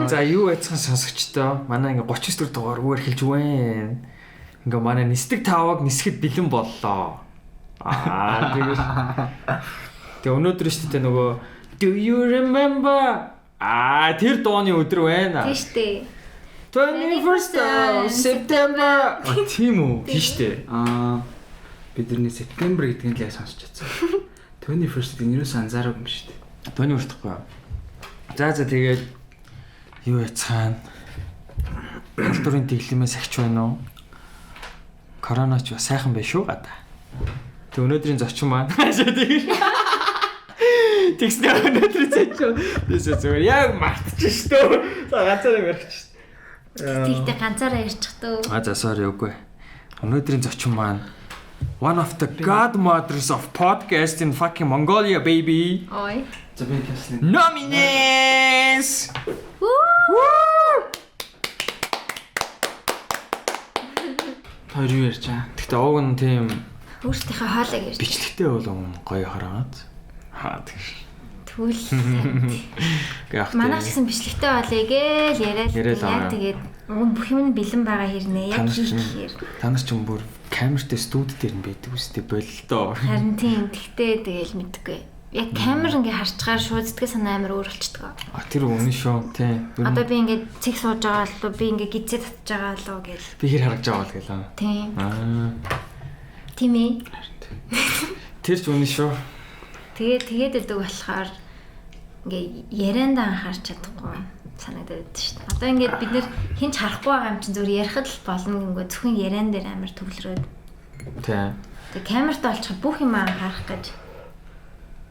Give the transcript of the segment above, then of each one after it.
За юу яцхан сонсогчдоо манай ингээ 39 дэх дугаар үгээр хэлж байна. Ингээ манай нисдэг таваг нисгэд бэлэн боллоо. Аа тэгээс. Тэгээ өнөөдөр шүү дээ нөгөө Do you remember? Аа тэр дууны өдөр байна. Тийм шүү дээ. 21st of September. А тийм үү? Тийм шүү дээ. Аа бидний September гэдгийг л яг сонсч чадсан. 21st гэдэг нь юус анзаараагүй юм шүү дээ. 21st гэхгүй. За за тэгээд юу яцхан халдварын дэглэмээс агч байна уу? Корона ч бас сайхан байх шүү гадаа. Тэг өнөөдрийн зочин маань тэгснэ өнөөдрийн зочин. Бисээ зүгээр яг мартчих шүү. За ганцаараа ярьчих. Тэгтээ ганцаараа ярьчих дөө. А за sorry үгүй. Өнөөдрийн зочин маань one of the godmothers of podcast in fucking Mongolia baby. Ой. За би хэлсэн. Nominees. Хоёр юу ярьж байгаа? Гэхдээ уг нь тийм Өөрсдийнхээ хоолойг ярьж. бичлэгтэй бол гоё хараад. Хаа тэгш. Тэгвэл Гэ манайх ч гэсэн бичлэгтэй болъё гээл яриад Яриад яг байгаа. тэгээд уг бүх юм нь бэлэн байгаа хэрнээ яг Та нар чинь- хийхээр. Та нар ч юм бүр камертай студи дээр нь байдаг үстэй бололтоо. Харин тийм тэгтээ тэгэл мэдгүй. Яг камер ингээ харчгаар шууд сэтгэл санаа амар өөр болчдөг. А тэр үнэн шүү тий. Ер нь Одоо би ингээ цэг сууж байгаа болов би ингээ гизээ татж байгаа болов гэл. би хэр харагдаж байгаа бол гэлээ. Тийм. Аа Тийм ээ. тэр ч үнэн шүү. Тэгээ тэгээд өгдөг болохоор ингээ яриандаа анхаарч чадахгүй санагдаад байдаг шүү дээ. Одоо ингээд бид нэр хинч харахгүй байгаа юм чинь зүгээр ярихад л болно гингөө зөвхөн яриан дээр амар төвлөрөөд. Тий. Тэгээ камерт олчих бүх юм анхаарах гэж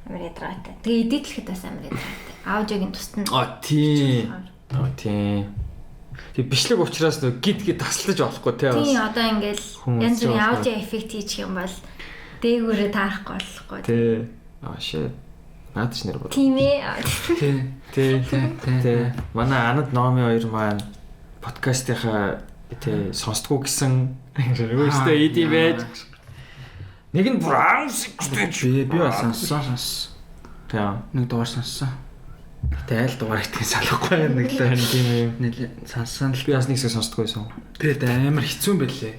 амар ядаргаатай. Тэгээ эдитлэхэд бас амар ядаргаатай. Аудиогийн тусад нь А тий. А тий. Тэг бичлэг учраас нөө гид гид таслаж болохгүй тий бас. Тийм одоо ингээл Хүн янз бүрийн үзэж байгаа. аудио эффект хийчих юм бол дээгүүрээ таарахгүй болохгүй. Тий. А shit. Наад ч нэр бод. Тийм ээ. Тий. Тий. Тий. Тий. Тий. Манай Анад Номи хоёр маань подкастынхаа тий сонсдгоо гэсэн өөрөөсөө иди байж. Нэг нь бүр аамсгтэй. Би бас сонссон сонссон. Тий. Нэг дугаар сонссон. Гэтэ айл дугаар гэдгийг салахгүй нэг л Харин тийм ээ. нэг сонссон л Би бас нэг хэсэг сонсдгоо байсан. тэгээд амар хэцүү юм байлээ.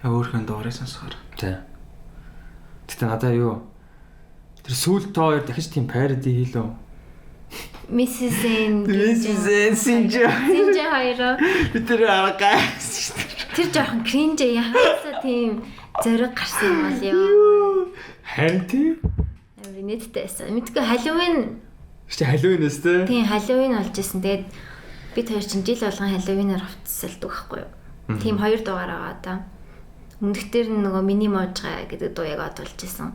Яг өөрхөн дугаарыг сонсохоор. Тий. Гэтэ надаа юу тэр сүүл тоо хоёр дахиж тийм parody хийлөө. Mrs. N. Mrs. N Синжа. Синжа хоёроо. Би тэр арга гайхсан шүү дээ. Тэр жоохон кринж яхаасаа тийм зориг гарсан юм бол ёо. Харин тийм. Амар инээдтэй байсан. Мэдгүй Halloween Чи Halloween-ээс те. тийм Halloween болж исэн. Тэгээд бид хоёр чинь жил болгон Halloween-аар хувцсалдаг байхгүй юу? Тийм хоёр дугаар байгаа да. Өмнөх дээр нь нөгөө миний можгаа гэдэг дуу яг од болж исэн.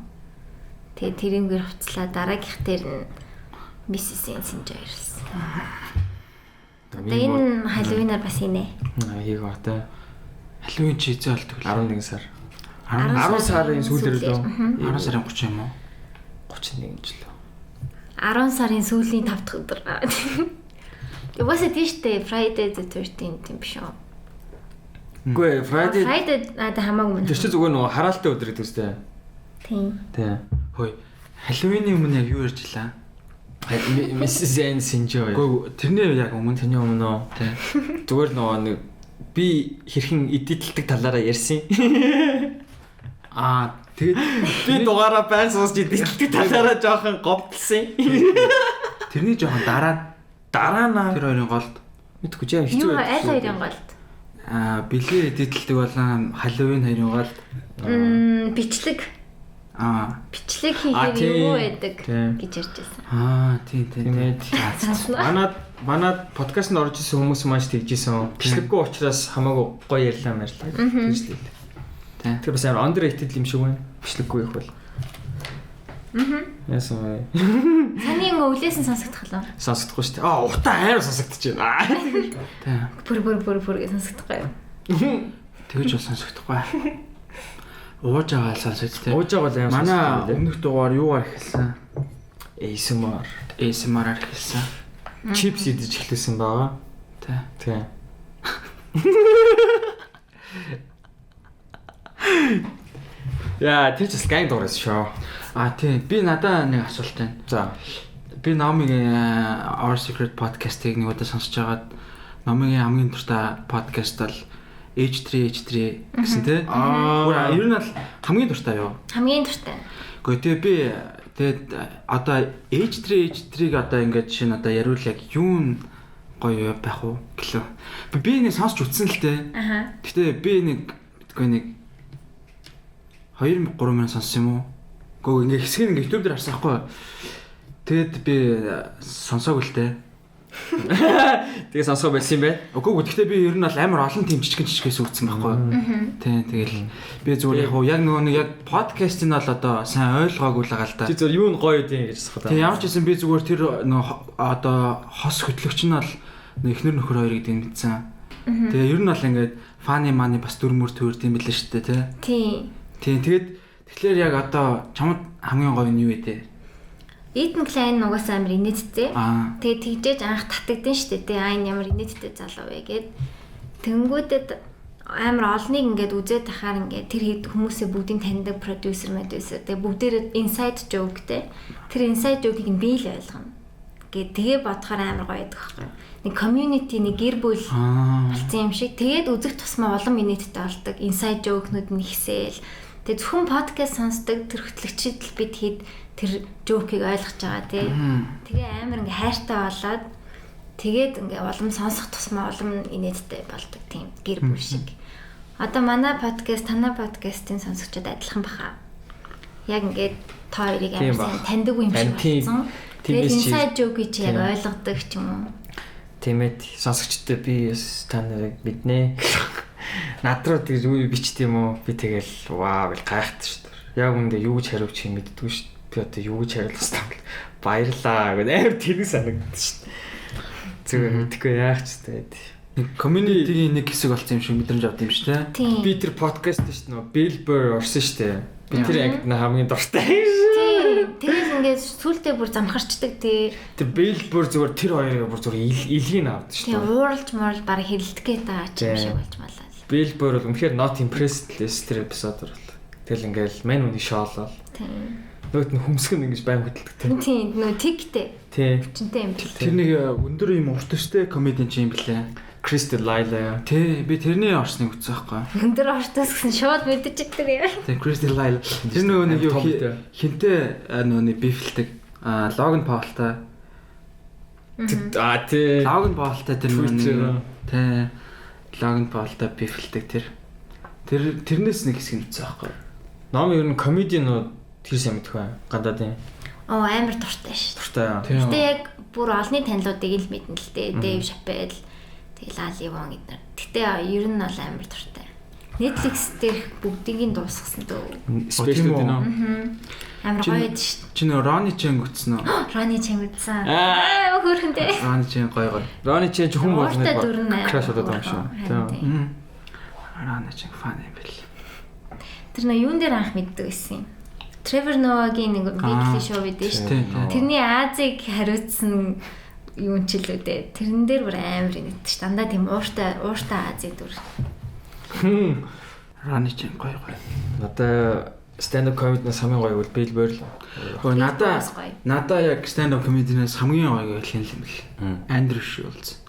Тэгээд тэрнгээр хувцлаа дараагийнх дээр нь Mrs. N Синжа ирсэн. Тэгээд энэ Halloween-аар бас инэ. Хийг ба те. Halloween чи эзэн болдог лээ. 11 сар. 10 10 сарын сүүлээр лөө. 10 сарын 30 юм уу? 31 жил. 10 сарын сүүлийн 5 дахь өдөр. Угаасаа тийм штэ Friday the 13th юм биш үү? Үгүй ээ, Friday Friday надад хамаагүй мөн. тэр чи зүгээр нөгөө хараалтай өдөр гэдэг үстэй. Тийм. Тий. Хөөе. Halloween-ийн өмнө яг юу ярьж илаа? Mrs. N Синжо. Үгүй тэрний яг өмнө Тэрний өмнө үү? тий. Зүгээр нөгөө нэг би хэрхэн эдитэлдэг талаараа ярьсан. Аа тэгээд Би дугаараа байн сонсч эдитэлдэг талаараа жоохон говдлсан. тэрний жоохон дараа нь Дараа наа тэр хоёрын голд мэдгүй чи хэцүү. Юу аль хоёрын голд? аа бэлгээ эдитэлдэг болон Halloween хоёрын голд Бичлэг. аа Бичлэг А, хийхээр тийм. юу байдаг Тийм. гэж ярьж байсан. аа тий тий Тийм ээ. Сонсноо. Манад манад подкастт орж исэн хүмүүс маш тэгжсэн. Бичлэггүй учраас хамаагүй гоё ярьлаа марлаа гэж л хэлээ. Тий. Тэр бас амар underrated юм шиг байна. Бичлэггүй их бол. Яасан бэ? Таны ингээ өвлөөсөн сонсогдох лөө. Сонсогдохгүй шүү дээ. Аа, утаа амар сонсогдож байна. Тий. Пүр пүр пүр пүр гэж сонсогдохгүй юу? Тэгэж бол сонсогдохгүй. Ууж байгаа л сонсогд тий. Ууж байгаа бол амар Манай сонсогддог. өмнөх дугаар юугаар эхэлсэн? ASMR ASMR-аар эхэлсэн. чипс идэж эхлэсэн байгаа. Тий. Тий. Яа, тэр ч бас гайн дуурайс шүү. А тий. Би надаа нэг асуулт байна. За. Би Номигийн Our Secret podcast-ыг нэг удаа сонсож байгаад Номигийн хамгийн дуртай подкаст бол H3H3 гэсэн тий. Аа. Ер нь бол хамгийн дуртай юу? Хамгийн дуртай. Гэхдээ тэгээ би тэгээд одоо H3H3-г одоо ингээд жишээ нь одоо яриул яг юу нь гоё байх уу гэлөө. Би нэг сонсч үтсэн л дээ. Аха. Гэтэ би нэг мэдгүй нэг 2 3 минут сонссон юм уу? Гөө ингээ хэсэг ингээ YouTube дээр харсан байхгүй. Тэгэд би сонсоогүй л дээ. Тэгээ сонсгоо байсан юм бэ? Үгүй гэхдээ би ер нь бол амар олон тийм жижигэн жижигээс үтсэн байхгүй. Тийм тэгэл би зүгээр яг уу яг нөгөө нэг яг подкастыг нь бол одоо сайн ойлгоогүй л байгаа л да. Чи зүгээр юу нь гоё юм гэж асуух та. Тийм ямар ч гэсэн би зүгээр тэр нөгөө одоо хос хөтлөгч нь бол эхнэр нөхөр хоёр гэдгийг мэдсэн. Тэгээ ер нь бол ингээд фаны маны бас дүрмөр төрд юм билээ шүү дээ тий. Тийм. Тийм тэгээд тэгэхээр яг одоо чамд хамгийн гоё нь юу вэ те? Ethan Klein угаасаа амар инээдтэй. Аа. Тэгээ тэгжээж анх татагдсан шүү дээ. Тэгээ аа энэ ямар инээдтэй залуу вэ гэд. Тэнгүүдэд амар олныг ингээд үзээд тахаар ингээд тэр хэд хүмүүсээ бүгдийг таньдаг продюсер мэдээсээ. Тэгээ бүгдээрээ inside joke те. Тэр inside joke-ийг нь би л ойлгоно. Гэт тэгээ бодохоор амар гоё байдаг байхгүй. Нэг community нэг гэр бүл болсон юм шиг. Тэгээд үзэх тусмаа улам инээдтэй болдог. Inside joke-нууд нь ихсээл. Тэгээ зөвхөн подкаст сонсдог тэр хөтлөгчд л бид хэд тэр joke-ийг ойлгож байгаа тий. Тэгээ амар ингээ хайртай болоод тэгээд ингээ улам сонсох тусмаа улам инээдтэй болдог тийм гэр бүл шиг. Одоо манай подкаст, танай подкастын сонсогчдод адилхан баха. Яг ингээд та хоёрыг амар сайн таньдаг юм шиг болсон. Тэгээд inside joke-ийг чи яг ойлгодог ч юм уу. Тийм ээ сонсогчдод би та нарыг мэднэ. Над руу тэгж үе бичт юм уу? Би тэгэл вау гэл гайхдаг шүү дээ. Яг үндэ юу гэж хариуч юм мэддэггүй шүү дээ. Би одоо юу гэж хариулах ёстой юм бэ? Баярлаа гэдэг амар тэрэг санагддаг шүү дээ. Зүгээр мэдэхгүй яах ч тэгээд Нэг community-гийн нэг хэсэг болсон юм шиг мэдрэмж авд юм шүү дээ. Тийм. Би тэр подкаст шүү дээ нөгөө Bill Burr орсон шүү дээ. Би тэр ангид хамгийн дуртай. Тийм. Тэгэл ингээд сүултээ бүр замхарчдаг тий. Тэр Bill Burr зүгээр тэр хоёрыг бүр зүгээр илгийг авд шүү Тийм дээ. ууралж муурал баг хэрэлдэх гээд байгаа ч юм шиг болж малаа. Bill Burr бол үнэхээр not impressed л эс тэр эпизод бол. Тэгэл ингээл мань үний шоолол. Тийм. Нөгөөт нь хөмсг нь ингэж байн хөдөлдөг тийм. Тийм нөө тигтэй. Тийм. Хүчнтэй юм бэл. Тэр нэг өндөр юм урт төстэй комедиан чи юм блэ. Chris D'Elia. Тий, би тэрний орсныг үзсэн байхгүй. Өндөр ортос гэсэн шууд мэдчихдэг юм. Тий, Chris D'Elia. Тэр нөгөө нэг юу хинтээ нөгөө нэг бифлдэг. Аа, Logan Paul-тай. Аа тий. Logan Paul-тай тэр нөгөө нэг тий. Logan Paul-тай бифлдэг тэр. Тэр тэрнээс нэг хэсэг үзсэн байхгүй. Ном ер нь комедианууд тэр сайн мэдэх бай. Гадаадын. Оо амар дуртай ш. Дуртай. Гэтэ яг бүр олонний танилуудыг л мэднэ л дээ. Dave Chappelle, тэгэл Ali Wong эднэр. Гэтэ ер нь бол амар дуртай. Netflix дээрх бүгдийг нь дуусгасан дөө. Special үү нөө. Амар гоё байд ш. Чи нөө Ronnie Chang үзсэн үү? Ronnie Chang үзсэн. Аа хөөрхөнтэй. Ronnie Chang гоё гоё. Ronnie Chang хүн болгоно. Crush болоод байгаа юм шүү. Тийм. Ronnie Chang фан юм бэл. Тэр нөө юун дээр анх мэддэг байсан юм. Trevor Noah-гийн нэг weekly show байдаг шүү дээ. Тэрний Азиг хариуцсан юун ч л үү дээ. Тэрэн дээр бүр амар инээдтэй шүү. Дандаа тийм ууртай Азийн дүр. Ronnie Chang гоё гоё. Надаа stand up comedy-наас хамгийн гоё бол Bill Burr л. Хөө надаа яг stand up comedy-наас хамгийн гоё гэх юм бэл. Andrew Schulz.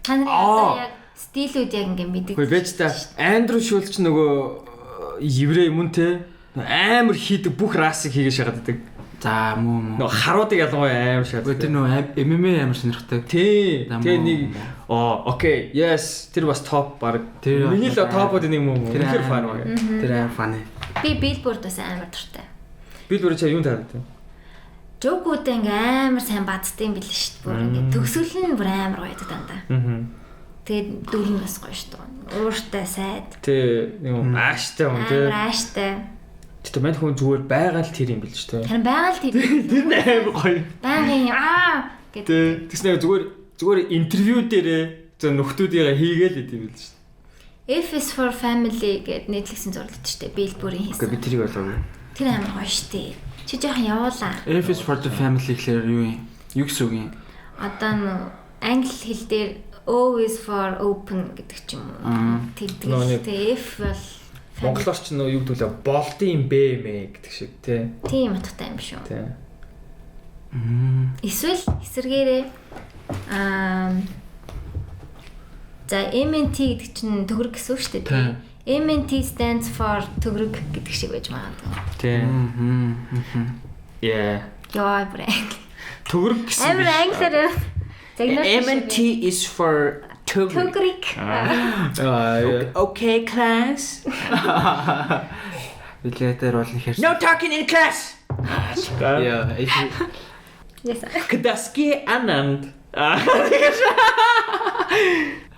Та нарын одоо яг стилүүд яг ингээ мэддэг. Хөөе бэж та Andrew Schulz ч нөгөө еврей юм те амар хийдэг бүх расыг хийгээ шагаад байдаг. За муу муу. Нөгөө харуудыг ялангуяа амар шагаад. Тэр нөгөө MMA амар сонирхдаг. Тий. Тэгээ нэг окей, yes, тэр бас топ баг. Миний л топод нэг муу. Тэр фан баг. Тэр амар фан. Би Billboard бас амар дуртай. Billboard чи юун таалдаг? Жокууд ингээ амар сайн бадтай юм билээ шүү дээ. Бүр ингээ төгсгөл нь бүр амар гоё байдаг дандаа. Тэгээд дүр нь бас гоё шүү дээ. Ууртай сайд. Тий, нэг ааштай юм тий. Амар ааштай. Гэтэ мань хүн зүгээр байгаа л тэр юм бил ч тий. Харин байгаа л тэр. Тэр нь амар гоё. Байнгын аа гэдэг. Тий. Тэгснэ зүгээр интервью дээрээ зөв нөхдүүдийгээ хийгээл идэв юм бил ч. F is for family гэд Netflix-ийн зурлаад штэ. Bill Burr-ийн хийсэн. Үгүй би тэрийг ойлгоогүй. Тэр амар гоё штэ. Чи жоохон явуулаа. F is for the family гэхлээр юу юм? Юу гэсэн үг юм? Одоо нөө англи хэл дээр O is for open гэдэг ч юм уу. Тэгдэг. Тэгээ F бол Монголоор ч нөө юу гэдүүлээ болдын юм бэ мэ гэдэг шиг тий. Тийм утгатай юм шүү. Тий. Эсвэл эсэргээрээ за MNT гэдэг чинь төгрөг гэсэн үг шүү дээ. MNT stands for төгрөг гэдэг шиг байж магадгүй. Тийм. Yeah. Яа, бүр англи. Төгрөг гэсэн. Амар англиар. MNT is for төгрөг. Okay class. Билетээр бол нэг хэрэг. No talking in class. Yeah. Yes. К доске Ананд.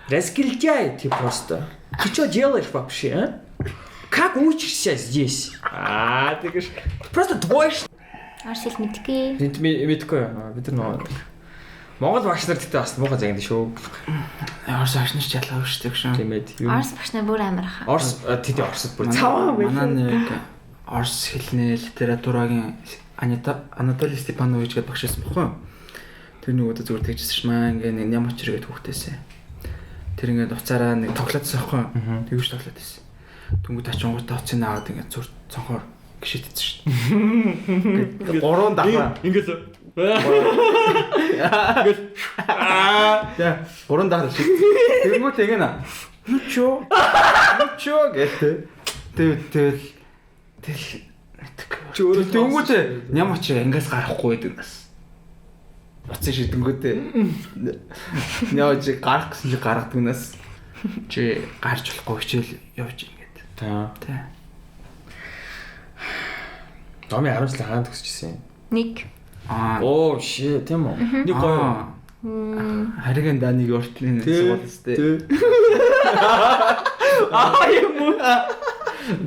Разгильдяй ты просто. Ты что делаешь вообще, а? Как учишься здесь? Ты говоришь, просто двоешь. Орос хэл мэдгүй. Мэдгүй. Бид нар нөгөө Монгол багш нар гэхдээ бас муухай загнад шүү. Орос багш нар ч ялгаагүй шүү дээ. Тийм ээ. Орос багш нар бүр амар хаа. Орос тэд Оросд бүр цаваа манай нэг орос хэлний литературагийн Анатолий Степанович гэдэг багш байсан бохгүй юу? Тэр нэг удаа зүгээр тэгжсэн ш маа ингээ нэг ням очир гэдэг хүүхдээсээ. Тэр ингээд уцаараа нэг тоглоодсон байхгүй юу? Тэгвч тоглоод байсан. Тэнгүүд очингуудаа уцыг аваад ингээд зүр цонхоор гişэдсэн шүү дээ. Ингээд гурван давхар ингээд ингээд аа гурван давхар шид. Тэнгүүд ингэ нэ. Ну чё? Ну чё гэдэг. Тэгэл тэгэл мэдгүй. Тэнгүүд ням очир ангиас гарахгүй байдаг нас. Уцын шидэнгүүтээ ням очир гарах гэсэн чи гаргадаг нас. Чи гарч болохгүй хичээл явж ингээд. Тий. Тий. Номын 10 жилийн хаан төгсөжсэн юм. Нэг. Аа. Оо shit тийм үү? Нэг гоё. Хариган дааныг уртлын сургууль өстэй. Аа юм уу?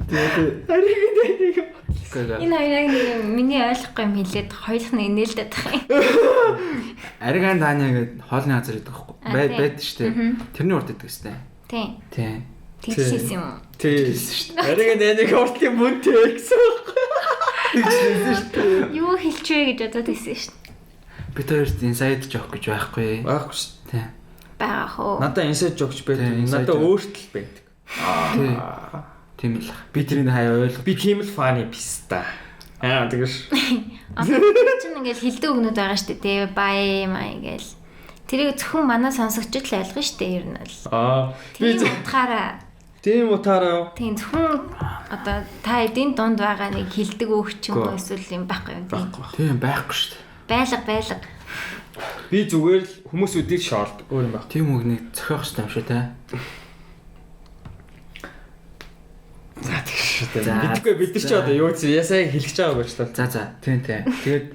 Тий. Хариган дааныг. Энэ хоёр яг нэг миний ойлгохгүй юм хэлээд хоёулах нэг нээлдэт байх юм. Хариган дааны гэдэг хоолны газар гэдэг байхгүй. Байд шүү дээ. Тэрний урд идэг өстэй. Тий. Тий. Тэгсэн юм уу? Тий. Хариган дааныг уртлын мөнтэй гэсэн байхгүй. Тэгжсэн шүү дээ. Юу хэлчихвэ гэж бодоод байсан шүү дээ. Бид хоёрт inside joke гэж байхгүй. Байхгүй шүү. Тий. Байгаа хөө. Надаа inside joke ч байдаг. Надаа өөрт л байдаг. Тий. Тийм л. Би тэрийг хаяа ойлгох. Би тийм л funny писта. Аа тэгэж. Одоо чинь ингээл хилдэг үгнүүд байгаа шүү дээ. Тэ бай май гээл. Тэрийг зөвхөн манай сонсогчд л ойлгоно шүү дээ ер нь бол. Аа. Би утгаараа. Тийм утгаараа юу? Тийм зөвхөн одоо та эдийн дунд байгаа нэг хилдэг үг ч юм уу эсвэл юм байхгүй юм тийм. Тийм байхгүй шүү дээ. Байлга. Би зүгээр л хүмүүсүүдийг шоолд өөр юм байх. Тийм үг нэг зохиох хэрэгтэй юм шүү те. За тэгш шүү дээ. Мэдгүй бид нар ч одоо юу ч ясаа хэлэх гэж байгаа гэж та. За. Тийм тийм. Тэгээд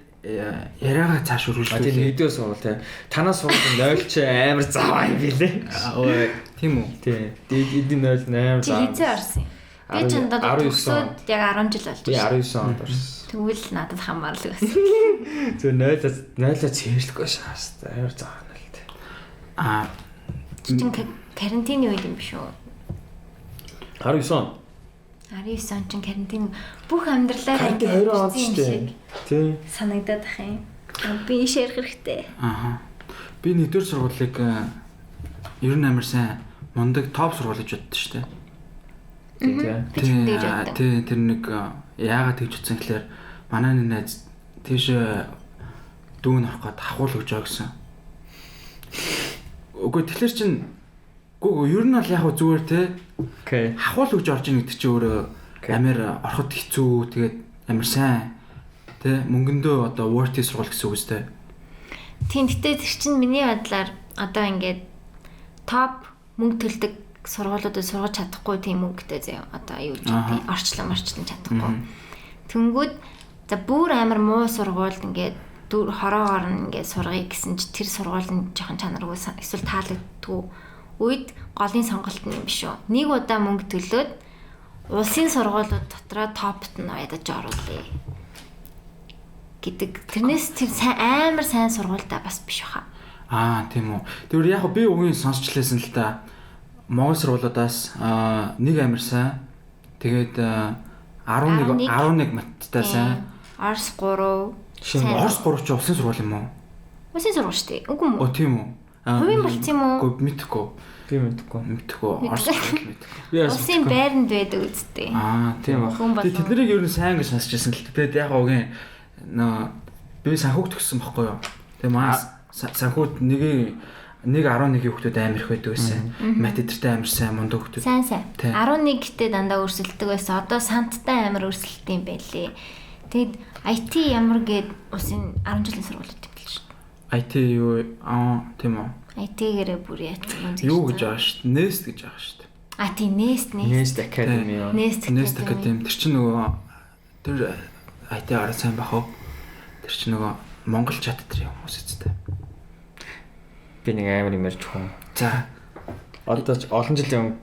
яриагаа цааш үргэлжлүүлээ. Тийм нэгдүгээр сургууль тийм. Танаас сургууль 0 ч амар заваа юм билээ. Ой, тийм үү? Тийм. Эдийн 0 амар заваа. Чи хэзээ орсон юм? Би ч надад төгсөөд яг 10 жил болж байна. Би 19 онд орсон. Тэгвэл надад хамаарлаг байсан. Зөв 0-аа цэвэрлэхгүй шаас. Амар заваа нь л тийм. Аа. Чин карантины үед юм биш үү? 19 он. 19 он чин карантин бүх амьдралаа карантин 20 он шүү дээ. Тийм. Санагдаад ах юм. Би иш ярих хэрэгтэй. Аа. Би нэгдүгээр сургуулийг ер нь амар сайн мундаг топ сургууль гэж боддоо шүү дээ. Тийм. Тийм тэр нэг яагаад тэгж утсан гэхээр манай нэг найз тийш дүүн орох гээд хахуул өгч байгаа гэсэн. Үгүй тэгэхээр чин гүү ер нь бол яг зүгээр те. Окей. Хахуул өгж орж ийн гэдэг чи өөрөө амар ороход хэцүү тэгээд амар сайн те мөнгөндөө одоо worthy сургууль гэсэн үг үстэй. Тийм гэтээ тэр чинь миний бодлоор одоо ингээд топ мөнгө төлдөг сургуулиудад сургаж чадахгүй тийм мөнгөтэй заяа одоо юу гэж тийм орчлон чадахгүй. Тэнгүүд за бүр амар муу сургуульд ингээд хороогоор нь ингээд сургая гэсэн чи тэр сургууль нь жоохон чанаргүй эсвэл таалагддаггүй үед голын сонголт нь юм биш үү. Нэг удаа мөнгө төлөөд улсын сургуулиуд дотроо топт нь ядаж оруулъя гэдэг. Тэрнээс тэр сайн амар сайн сургуультай бас биш баха. Аа тийм үү. Тэгвэр яг би үгийн сонсчлээсэн л та. Монгол сургуулиудаас нэг амар сайн. Тэгээд 11 маттай сайн. Орос 3. Орос 3 ч улсын сургууль юм уу? Улсын сургууль шүү дээ. Үгүй юм уу? Оо тийм үү. Хувийн болц юм уу? Үгүй мэдэхгүй. Би мэдэхгүй. Мэдэхгүй. Орос мэдэхгүй. Улсын байранд байдаг үсттэй. Аа тийм баг. Тэгээд тэднийг ер нь сайн гэж сонсч байсан л. Тэгээд яг угийн нөө Би санхүүг төгссөн байхгүй юу? Тэгээ маа санхүүд нэг 11-ийн хүүхдүүд амар их байдаг байсан. Мат эдэртэй амар сайн мундаг хүүхдүүд. Сайн сайн. 11-тэй дандаа өрсөлдөг байсан. Одоо санттай амар өрсөлдөд юм байлээ. Тэгэд IT ямар гээд усын 10 жилийн сургуулиуд юм л шүү дээ. IT юу аа тийм үү? IT-гээрээ бүр яатсан юм. Юу гэж байгаа шүү дээ. Nest гэж байгаа шүү дээ. А тийм Nest Nest Academy юу? Nest Academy. Тэр чинь нөгөө тэр IT арай сайн бах уу? Тэр чинь нөгөө Монгол чат дээр хүмүүс эцтэй. Би нэг амар юм ярьж өгөх юм. За. Одоо ч олон жилийн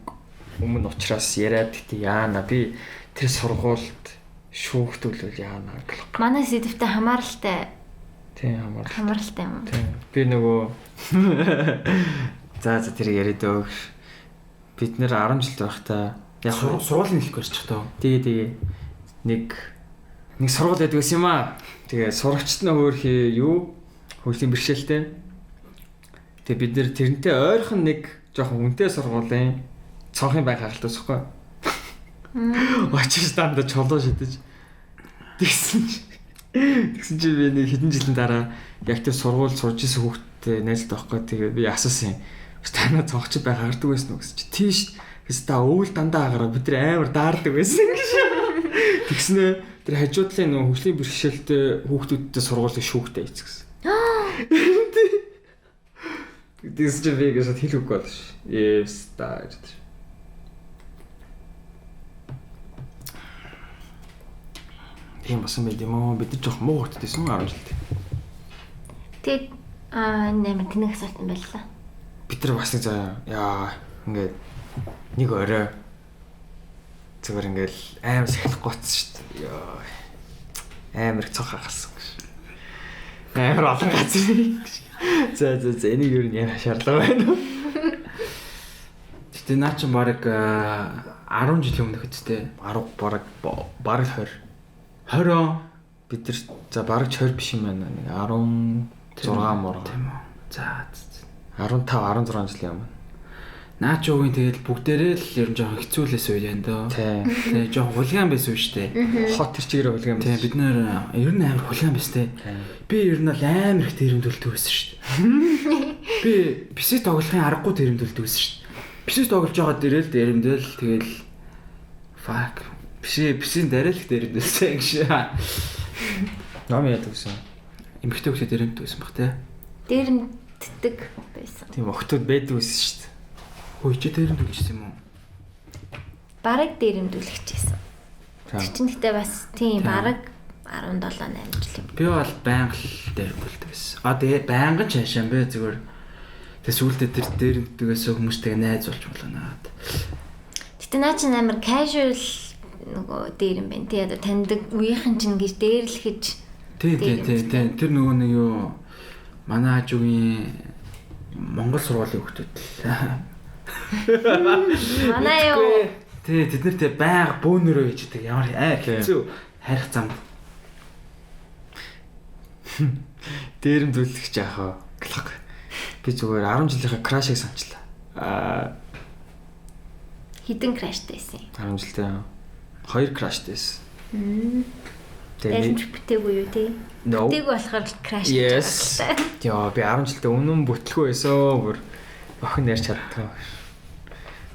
өмнө учраас яриад гэтээ яана би тэр сургуульд шүүхтүүлвэл яана гэх. Манай сэдвтэй хамааралтай. Тийм хамааралтай. Хамааралтай юм. Тийм. Би нөгөө за тэр яриад өг. Бид нэр 10 жилд байхдаа яг сургуулийн хэлэхгүй ярьчих таа. Тэгээ нэг сургууль байдаг байсан юм аа. Тэгээ сурагчд нь өөр хий юу хөгжлийн бэрхшээлтэй. Тэгээ бид нэр тэрнтэй ойрхон нэг жоохон үнэтэй сургуулийн цонхын байг харалт үзэхгүй. Очиж дандаа чулуу шидэж. Тэгсэн чи би нэг хэдэн жилийн дараа яг тэр сургууль сурж исэн хүүхдтэй найзлаад байхгүй. Тэгээ би асуусан юм. Танаа цонхч байг хардаг байсан уу гэсэн чи. Тийш. Гэс та өвөл дандаа агараа бид нар амар даардаг байсан гэж. Тэгснэ тэр хажуудлын нөө хөгжлийн бэрхшээлтэй хүүхдүүдтэй сургуулийн шүүхтэй хийцгсэн. Тэгсэн чи би гэсэн хэл үгүй болно ш. Yes та гэж. Тийм басан байд юм уу? Бид нар жоох муу хөттэйсэн үү 10 жилд. Тэгээд энэ амар тэнэг асуулт юм байлаа. Бид нар бас нэг заяа яа ингээд нэг орой зүгээр ингээд аим сахилах гоц шүү дээ. Йоо. Амар их цонх хагалсан гэж. Амар олон газар гэж. За энийг юу нэр шаардлага байна уу? Гэтэ наа чи бараг 10 жилийн өмнөх үстэй. 10 бараг 20. 20 бид нар за бараг 20 биш юм байна. Нэг 16 мурга. Тийм үү. За 15 16 жилийн өмнө. Наа чи үгийн тэгэл бүгдээрээ л ер нь жоохон хэцүүлээс үе юм дөө. Тэгээ жоохон хулиган байсан үү штэ. Хот тэр чигээрээ хулиган байсан. Тэгээ бид нэр ер нь амар хулиган байсан те. Би ер нь бол амар их дээрэмдүүлдэг байсан штэ. Би PC тоглохын аргагүй дээрэмдүүлдэг байсан штэ. PC тоглож байгаа дээрэл дээрэмдэл тэгэл fuck PC-ийн дараа л их дээрэмдүүлсэн гэж. Ном яадаг гэсэн. Эмэгтэй хүүхдээ дээрэмддэг байсан бах те. Дээрэмддэг байсан. Тийм охтууд байдаг байсан штэ. Хөөе чи дээрэмдүүлчихсэн юм уу? Бараг дээрэмдүүлчихсэн. Тэр чинь гэтээ бас тийм бараг 17 8 жил юм. Би бол байнга л дээрэмдүүлдэг байсан. А тэгээ байнга ч хаашаа бэ зүгээр. Тэгээ сүүлдээ тэр дээрэмддгээс хүмүүстэйгээ найз болж болоо. Гэтэ наа чинь амар casual нөгөө дээр юм байна. Тий одоо таньдаг үеийнхэн чинь гэж дээрлэхэж. Тий. Тэр нөгөө нэг юу манай хажуугийн Монгол сургуулийн хүүхдүүд л. Манай юу? Тий, тэд нар тэ байнга бөөнөрөө хийждэг. Ямар хэцүү хайрах замд. Дээрэмдүүлэх яах вэ? Гэлэг. Би зүгээр 10 жилийнхаа крашыг санчлаа. Аа хідэн краштай байсан юм? 10 жилдээ 2 краштай байсан. Тэгээд бүтээгүй юу тий? Бүтээгүй болохоор краш гэж байна. Йоо би 10 жилдээ үнэн бүтлгүй байсан. Бүр охин ярьж чаддгаа.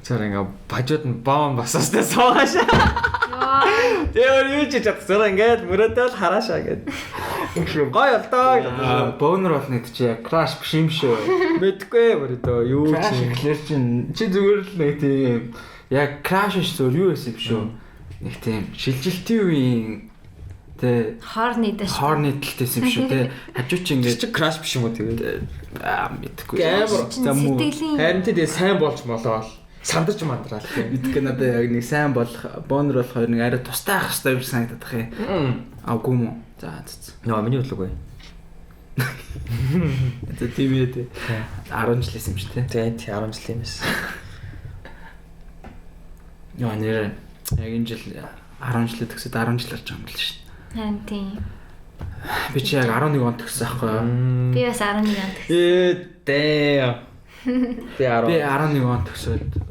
Цаар ингээ бажууд нь баан басаастай суугаашаа. Йоо. Тэр юу ч чадах. Цаар ингээд мөрөөдөл хараашаа гэд. Гой л доо. Бөөнөр болно гэдэг чи краш биш юм шүү. Мэдгүй мөрөөдөө юу чи. Гэхлээр чин чи зүгээр л нэг тийм яг краш биш зүгээр юу байсан юм шүү. Нэг тийм шилжилтийн үеийн тэ хоорны даш. Хоорны талтэйсэн юм шүү тэ. Хажуу чи ингээд чи краш биш юм уу тэгээд мэдгүй. Амар харин тэгээ сайн болж молоол. Сандарч мандраал тийм. Мэдгүй надад яг нэг сайн болох, бонор болох хоёр нэг арай тустай ах хэрэгтэй юм шиг санагдах юм. Аагүй юм уу? За. Нөө миний бодлого үгүй. За тийм ээ тий. 10 жилээс юм чи тий. Тий 10 жил юм байсан. Яа нэр яг энэ жил 10 жилээ төгсөөд 10 жил болж байгаа юм л шүү дээ. Харин тийм. Би чи яг 11 онд төгссөн байхгүй юу? Би бас 11 онд төгссөн. Ээ damn. Би 11 онд төгсөөд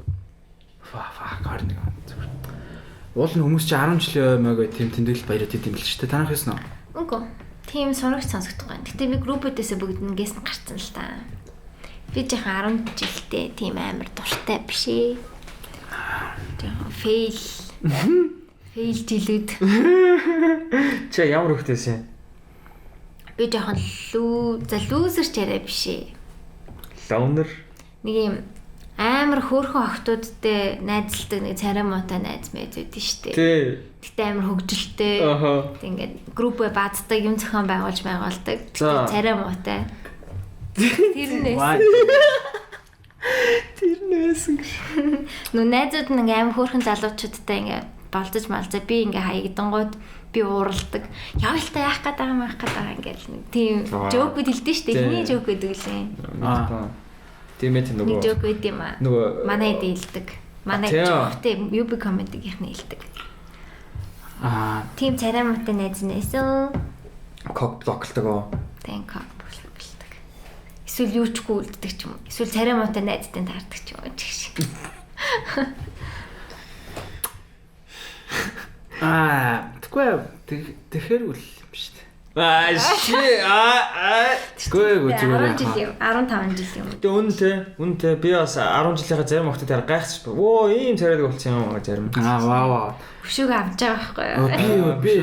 fuck 21 онд зүгээр. Уул нь хүмүүс чи 10 жилийн ой мой гэх тийм тэмдэглэл баяраад идэм л шүү дээ. Танах хийсэн үү? Үгүй. Тийм сурагч сонсогдох байна. Гэтэ би группүүдээсээ бүгд ингээс нь гарцсан л та. Би жаахан 10 жилдээ тийм амар дуртай биш ээ. Жаахан фейл. Фейл жилүүд. Чи ямар хөхтэйсэн? Би жаахан лүүзер ч арай биш ээ. Лоунер. Нэг юм амар хөөрхөн охтуудтай найзалдаг нэг царай муутай найз мэз үүдэн штэ. Тий. Гэтэ амар хөгжилтэй. Аха. Тэг ингээд группээ бааздаг, юм зохион байгуулж байгуулдаг. За. Царай муутай. Тэрнээс. Тэрнээс гэж. Нүү найзууд нь ингээ амар хөөрхөн залуучуудтай ингээ болцож малцаа би ингээ хаягдангууд би ууралдаг. Яа л та яах гээд байгаа юм яах гээд байгаа ингээл нэг тийм жоок хэлдэж штэ. Тий. Хиний жоок гэдэг лээ. Аа. Тийм ээ Нэг нөгөө жоок байд юм аа. Нөгөө Манай хэд хэлдэг. Манай Тийм. жооктэй UB comedy-гийнхний хэлдэг. Аа Тийм царай муутай найз нээсэн. кок блоклдог оо. Тэн кок блоклдог. Эсвэл юу чгүй үлддэг ч юм уу. Эсвэл царай муутай найзтай таардаг ч юм уу ч гэх шиг. аа тэггүй тэгэхээр үл юм шүү дээ. Аа ши аа. Тэггүй зүгээр 10 жил юм. 15 жил юм. Гэтэ үнэн те, үнэн те би бас 10 жилийнхаа зарим охтод яар гайхчих. Вөө ийм царайдаг болсон юм аа зарим. Аа вау вау. Хөшөөгөө авч байгаа байхгүй юу? Би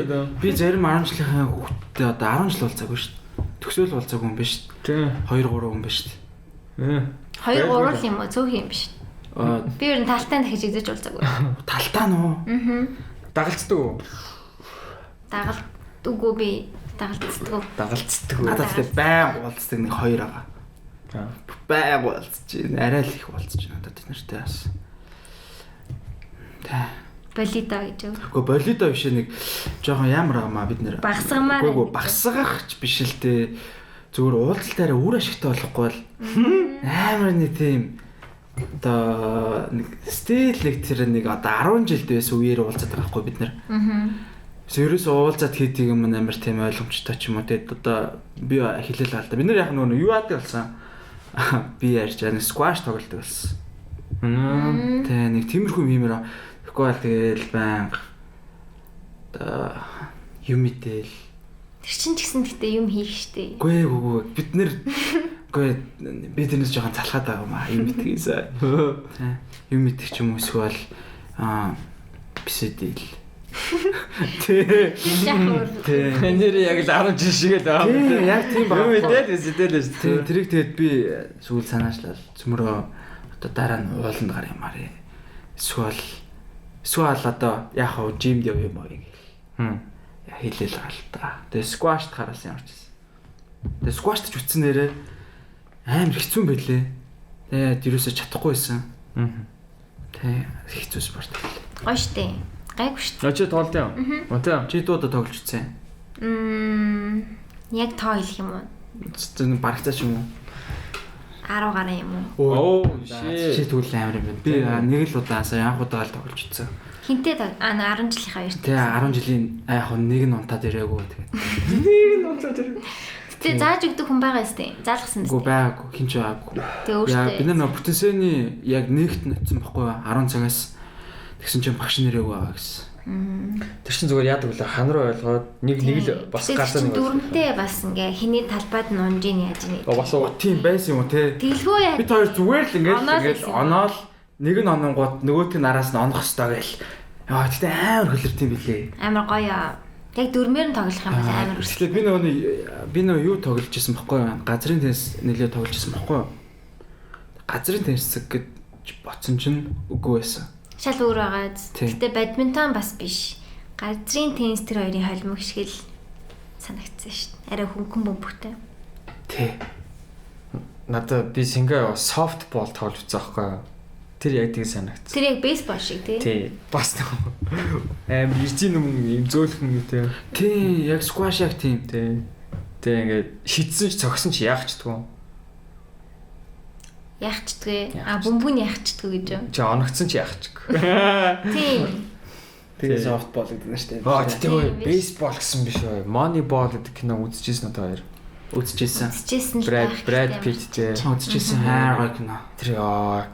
би зарим 10 жилийнхаа хүүхдтэй одоо 10 жил болцоогүй шүү дээ. Төгсөөл болцоогүй юм биш шүү Тий. дээ. 2 3 хүн биш шүү Ээ. 2 3 л юм уу? Цөөх юм биш. дээ. Аа Би ер нь талтай дахиж идэж болцоогүй. талтаа нөө. Аа. Дагалцдаг уу? Дагалт үгүй би дагалцдаг. Дагалцдаг уу? Надад тэгээ байнга уулздаг нэг хоёр байгаа. Аа. Байнга уулзж байна. Арай л их уулзж байна одоо тэд нартай бас. Тэ. Болидо гэж юу? Гэхдээ болидо биш нэг жоохон ямар байгаа маа бид нэр. Багсгамаар Үгүй байна. багсгах ч биш л дээ. Зүгээр уулзалт арай үр ашигтай болохгүй бол амар нэг тийм одоо нэг стил нэг тэр нэг одоо 10 жилд байсан үеэр уулзаад байгаа байхгүй бид нар. Аа. Ерөөсөө уулзаад хийдэг юм амар тийм ойлгомжтой ч юм уу. Тэгээд одоо би хэлэл байгаа л да. Бид нар яг нөгөө юу яадаг болсон. Би ярьж байгаа нэг скваш тоглодог болсон. Тэ нэг тиймэрхүү юм хиймээр. Тэгэхгүй бол тэгэл байнга одоо юм мэдээл. Тэр чинь ч гэсэн гэтээ юм хийх штэ. Үгүй ээ, үгүй ээ. Бид нэр үгүй ээ, би тэрнээс жоохон залхаад байгаа юм аа. Юм мэдгээсээ. Тэ юм мэдэх ч юм уу эсвэл аа бисэдэл. Тэ. Тэр Тэ. Нэр яг л 10 жил шиг л аа. Тий, яг тийм Юм байна. мэдээд бисэдэл шүү Тий, дээ. тэрийг тэгээд би сүүл санаачлал цөмөрөө одоо дараа нь ууланд гар юмар. Эсвэл эсвэл одоо яг хав жимд яв юм аа гэл. Хм. Хэлээл байгаа л та. Тэгээд сквашт хараас ямар ч байсан. Тэгээд сквашт ч үтсэн нэрээ амар хэцүү юм байлээ. Тэгээд юусоо чадахгүй байсан. Мм. Тэ хэцүү спорт байлээ. Гоё штэ. Гайгүй штэ. Очи тоглолт юм. Үнтэй. Чи дуудаа тоглож үтсэн. Мм. Яг тоо хэлэх юм уу? Зүн барагцаа ч юм уу? 10 гаруй юм уу? Оо, Чи shit. тэгвэл амар юм байна. Би нэг л удаа сая анх удаа л тоглож үтсэн. Хинтээ аа 10 жилийнхаа хоёр. Тэ 10 жилийн яг хөө нэг нь унтаад ирээгүй тэгээд. Нэг нь унтаад ирв. Гэтэ зааж өгдөг хүн байгаа өстэй. Заалгасан Үгүй биз. байгаагүй хин ч байгаагүй. Тэгээ Яа өөртөө. бид нар нөгөө потенцианы яг нэгт нь очсон бохгүй юу 10 цагаас тэгсэн чинь багш нэрээгүй байгаа гэсэн. Тэр чинь зүгээр яадаг вэ? Хан руу ойлгоод нэг нэг л бас галзуу нэг нэг. дөрөнтэй бас ингээ хиний талбайд нь унж ийн яаж ийн. Оо бас уу. Тийм байсан юм уу те. Тэглэхүү яа. Бид хоёр зүгээр л ингээл Оноол ингээл байсан. оноол нэг нь ононгууд нөгөөх нь араас нь онох ёстой гээл. Яа тэгтээ амар хөлөрт юм билээ. Амар гоё. Яг дөрмээр нь тоглох юм бол амар өрсөлдөв. Тэгэхээр би нөгөө юу тоглож исэн бохгүй юу? Газрын теннис нэлээд тоглож исэн бохгүй юу? Газрын теннис гэж бодсон чинь үгүй байсан. Шал өөр байгаа. Тийм. Гэтэ бадминтон бас биш. Газрын теннис тэр хоёрын холимог шиг л санагдсан шүү дээ. Арай хөнгөн бөмбөгтэй. Тий. Надад би сингээ софтбол тоглож үзсэн байхгүй юу? Тэр яг тийг санагдсан. Тэр яг бейсбол шиг тий. Тий. Бас амар ирзийн нүм юм зөөлхөн юм тий. Тий, яг скваш яг тийм. Тий. Тэг ингээд шидсэн ч цогсон ч яах ч дгүй. Яахчдгүй. А бөмбөг нь яахчдгүй гэж юу? Чи оногцсон ч яах ч. Тийм. Тэгээ софтбол гэдэг нь шүү дээ. Аа тэгтээ ой Тийм биш. бейсбол гэсэн биш ой. Moneyball гэдэг кино үзчихсэн одоо хоёр. Үзчихсэн. Үзчихсэн л Brad байх Brad хэрэгтэй. Pitt тий. Үзчихсэн хайр гоё кино. Тэр яа.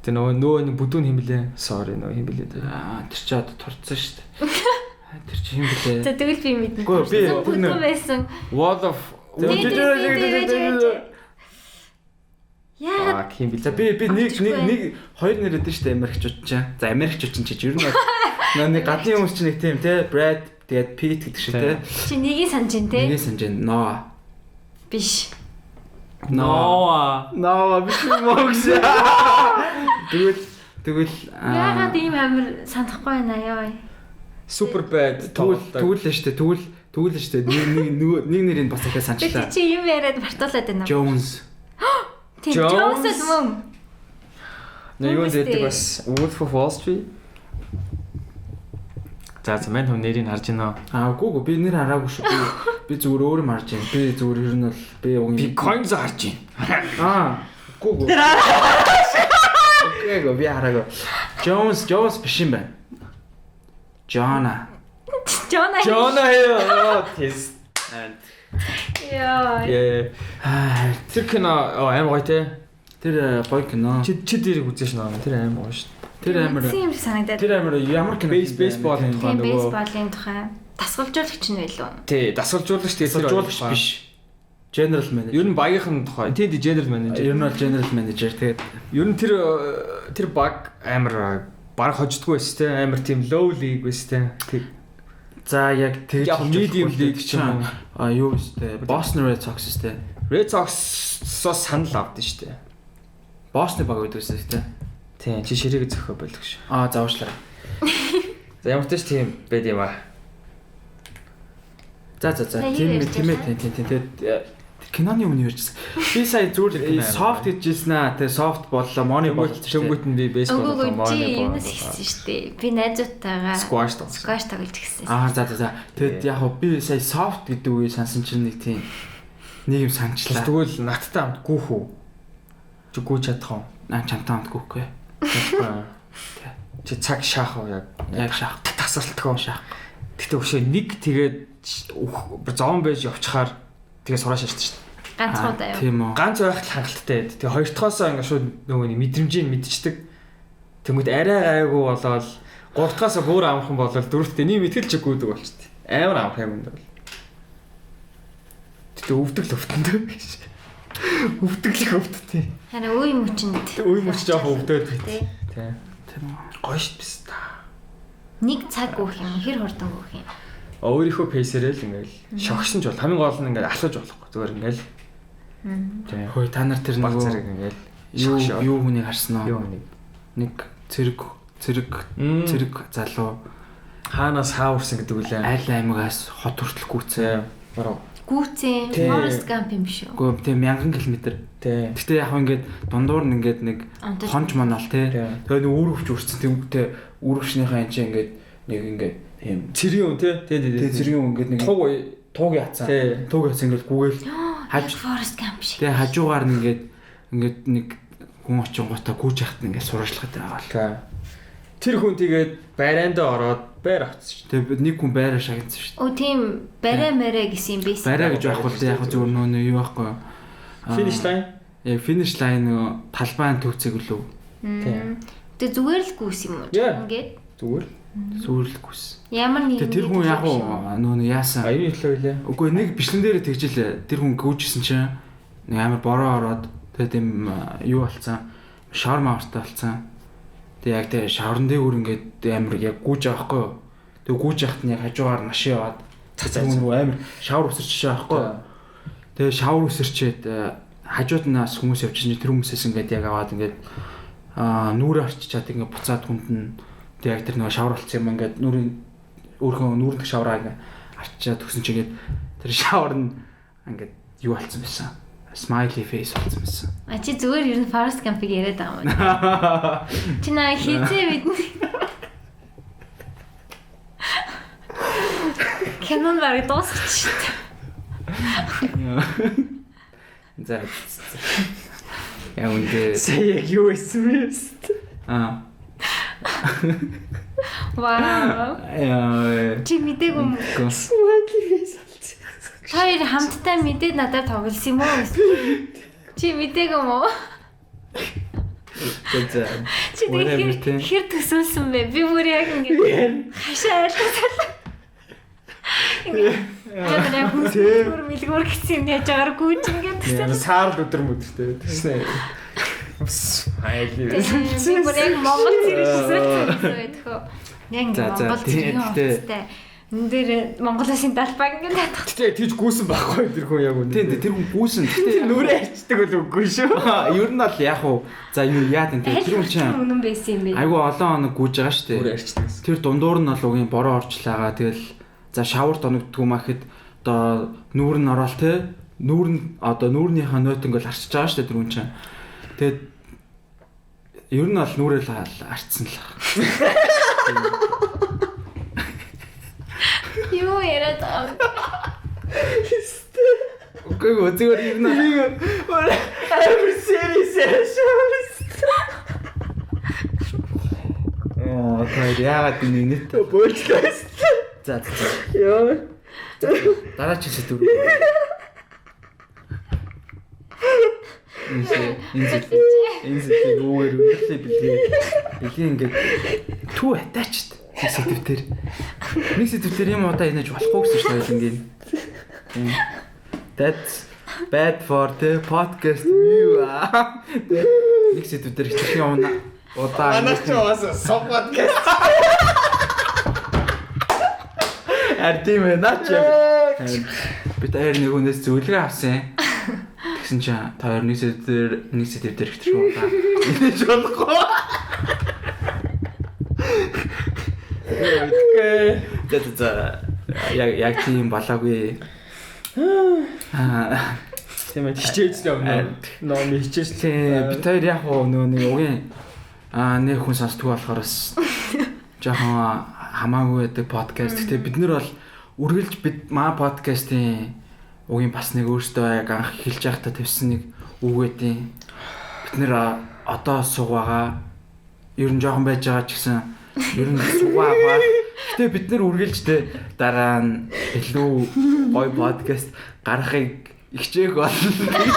Тэр нөгөө нөгөө нэг бүдүүн химблээ. Sorry нөгөө химблээ тий. Аа тэр чи одоо турцсан шүү дээ. Тэр чи юм блэ? За тэгвэл би мэднэ. Үгүй би тэр байсан. Wall of Яагаад юм бэлээ? За би нэг хоёр нэр өгдөн шүү дээ Америкчууд чинь. За Америкчууд чинь чи ер нь бол нэг гадны хүмүүс чинь нэг тийм те Brad тэгээд Pitt гэдэг шиг те. Чи нэгийг санаж байна те? Нэгийг санаж байна. Noah. Биш. Noah. Noah биш юм уу гэсэн. Тэгвэл яагаад ийм амар санахгүй байна ёо. Super bad тэгвэл шүү дээ. Тэгвэл шүү дээ. Нэг нэрийг бас дахиад санчлаа. Чи юм яриад мартуулаад байна. Jones. Тийм Jones мөн. Нэ юу гэдэг бас Wolf of Wall Street. За мань хүн нэрийг харж байна. Аа үгүй би нэр хараагүй шүү. Би зүгээр өөр юм харж байна. Би зүгээр ер нь бол би уг би coins харж байна. Аа үгүй. Окей, би хараагүй. Jones биш юм байна. Jonah. Jonah Hill. Тэс. Яа. Yeah. Тэр кино амар гоё те. Тэр гоё кино. Чи дэрийг үзсэн шнэ. Тэр амар гоё шүү. Тэр амар. Тийм санагдаад. Тэр амар ямар кино? Бейсболын тухай нөгөө. Бейсболын тухай. Дасгалжуулагч нь байлуу. Тий, дасгалжуулагч тэгээд тэр дасгалжуулагч биш. General manager. Ер нь багийнхан тухай. Тий, general manager. Ер нь бол general manager. Тэгээд ер нь тэр баг амар баг хождгүй байсан те. Амар тийм low league байсан те. За яг тэгж medium league ч юм уу. А юу өстэй Boston Red Sox өстэй. Red Sox-оос санал авдсан шүү дээ. Boston баг байдаг өстэй те. Тийм чи ширээг зөхөө болдог шүү. Аа за уучлаарай. За ямар ч тийм байд юм аа. За тийм ээ. Тэгээд киноны өмнө ярьжсэн. Би сая зүгээр soft гэж хэлсэн аа. Тэгээ soft боллоо, money боллоо. Тэнгүүт нь би baseball боллоо, money боллоо. Юунаас хийсэн шүү дээ. Би найзуудтайгаа squash тоглож гисэн. Аа за. Тэгэд яг хөө би сая soft гэдэг үгийг сансан чинь нэг тийм нэг юм санчлаа. Тэгвэл надтай хамт гүүх үү? Чи гүүж чадах уу? Аа чамтай хамт гүүхгүй. Чи цаг шаах уу яг? Яг шаах. Тасралтгүй шаах. Гэтэ өшөө нэг тэгээд зовон байж явчихаар тэгээ сураа шаардсан шүү дээ. Ганцхан удаа юу? Тийм үү. Ганц байхад хангалттай байд. Тэгээ хоёр дахьаасаа ингээ шууд нөгөө нэг мэдрэмжийг мэдчихдэг. Тэнгүүд арай гайгүй болоод гурав дахьаасаа бүр амархан болоод дөрөвт нэг мэтгэл ч гүйдэг болчихдээ. Амар амархан юм даа. Гэтэ өвдөг л өвтөндөө гэж. Өвдөглөх өвдтэй. Харин үе мөчөнд. Үе мөч жоохон өвдөөд байт. Тий. Тийм үү. Гоё шít биш та. Нэг цаг гүөх юм хэр хурдан гүөх юм. Өөрийнхөө пейсэрээ л ингээл шогсон ч бол хамгийн гол нь ингээл алхаж болохгүй зүгээр ингээл. Тийм. Хөөе та нар тэр нөгөө зэрэг ингээл юу хүнийг харсан уу? Юу хүнийг? Нэг цэрэг залуу хаанаас хаа урсан гэдэг үлээ. Айл аймагаас хот хүртэл гүйцээ. Баруу. Гүйцээ. Forest Gump юм биш үү? Үгүй тийм 1000 км. Тийм. Гэтэ яг ингээд дундуур нь ингээд нэг хонж моноол тий. Тэгээ нэг үүрвч үрсэн тэнгүүтээ үүрвчнийхээ энэ чинь ингээд нэг ингээд тийм цэргийн үн тий. Тий цэргийн үн ингээд нэг туг яцсан. Туг яцсан ингээд гүгээл хаж Forest Gump шиг. Тэгээ хажуугаар нь ингээд нэг хүн очингуудаа гүйж яхад нь ингээд сураашлахад байгаа л. Тэр хүн тэгээд барайндаа ороод байр авчихсан шүү. Тэгээ нэг хүн байраа шагнасан шүү. Өө тийм барай мэрэ гэсэн юм байсан. Барай гэж байхгүй л яг зүгээр нөө юу байхгүй. Finish line. Яг finish line нөгөө талбайн төвцөг лүү. Тийм. Тэгээ зүгээр л гүйс юм уу? Ингээд зүгээр. Зүгээр л гүйс. Ямар нэг тэр хүн яг нөө яасан? Аюу төлөө илээ. Үгүй нэг бичлэн дээрээ тэгжил тэр хүн гүйжсэн чинь нэг амар бороо ороод тэгээд юм юу болцсон? Шаурма авартай болцсон. Тэгээ яг тэгээ шавран дээгүүр ингээд амар яг гүйж байгаа байхгүй юу? Тэгээ гүйж яхад нь яг хажуугаар машин яваад цацаа руу амар шавар үсэрч байгаа байхгүй юу? Тэгээ шавар үсэрчээд хажууд нь бас хүмүүс явж чинь тэр хүмүүсээс ингээд яг аваад ингээд нүрээ арчичаад ингээд буцаад хүнд нь тэгээ яг тэр нөгөө шавар болцсон юм ингээд нүрийн өөрхөн нүрэнх шавраа ингээд арчичаад өгсөн чинь ингээд тэр шавар нь ингээд юу болцсон байсан. Smiley face болсон байсан. А чи зүгээр ер нь Forest Gump-ыг яриад байгаа юм уу? Чи наа хизээ мэднэ. Кинон бараг дуусчих шүү дээ. За. Яг үндэ сая яг юу байсан бэ? Аа. Вау. Чи мдээгүй юм уу? Smiley face болсон. Хоёр хамтдаа мэдээд надад тоглосон юм уу? Чи мдээгүй юм уу? За. Чи тэгэхээр хэр төсөөлсөн бэ? Би бүр яг ингэ хашаа айлтсан. Яг хүнсгүр мэлгүр гэсэн юм яаж байгаагаар гүйж ингээд тэгсэн. Саарл өдөр мөдөртэй тэгсэн. Айлээ. Би бүр яг Монгол зэрэг төсөөлсөн байдаг. Яг Монгол зэрэг хувцастай. Энэ дээр Монгол улсын далбаг ингээд татах. Гэтэ тийж гүйсэн байхгүй тэр хүн яг үнэ. Тийм тэр хүн гүйсэн. Гэтэ нүрээ арчдаг бол үгүй шүү. Ер нь бол яг уу за юу яа тийм тэр хүн чинь үнэн байсан юм бэ. Айгу олон хоног гүйж байгаа шүү дээ. Нүрээ арчдаг. Тэр дундуур нь бол угийн бороо орчлаагаа тэгэл за шавар доногддгүй махад одоо нүүр нь ороод те нүүр нь одоо нүүрнийхээ нойтон ингээл арчиж байгаа шүү дээ тэр хүн чинь. Тэгээд ер нь бол нүрээ л арчсан л. Юу яриад байгаа юм? Үгүй зүгээр ер нь амар serious шүү. Яа, тэр яагаад энэ нийт бөөлжлөө. За за. Йоо. Дараа чи сэдв. Энэ сэдвийг үүгээр өндөрлөө бэлгээ. Бэлгээ ингээд too attached нэг сэдвтэр. Нэг сэдвтэр юм удаа инээж болохгүй гэсэн шүү дээ ингээд. That's bad for the podcast view. Нэг сэдвтэр хэтэрхий юм удаа. Манай ч бас сум подкаст. Ар тийм ээ наач. Би таар нэг хүнээс зөвлөгөө авсан. Тэгсэн чинь та хоёр нэг сэдвтэр хэтэрхий удаа инээж болохгүй. Окей. За. Яг тийм болоогүй. Аа. Тийм ээ хичээж явна. Ном хичээж тийм. Бид хоёр яг уу нөгөө нэг угийн нэг хүн сонсдгүй болохоор бас жоохон хамаагүй байдаг подкаст. Гэтэ бид нар бол үргэлж бид маа подкастын угийн бас нэг өөртөө яг анх эхэлж байхдаа тавьсан нэг үг байдیں۔ Бид нэр одоо суг байгаа. Ер нь жоохон байж байгаа ч гэсэн ер нь сугаа аваа. Гэтэ бид нэр үргэлж те дараа нь илүү гоё подкаст гаргахыг хичээх болно гэдэг.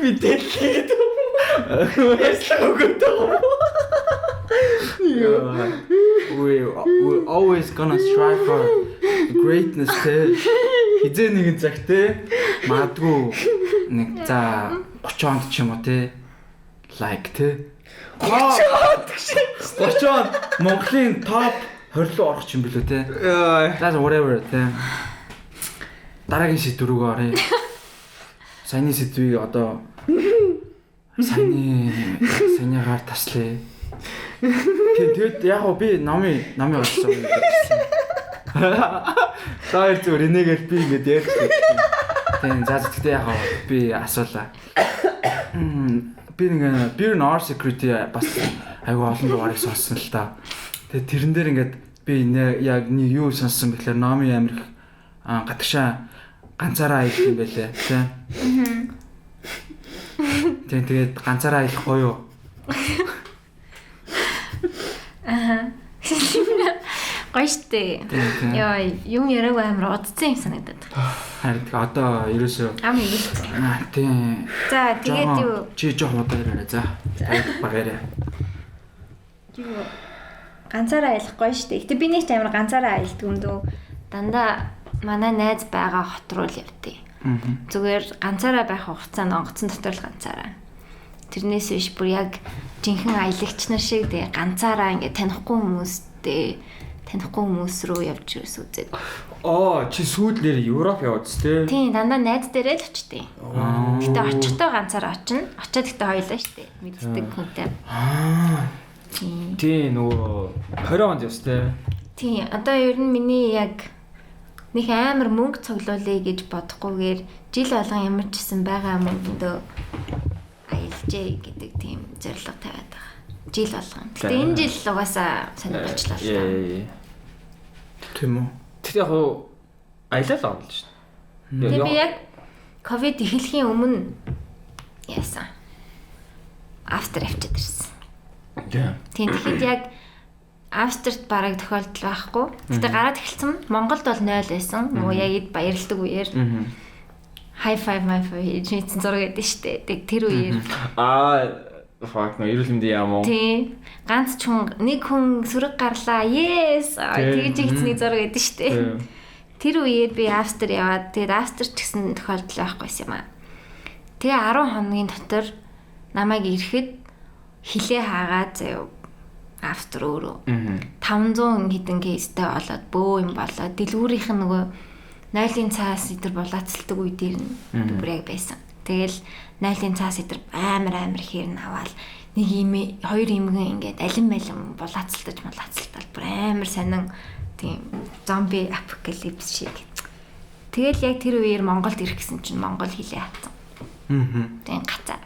Мэдээлээд. Яслаг өгөөд байгаа. We always gonna strive for greatness те. Хизээ нэгэн цаг те магадгүй нэг за 30 онд ч юм уу те like те 30 онд Монголын топ 20 руу орох юм билүү те. За whatever те. Дараагийн сэдв рүү оръё. Саяны сэдвийг одоо саяныгаар таслая. Тэгээд яг уу би номын олсон юм гэсэн. Та хоёр зүгээр энийгэл би ингэж ярьж байна. Тийм за гэхдээ яг би асуулаа. Би нэг Beer and Our Security бас айгүй олон дугаарыг сонссон л та. Тэгээд тэрэн дээр ингээд би яг нэг юу сонссон бэхлээр номын амир их гадагшаа ганцаараа аялах юм байлээ тийм. Тийм тэгээд ганцаараа аялахгүй юу? Аа. Гоё штэ. Йоо, юм яриаг амар удцсан юм санагдаад байна. Харин тэг одоо ерөөсөө ам игэлцсэн. Аа тийм. За тэгээд юу? Чи жоох удаа яриарай за. Баг яриа. Юу? Ганцаараа аялах гоё штэ. Гэтэ би нэг ч амар ганцаараа аялдаг юм дөө. Дандаа манай найз байгаа хот руу л явдیں۔ Зүгээр ганцаараа байх хугацаанд онгоцон дотор л ганцаараа. Тэрнээс биш бүр яг жинхэнэ аялагч нар шиг тэгээ ганцаараа ингээ танихгүй хүмүүстэй танихгүй хүмүүс рүү явж ирээс үзээд. Аа чи сүйд нэр Европ яваад тэ? Тийм дандаа найз дээрээ л очтیں۔ Гэтэ очихдоо ганцаараа очино. Очиод гэтэ хоёлаа штэ. Мэддэг хүнтэй. Аа. Тийм нөгөө 20 онд явс тэ? Тийм одоо ер нь миний яг нэг амар мөнгө цуглуулъя гэж бодохгүйгээр жил болгон ямар ч гэсэн байгаа мөнгөндөө аялжээ гэдэг тийм зорилго тавиад байгаа. Жил болгон. Гэтэ энэ жил угаасаа сонирхолтой болчлаа. Тийм үү. Тэгтээ яг уу аялал байгаа юм л шүү дээ. Тэгээ би яг ковид эхлэхийн өмнө яасан. Австри авчиад ирсэн. Тийм тэгэхэд яг Австрид бараг тохиолдол байхгүй. Гэтэ гараад эхэлсэн. Монголд бол 0 байсан. Нөгөө яг эд баярлдаг үеэр. High five my five хийж мэдсэн зураг өгдөө штэ. Тэг тэр үеэр fuck no эрүүл мэндийн яам уу? Тий. Ганц ч хүн нэг хүн сүрэг гарлаа. Yes. Тэгж ийцний зураг өгдөө штэ. Тэр үеэр би Австри яваад тэгээд Австрич гэсэн тохиолдол байхгүйсэн юм аа. Тэгээ 10 хоногийн дотор намайг ирэхэд хилээ хаагаа заяа Австри өөрөө 500 хэдэн кейстэй болоод бөө юм болоод дэлгүүрийнх нь нөгөө нойлын цаас идэр булаацалдаг үе дээр нь бүр яг байсан. Тэгэл нойлын цаас идэр амар ихээр нь аваад нэг юм хоёр имгэн ингээд алим алим булаацалтаж мулаацалтал бүр амар сонин тийм зомби апокалипс шиг. Тэгэл яг тэр үеэр Монголд ирэх гэсэн чинь Монгол хилээ хатсан. Тийм гацаад.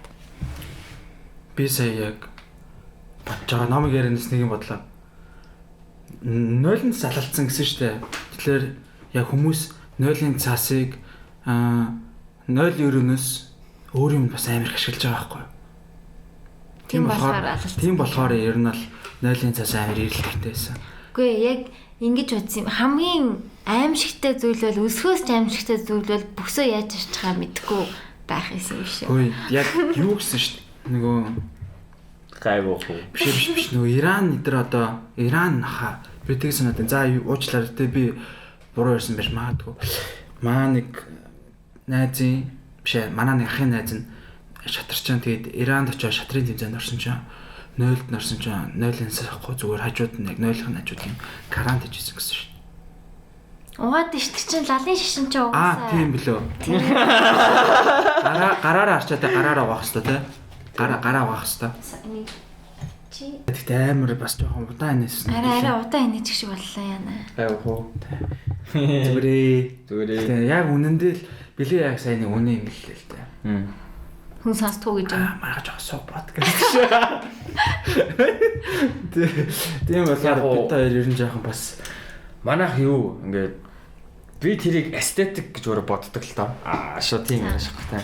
Би сая яг бодож байгаа номыг ярианаас нэг юм бодлоо. Нойлын цаас алалцсан гэсэн шүү дээ. Тэгэхээр яг хүмүүс нойлын цаасыг нойл өрөөнөөс өөр юм бас амар их ашиглаж байгаа байхгүй юу? Тийм болохоор ер нь бол нойлын цаас амар эрэлттэй байсан. Үгүй яг ингэж бодсон юм. Хамгийн аимшигтай зүйл бол өсгөөс ч аимшигтай зүйл бол бүсөө яаж арчихаа мэдэхгүй байх юм шиг. Хөөе яг юу гэсэн шүү дээ. Нөгөө гайгүй хөө. Биш нөгөө Иран эдэр одоо Иран хаа би тэг санаад. За уучлаарай те би буруу ярьсан байж магадгүй. Маа нэг найзын биш ээ манай нэг ахын найз нь шатарчаан тэгээд Иранд очиж шатрын тэмцээнд орсон чинь нойлд норсон чинь нойлын сахгүй зүгээр хажууд нь яг нойлын хажууд юм карант хийжсэн гэсэн шүү дээ. Угаад ш тэр чинь лалын шишин чи угаасаа. Аа тийм билүү. Гараараа арчаад гараараа угаах хэвээр те. Гараа угаах хэвээр. Чи Тэгтээ амар бас жоохон удаан инээсэн. Арай удаан инээчих шиг боллоо яана. Гайгүй. Зүгээрээ. Тэгээ яг үнэндээ л билээ яг сайн нэг үнэ юм лээ л дээ. Хүн сонсдгоо гэж юм. Маргааш жоохон суу подкаст шүү. Тийм болохоор бид хоёр ер нь жоохон бас манайх юу ингээд би тэрийг эстетик гэж өөрөө боддог л доо. Аа шо тийм юм шиг та.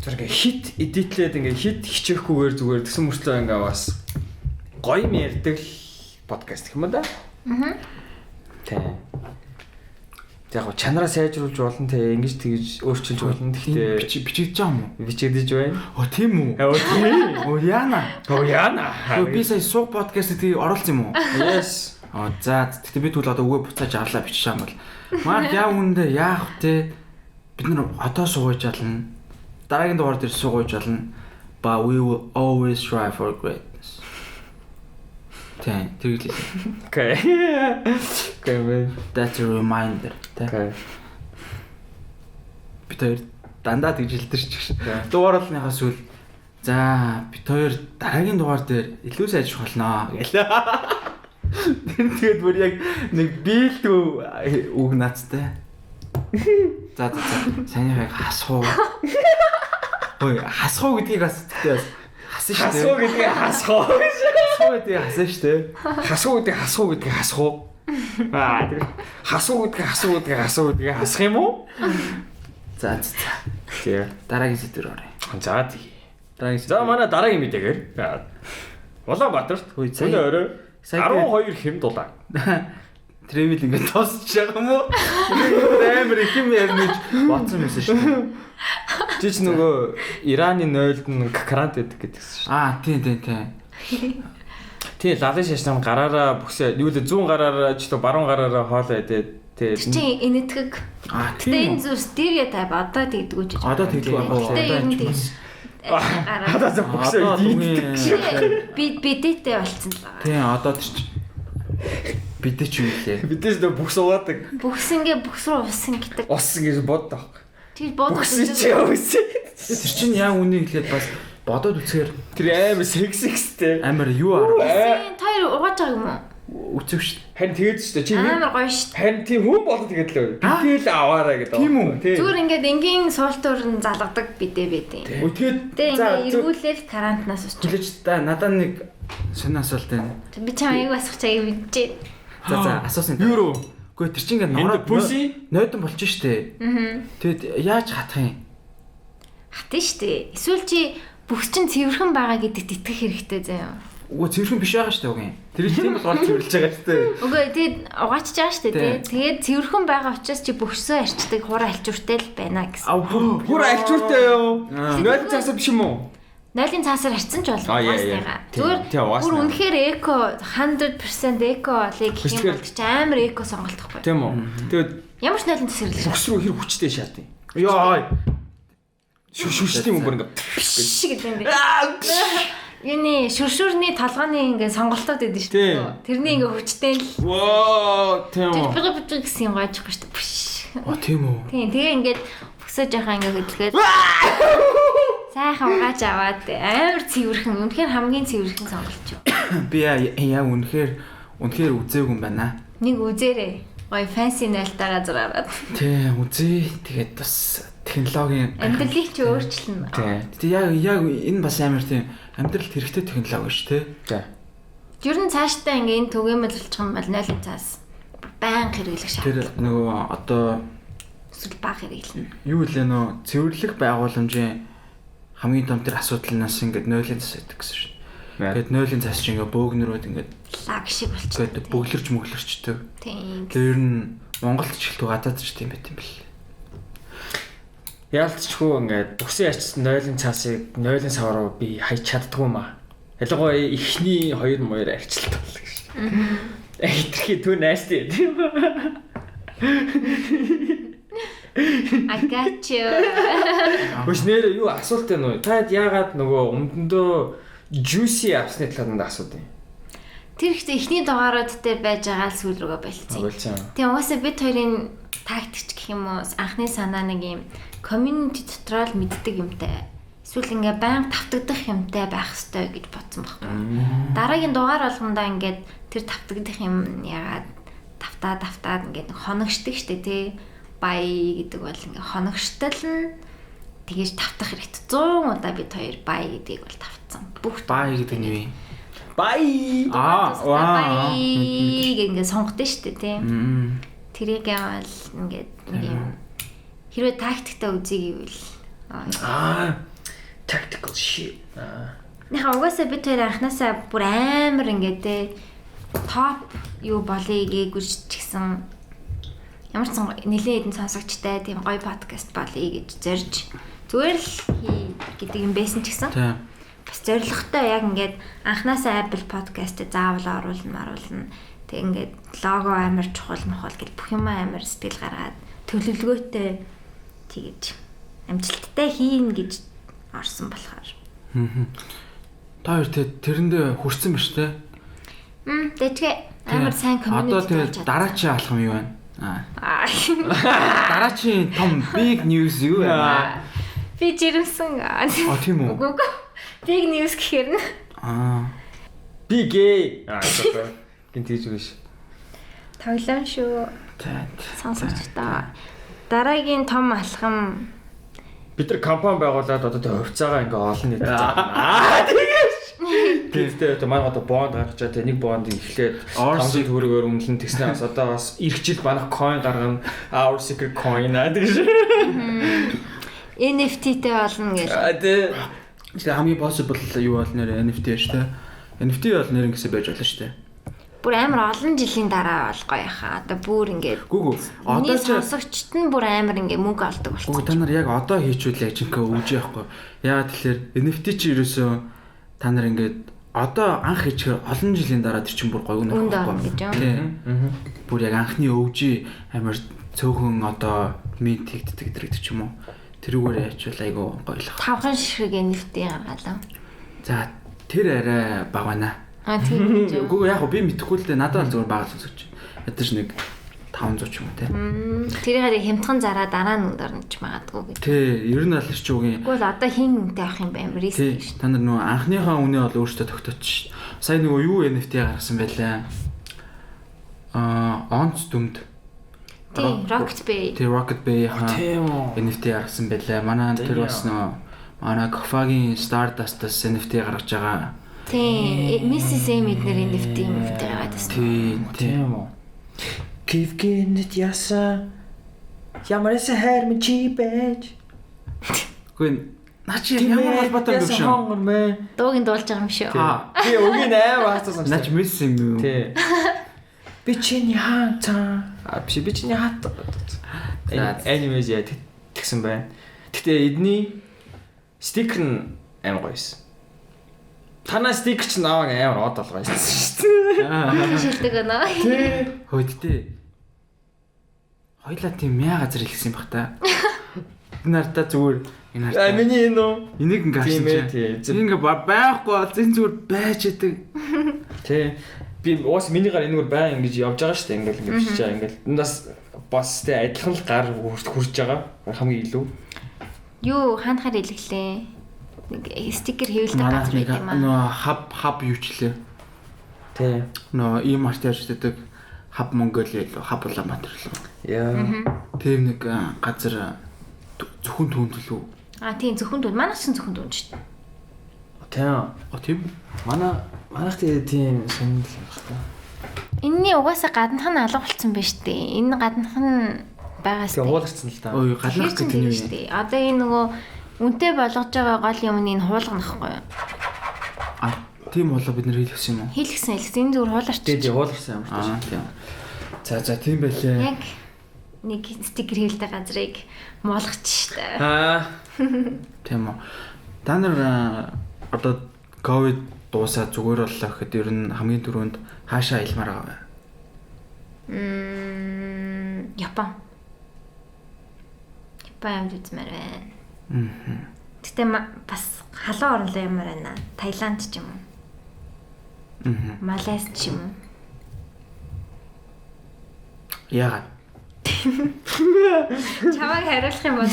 Тэр ингээ хит эдитлээд ингээ хит хичээхгүйгээр зүгээр тэгсэн мөртлөө ингээ бас гоё юм ярьдаг л подкаст гэх юм да. Аа. Тийм. Яг го чанараа сайжруулж болно те ингэж тэгж өөрчилж болно. Гэхдээ бичигдэж байгаа юм уу? Бичигдэж байна. Оо тийм үү? Оо тийм. Оо яана. Оо яана. Би сая сууг подкаст гэдгийг оруулсан юм уу? Yes. Аа за тэгтээ би тэгвэл одоо үгээ буцааж авлаа бичиж байгаа юм бол. Марк яа үүндээ яах вэ? Бид нар одоо суугаж ялна. Дараагийн дугаар дээр суугаж ялна. But we will always strive for greatness. Тийм, тэр л. Okay. Okay, man. That's a reminder. Okay. Бид хоёр дандаа тэгж хэлдэг ч гэсэн. Дугаарлалныхаа сүүл за бид хоёр дараагийн дугаар дээр илүү сайжрах болно гэлээ. Тэр тэгээд бүр яг нэг биелдүү үг наацтай. За за за. Санийхыг хасхуу. Ой, хасхуу гэдгийг бас тэгтээ бас хасан шүү дээ. Хасхуу гэдгийг хасхуу. Хасхуу гэдгийг хасан шүү дээ. Хасхуу гэдгийг хасхуу гэдгийг хасхуу. Аа тэр хасуу гэдгийг хасуу гэдгийг хасуу гэдгийг хасах юм уу? За за за. Тий. Дараагийн сэдвээр оръё. За тий. Дараагийн За манай дараагийн мэдээгээр Улаанбаатарт өнөө орой 12 хэм дулаан. Тревел ингээд тосч байгаа юм уу? Амар их юм ярина гэж бодсон байсан шүү дээ. Чи ч нөгөө Ираны нойлд нь карант байдаг гэдэгсэн шүү. Аа тийм тийм тийм. Тий, лалын шашнаа гараараа бүхсээ юу л зүүн гараараа ч л баруун гараараа хоолоо идээд тий. Чи энэтхэг. Аа тийм. Энэ зүс дэргээ тайв одоо тэгдэггүй ч. Одоо тэгдэггүй яг одоо ер нь тэг. Одоо зөв бүхсээ иддэг. Би бидэтэй болцсон л байгаа. Тийм одоо тэр чи бидээ ч юу лээ. Бидээс нөө бүхс угаадаг. Бүхс ингээ бүхс рүү усан гэдэг. Ус ингэж боддог. Тэр бодох Бүхс чи явсан. Тэр чинь яа үнийг хэлээд бас бодоод үзэхээр тэр амар сексикстэй. Амар юу арга. Тойр угааж байгаа юм уу? Үцэв шүү. Харин тэгээд шүү дээ. Чи амар гоё шүү. Харин тийм хүн болоод тэгээд л бидээ л аваарай гэдэг. Тийм үү? Зүгээр ингээд энгийн суултуур нь залгадаг бидээ бидээ. Тэгээд ингээ эргүүлээл карантинаас усч. Хүлээж та надад нэг сонин асуулт байна. Би чам аяг басах чаяг мэдчихээн. За за асуусан. Юу рүү? Үгүй тэр чинь ингээд нороо нойтон болчих штэ. Аа. Тэгэд яаж хатах юм? Хатна штэ. Эсвэл чи бүхс чинь цэвэрхэн байгаа гэдэгт итгэх хэрэгтэй заяа. Үгүй цэвэрхэн биш байгаа шүү дээ үгүй. Тэр чинь тийм болгоор цэвэрлж байгаа шүү дээ. Үгүй тэгээд угаачж байгаа шүү дээ. Тэгээд цэвэрхэн байгаа учраас чи бөхсөө арчдаг хураа альчууртай л байна гэсэн. А хураа альчууртай юу? Нойлын цаасаар биш юм уу? Нойлын цаасаар арчсан ч болно. Зүгээр бүр үнэхээр эко 100% эко болыг гэх юм бол чи амар эко сонголт байхгүй. Тийм үү? Тэгээд ямар ч нойлын цэвэрлэх. Бөхс рүү хэр хүчтэй шат юм. Йоо. Шүштэй юм бүр ингээ гэдэг юм бэ. Юуны шүршүрний толгооны ингээ сонголтууд өгдөн шүү дээ. Тэрний ингээ хүчтэй л. Воо, тийм үү. Биг гэсэн юм гойчихгүй шүү дээ. Оо, тийм үү. Тийм, тэгээ ингээд бөксөө жоохон ингээ хөдөлгөөд сайхан угааж аваад амар цэвэрхэн, үнэхээр хамгийн цэвэрхэн сонголт юу. Би яа үнэхээр үзээгүй юм байна. Нэг үзээрэй. Гоё fancy нойлтойгоо зураарад. Тийм, үзье. Тэгээд бас технологийн амьдралыг чи өөрчилнө. Тийм. Тэгээд яг энэ бас амар тийм амьдралд хэрэгтэй технологи шүү дээ. Тийм. Ер нь цаашдаа ингээ энэ түгээмэл болчих юм бол нойлын цаас байнга хэрэглэх шаардлага. Тэр нөгөө одоо эсвэл бага хэрэглэнэ. Юу вэ нөө цэвэрлэх байгууламжийн хамгийн том тэр асуудал нь ингээд нойлын цаас байдаг гэсэн шүү дээ. Тэгээд нойлын цаас чинь ингээ бөөгнөрөөд ингээд лаг шиг болчихдог. Тэгээд бөглөрч мөглөрчдөг. Тийм. Тэр нь Монголд ч гэлтүү гадаад ч тийм байт юм бэл. Яалтчгүй ингээд бүхсэн ярьсан нойлын цаасыг нойлын сав руу би хайж чаддгүй маа. Ялангуяа эхний хоёр моёр арчилт бол гэж. Хитрхи too nasty тийм. I got you. Хүч нэр юу асуулт байна уу? Та яагаад нөгөө өмдөндөө juicy авсны талаар надад асуудیں۔ Тэр ихтэй эхний дугаарууд дээр байж байгаа л сүүл рүүгээ болцсон. Тийм угаасаа бид хоёрын тактикч гэх юм уу анхны санаа нэг юм community дотроо л мэддэг юмтай. Эсвэл ингээ байнга тавтагдах юмтай байх ёстой гэж бодсон байхгүй. Дараагийн дугаар болгондоо ингээд тэр тавтагдах юм яагаад тавтаад ингээд хоногшдаг штэ тий. Бай гэдэг бол ингээ хоногштол нь тэгэж тавтах хэрэгтэй. 100 удаа бид хоёр бай гэдгийг бол тавтсан. Бүх бай гэдэг нь юу юм? Бай. Аа, бай гэх ингээ сонгодог штэ тий. Тэрийг бол ингээд нэг юм хэрвээ тактиктай үзье гэвэл tactical shit. Нахаа угаасаа бид хоёр анханасаа бүр амар ингээд те топ юу болъё гээгүй ч гэсэн ямар ч нэлээд хэдэн сонсогчтой тийм гоё подкаст болъё гэж зорж зүгээр л хий гэдэг юм байсан ч гэсэн бас зорилготой яг ингээд анханасаа Apple Podcast-д заавал оруулна. Тэг ингээд лого амар чухал мохол гэл бүх юм амар сэтгэл гаргаад төлөвлөгөөтэй тэгэж амжилттай хийн гэж орсон болохоор. Та хоёр тэрэндээ хүрсэн ба штэ. Тэжгээ амар сайн community. Одоо тэгээд дараачийн алхам юу байна? Дараачийн том big news юу байна? Би жирэмсэн. А тийм үү? Үгүй. Big news гэхээр нь. Би гей. Гин тэгж үгүй ш. Тоглоом шүү. Сонсогчдоо. Дараагийн том алхам бид нар компани байгуулад одоо тэг хувьцаагаа ингээ олон нийтэд зарна. Тэгээс. Гэхдээ одоо манай одоо бонд гаргаж байгаа тэг нэг бондыг эхлээд 500 төгрөгөөр үнэлэн тэгснээр бас одоо бас эх жил манайх coin гаргана. Our secret coin тэгш. NFT-тэй болно гэж. Тэг. Тэгээ хамгийн possible юу бол нэр NFT шүү дээ. NFT бол нэр ингэсэ байж болно шүү дээ. Бүр амар олон жилийн дараа бол гоё хаа. Одоо бүр ингээд. Гүгүү. Одоо ч сонсогчд нь бүр амар ингээд мөнгө олдог болчихсон. Гүг та нар яг одоо хийчихвэл яг жинхэнэ өгж яахгүй. Яагаад тэгэхээр NFT чи ерөөсөө та нар ингээд одоо анх хийчихээр олон жилийн дараа тэр чинь бүр гоё үнэ авах байхгүй. Тийм. Бүр яг анхны өвжи амар цөөхөн одоо минт хийгддэг гэдэг ч юм уу. Тэрүүгээр яачвал айгүй гоё л. Тавхан ширхэг NFT гаргалаа. За тэр арай бага байна. А тийм үү. Үгүй яг би мэдэхгүй л дээ. Надад бол зүгээр бага л үзэж. Ядаж нэг 500 ч юм уу те. Тэрийг хямдхан зараа дараа нь үнд орно ч магадгүй гэж. Тий, ер нь бол ирч үгийн. Үгүй л одоо хин үнэтэй авах юм бэ? Амар риск шүү. Та нар нөгөө анхныхаа үнэ бол өөртөө тогтооч. Сая нөгөө юу NFT гаргасан байлаа. Онц дүмд. Тий, Rocket Bay. Тий, Rocket Bay хаа NFT гаргасан байлаа. Манай тэр бас нөгөө манай Кофагийн Stardust-аас NFT гаргаж байгаа. Тий, Mrs. M эднэр NFT гаргаад байсан. Тий, тийм үү. Кивгэнэт яса. Ямарсан хайр минь чи байж. Үгүй Наа чи ямар холбоотой юм бэ шүү? Хонгор мэ. Дууг нь дуулж байгаа юм шүү. Би өгийн амар хацсан Наа чи мисс юм юу? Тий. Би чиний хаата. А биш би чиний хаата. Anyways яа тэгсэн байна. Гэтэ эдний стикер нь амар гоё байсан. Танаа стикер чинь наваа амар од болгоо байсан шүү дээ. Шилдэг өнөө. Тий. Хөөдтэй. Хоёлаа тийм мяа газар хэлсэн юм бах та. Энэ нартаа зүгээр энэ А нартаа. миний энэ үү? Энийг ингээ Тийм харсан ээ, чинь. тий. Ингээ байхгүй бол зэн зүгээр байж идэг. Тий. Би уус миний гар энэгээр байн ингэж явж байгаа шүү дээ. Ингээл ингэ бичиж байгаа ингээл. Энд бас бас тий адилхан л гар хурж байгаа. Хамгийн илүү. Юу хаанахаар илгэлээ. Нэг стикер хэвлдэг Манай газар нэг байт юм аа. нөө хаб хаб юу ч лээ. Тий. Нөө ийм арт ярьж байдаг хаб Монголиа лөө хаб Улаанбаатар лөө. Яа. Тийм нэг газар зөвхөн түүнд лөө. А тийм зөвхөн дүүн. Манайх ч зөвхөн дүүн шүү дээ. Тийм. А тийм үү? Манай манайх тий тийм сонирхол юм байна. Энийний угаасаа гаднах нь алга болцсон байж тээ. Энэ гаднах нь байгаа Тэгээ хууларсан л та. Ой галнах гэдэг нь юу юм? дээ. Одоо энэ нөгөө үнтэй болгож байгаа гол юм нь энэ хуулга нөхгүй юу? А тийм болоо бид нэр хэлсэн юм уу? Хэлгсэн хэлгсэн. Энэ зүгээр хууларч. Тий, тий хууларсан ямар ч Аа тийм. За за тийм байлээ. Яг нэг стикер хэвлдэг газрыг муулгач штэ. Аа. Тийм үү. Та нар одоо ковид дуусаа зүгээр боллоо гэхэд ер нь хамгийн түрүүнд хаашаа аялмаар байгаа вэ? Япон. Япон явж үзмээр байна. Аа. Гэтэ бас халуун орн руу ямар байна? Таиланд ч юм уу? Аа. Малайз ч юм уу? Яагаад? Чамайг хариулах юм бол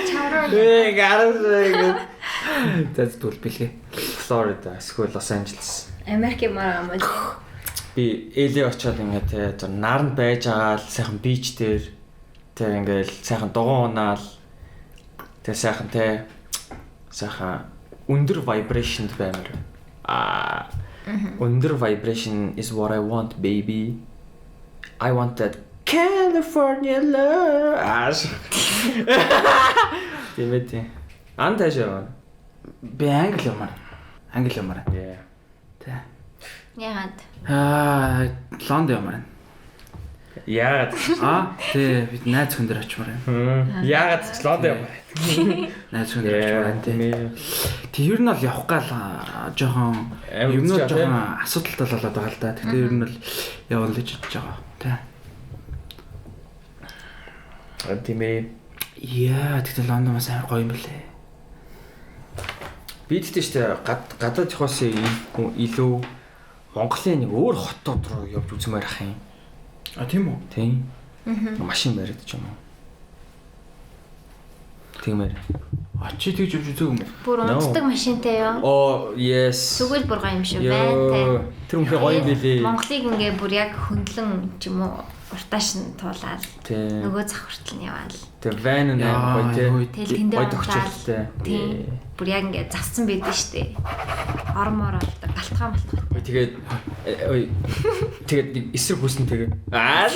чамруу Ээ гараас ингэ. За зүйл бэлгээ. Флорида эсвэл Лос Анжелес. Америк ямар юм бол Би ээлээ очиод ингээ те зур наранд байж байгаа л сайхан бич дээр те ингээл сайхан дугуй унаал те сайхан те сайхан өндөр vibrationд баймар. Аа өндөр vibration is what I want baby. I want that California love. Аа. Тийм ээ тийм. Ан таашаа. Би англи юмар. Англи юмар. Yeah. Тэ. яагаад? Аа, Лондон юмар. Яагаад? Аа, тий, бид найз хүн дээр очимоор байна. Яагаад ч Лондон яваа. Найз хүн дээр очимоор байна тий. Тэг ер нь бол явах гал жоохон Амар юм нь үзэж байгаа, жоохон асуудалтай болоод байгаа л да. Тэгтээ ер нь бол явна л гэж бодож байгаа. Тэ. Тийм ээ. Яа, тэгтээ Лондон бас амар гоё юм бэлээ. Би тэгтээ штэ гадаад явахаас илүү Монголын нэг өөр хотод руу явж үзмээр ах юм. А тийм үү? Тийм. Машин бариад ч юм уу. Тиймээр. А чи тэгж явж үзээгүй юм уу? Бүр No. унцдаг машинтай юу? Оо, yes. Зүгээр бүр гоё юм шүү байна те. Йоо, Тэр үнхээр гоё юм билээ. Монголыг ингээ бүр яг хөндлөн ч юм уу уртааш нь туулаад Тийм. нөгөө зах хүртэл нь яваал. Тэр ван нь амар гоё тий. Яа, Тэгэл тэндээ Гоё унтаал. төгчлөлтэй. Тийм. Бүр яг ингээ зассан байдэн штэ. Ормоор болдог, галтгаа малтгаа. Ой тэгээд ой тэгээд нэг эсрэг хүсэн тэгээ. Аа.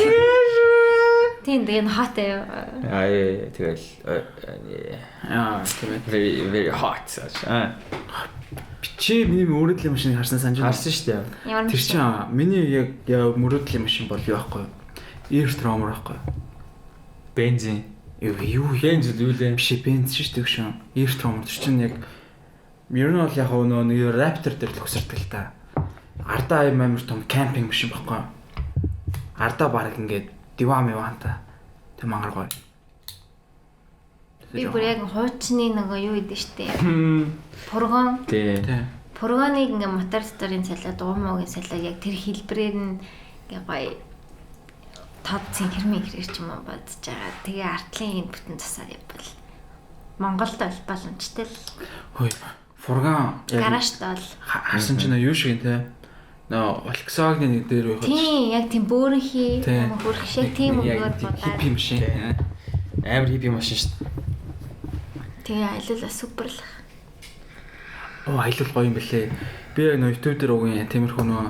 Тийм тэгээ н хот юу. Аа тэгэл Аа, тийм ээ. very very hot. Аа. Чи миний мөрөөдлийн машиныг харсан санаж байна. Харсан шүү дээ. Ямар Тэр чинь миний яг мөрөөдлийн машин бол юу байхгүй юу? Air Rover байхгүй юу? Бензин. Юу юу Бензин юу лээ? биш ээ, бенз шүү дээ шүү. Air Rover тэр чинь яг ер нь бол яг нөгөө нэг Raptor дээр л өсөрдөг л та. Ардаа юм амар том кемпинг машин байхгүй юу? Ардаа баг ингээд диван миванта. Тэг мангар гоё. Би бүр яг хуучны нөгөө юу идэв штэ. Пургон Тий. Тий. пургоныг ингээ мотор доторын цалиа дуумуугийн цалиа яг тэр хэлбэрээр нь ингээ гоё тод цэнхэр мэнхрэр ч юм уу бодож байгаа. Тэгээ артлын энэ бүтэн засаад явбал Монголд бол боломжтой л Хөөе. Фурган яг гаражт бол харсан чинь юу шиг юм те. Нөө Volkswagen-ы нэг дээр байх. тийм яг тийм бөөрөнхий Тий. хөрх шиг тийм өнгөөр хиппи будаад машин. Амар хиппи машин шүү дээ. тэгээ аялал супер л. Оо аялал гоё юм бэлээ. Би яг нөө YouTube дээр угийн тиймэрхүү нөө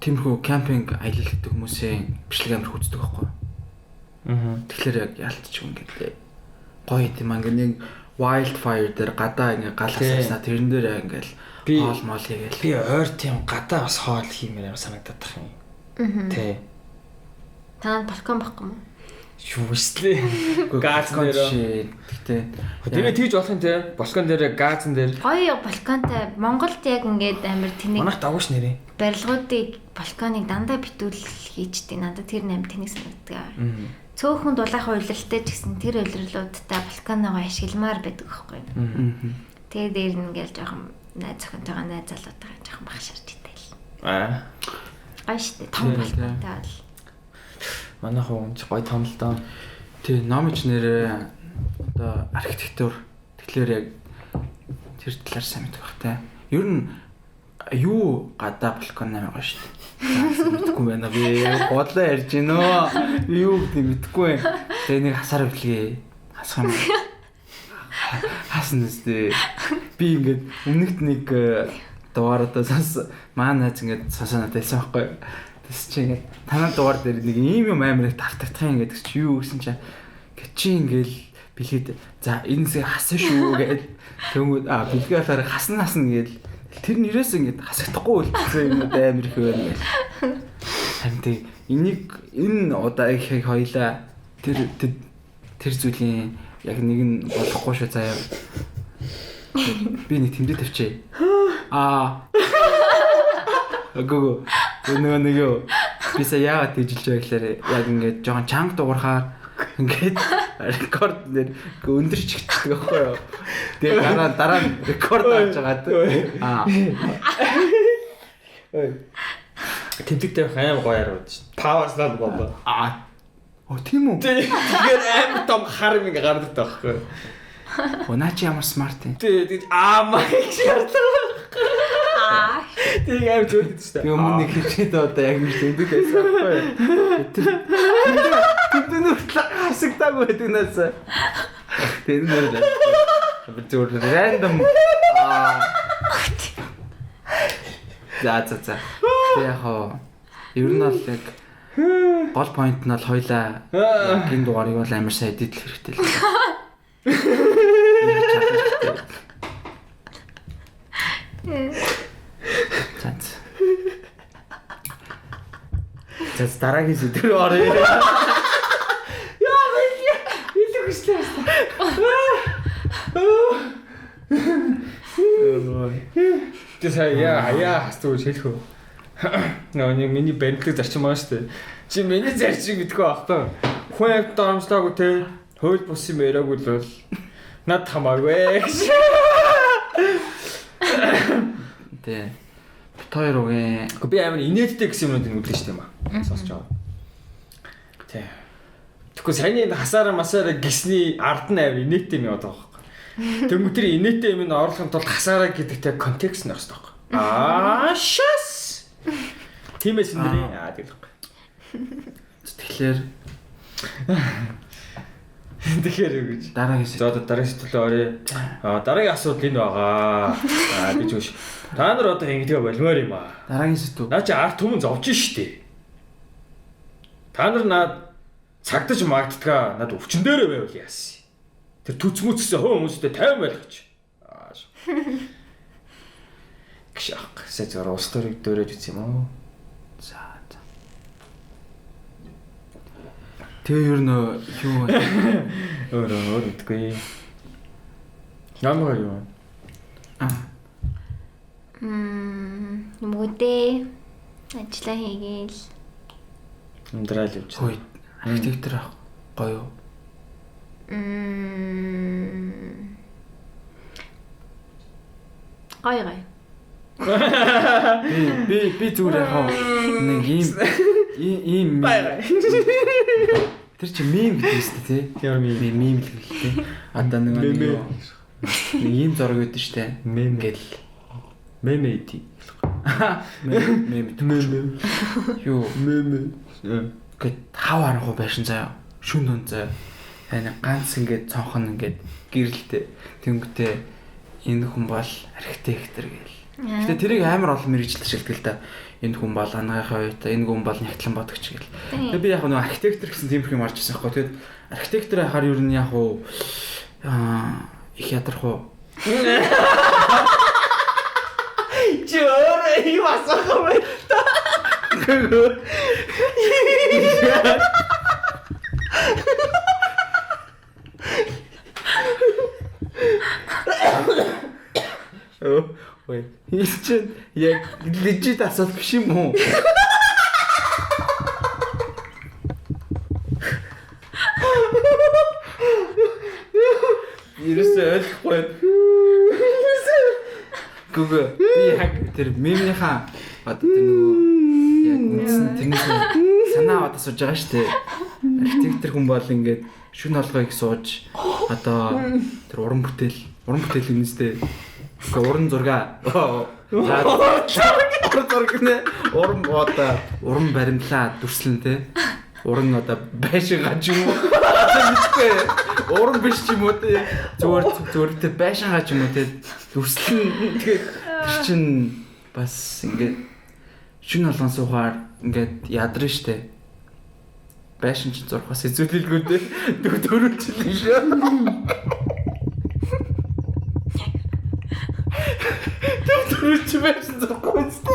тиймэрхүү кемпинг аялал гэдэг хүмүүсийн бичлэг амар үздэг байхгүй. Аа. Тэгэхээр яг яалтч юм ингээд гоё юм ингээд нэг wildfire дээр гадаа ингээ гал хасаасаа тэрэн дээр ингээл хоол мол хийгээл. Би ойр тийм гадаа бас хоол хиймээр амар санагдаад тах юм. Тий. Та балкон байхгүй юм уу? Юу эслээ. Газ дээр. Гэтэ тэгээ тэгж болох юм те. Балкон дээр газан дээр. Гоё балконтай Монголд яг ингээд амар тэнэг. Манайх дагууш нэрээ. Барилгуудыг балконыг дандаа битүүл хийчихдээ надад тэр амар тэнэг санагддаг. Цөөхөн дулаахан улиралтай ч гэсэн тэр улирлуудтай балконыгоо ашигламаар байдаг байхгүй юу. Тэгээ дээр нь ингээл жоохон найз охинтойгоо найз залуутайгаа жоохон багшарч итэл. Аа. Гоё штэ. Том балконтай бол. Манайх хүн ч гоё том л доо. Тий, номч нэрээ одоо архитектур. Тэгэхээр яг тэр талаар сайн мэдэх бах та. Ер нь юу гадаа балкон амар гоё штэ. Мэдхгүй байна би. Бодлоо ярьж гинөө. Би юу гэдэг мэдэхгүй байна. Тэгээ нэг хасаар бэлгээ. Хасах юм. Хасна үстэй. Би ингээд өмнөхт нэг дугаар одоо сонс маа найз ингээд сонсоо надад хэлсэн байхгүй юу. Тэс чи ингээд танаа дугаар дээр нэг ийм юм амар их тавтагдах юм гэдэг чи юу гэсэн чи ингээд чи ингээд бэлгээд за энэ зэ хасан шүү гээд тэнгүүд а бэлгээ болохоор хасна хасна гээд тэр нэрээс ингээд хасагдахгүй үлдсэн юмуд амар их байна гэл. Харин тэг энийг энэ удаа их хоёлаа тэр тэр зүйлийн яг нэг нь болохгүй шүү заяа. Би нэг тэмдэг тавьчих. Аа. Гүгү. Нөгөө нэг юу. Би сая яагаад тийжилж байгаа гэхээр яг ингээд жоохон чанга дуурахаар ингээд рекорд нэр өндөр чигчдэг байхгүй юу. Тэгээ дараа нь рекорд авч байгаа. Аа. Тэмдэг тавих аим гоё яруу шүү. Power slap болоо. Аа. Оо тийм үү? Тэгэхээр амар том хар юм ингээ гардаг байхгүй юу. Оо наа чи ямар смарт юм. Тий, тэгж аа маа гэж ярьдаг. Аа. Тэг аим зөөлөд шүү дээ. Би өмнө нэг хичээд одоо яг нэг тэмдэг байсан байхгүй юу. Тэмдэг нүртэл хасагдаагүй байдаг наасаа. Тэр нэр л. Би зүгээр random аа. За за за. Тэг яг хоо ер нь бол яг гол point нь бол хоёлаа энэ дугаарыг бол амар сайн эдитлэх хэрэгтэй л. За. За дараагийн сэдв рүү оръё. Яа илүү хүслээ. Тэ сая яа хастуу хэлэх үү? Нөө нэг миний баримтлаг зарчим байгаа шүү дээ. Чи миний зарчим гэдэггүй аахгүй. Хүн амт доромжлоогүй те. Хууль бус юм яриаггүй л бол над хамаагүй гэж. Тэ. Бит хоёр үгийн. Би амар инээдтэй гэсэн юмнууд нүглэн шүү дээ маа. Сонсож байгаа. Тэ. Тэгэхгүй саяны хасаараа масаараа гисний ард нь амар инээдтэй юм яваад байгаа байхгүй. Тэнгүү тэр инээдтэй юм нь оруулахын тулд хасаараа гэдэгтэй контекст нь орсон байхгүй. Аа шас. Тиймээс нэрээ аа тэгэл байхгүй. Тэгэхээр Тэгэхээр юу гэж дараагийн за одоо дараагийн сэдвээ оръё. Аа дараагийн асуудал энэ байгаа. Аа гэж үш. Та нар одоо ингэдгээ болмоор юм аа. Дараагийн сэдв. Наа чи ард түмэн зовж штэ. Та нар наад цагдаж магтдгаа над өвчин дээрээ байвал яасан. Тэр түц мүцсэн хөө хүмүүстэй 50 байлгач. Аа. Гш ах. Сая зөвөр улс төрийг дөөрэж үтсэн юм уу? За. Тэгээ ер нь юу вэ? Өөр өөр мэдгүй. Ямар юу? Аа. Нүгдээ ажиллаа хийгээл. Амьдрал явж. Хөөе, архитектор ах гоё юу? Гоё гоё. Би зүгээр яхаа нэг ийм тэр чи мем гэдэг юм шүү дээ тий. Ямар мем? Мем л гэх тий. Одоо нэг нэг ийм зураг өгдөн шүү дээ. Мем гэл. Мем эди. Мем мем мем. Юу мем. Гэт хав аргуу байшин заяа. Шүн дүн заяа. Таны ганц ингээд цонхон ингээд гэрэлтэй. Тэнгүүтээ энэ хүн бол архитектор гээл. Гэтэ тэрийг амар олон мэрэгжил ашигладаг л да. Энэ хүн бол анагаахын оюутан, энэ хүн бол нягтлан бодогч гэл. Тэгээ би яг нөгөө архитектор гэсэн тиймэрхүү юм арч ирсэн байхгүй. Тэгээд архитектор яхаар ер нь яг уу Их ядрах уу? Чи өөрөө юм асуух юм байна та. Ой, энэ чинь яг legit асуулт биш юм уу? Ерөөсөө ойлгохгүй байна. Гүгэ би яг тэр мемнийхаа одоо тэр нөгөө яг үндсэн тэрнээс санаа аваад асууж байгаа шүү дээ. Архитектор хүн бол ингээд шүн толгойг сууж одоо тэр уран бүтээл үнэстэй. Гэхдээ уран зураг. Уран зураг нэ уран одоо уран баримлаа дүрслэн те. Уран одоо байшин гач юм уу? Мэдгүй. Уран биш ч юм уу те. Зүгээр те байшин гач юм уу те. Дүрслэн тэгээд тэр чин бас ингээд шүн болгон суухаар ингээд ядрна штэ. Байшин чин зурхаас хэзүүлэлгүй те. Дөрүүлчихлээ шүү. Дөрүүлч байшин зурхгүй штэ.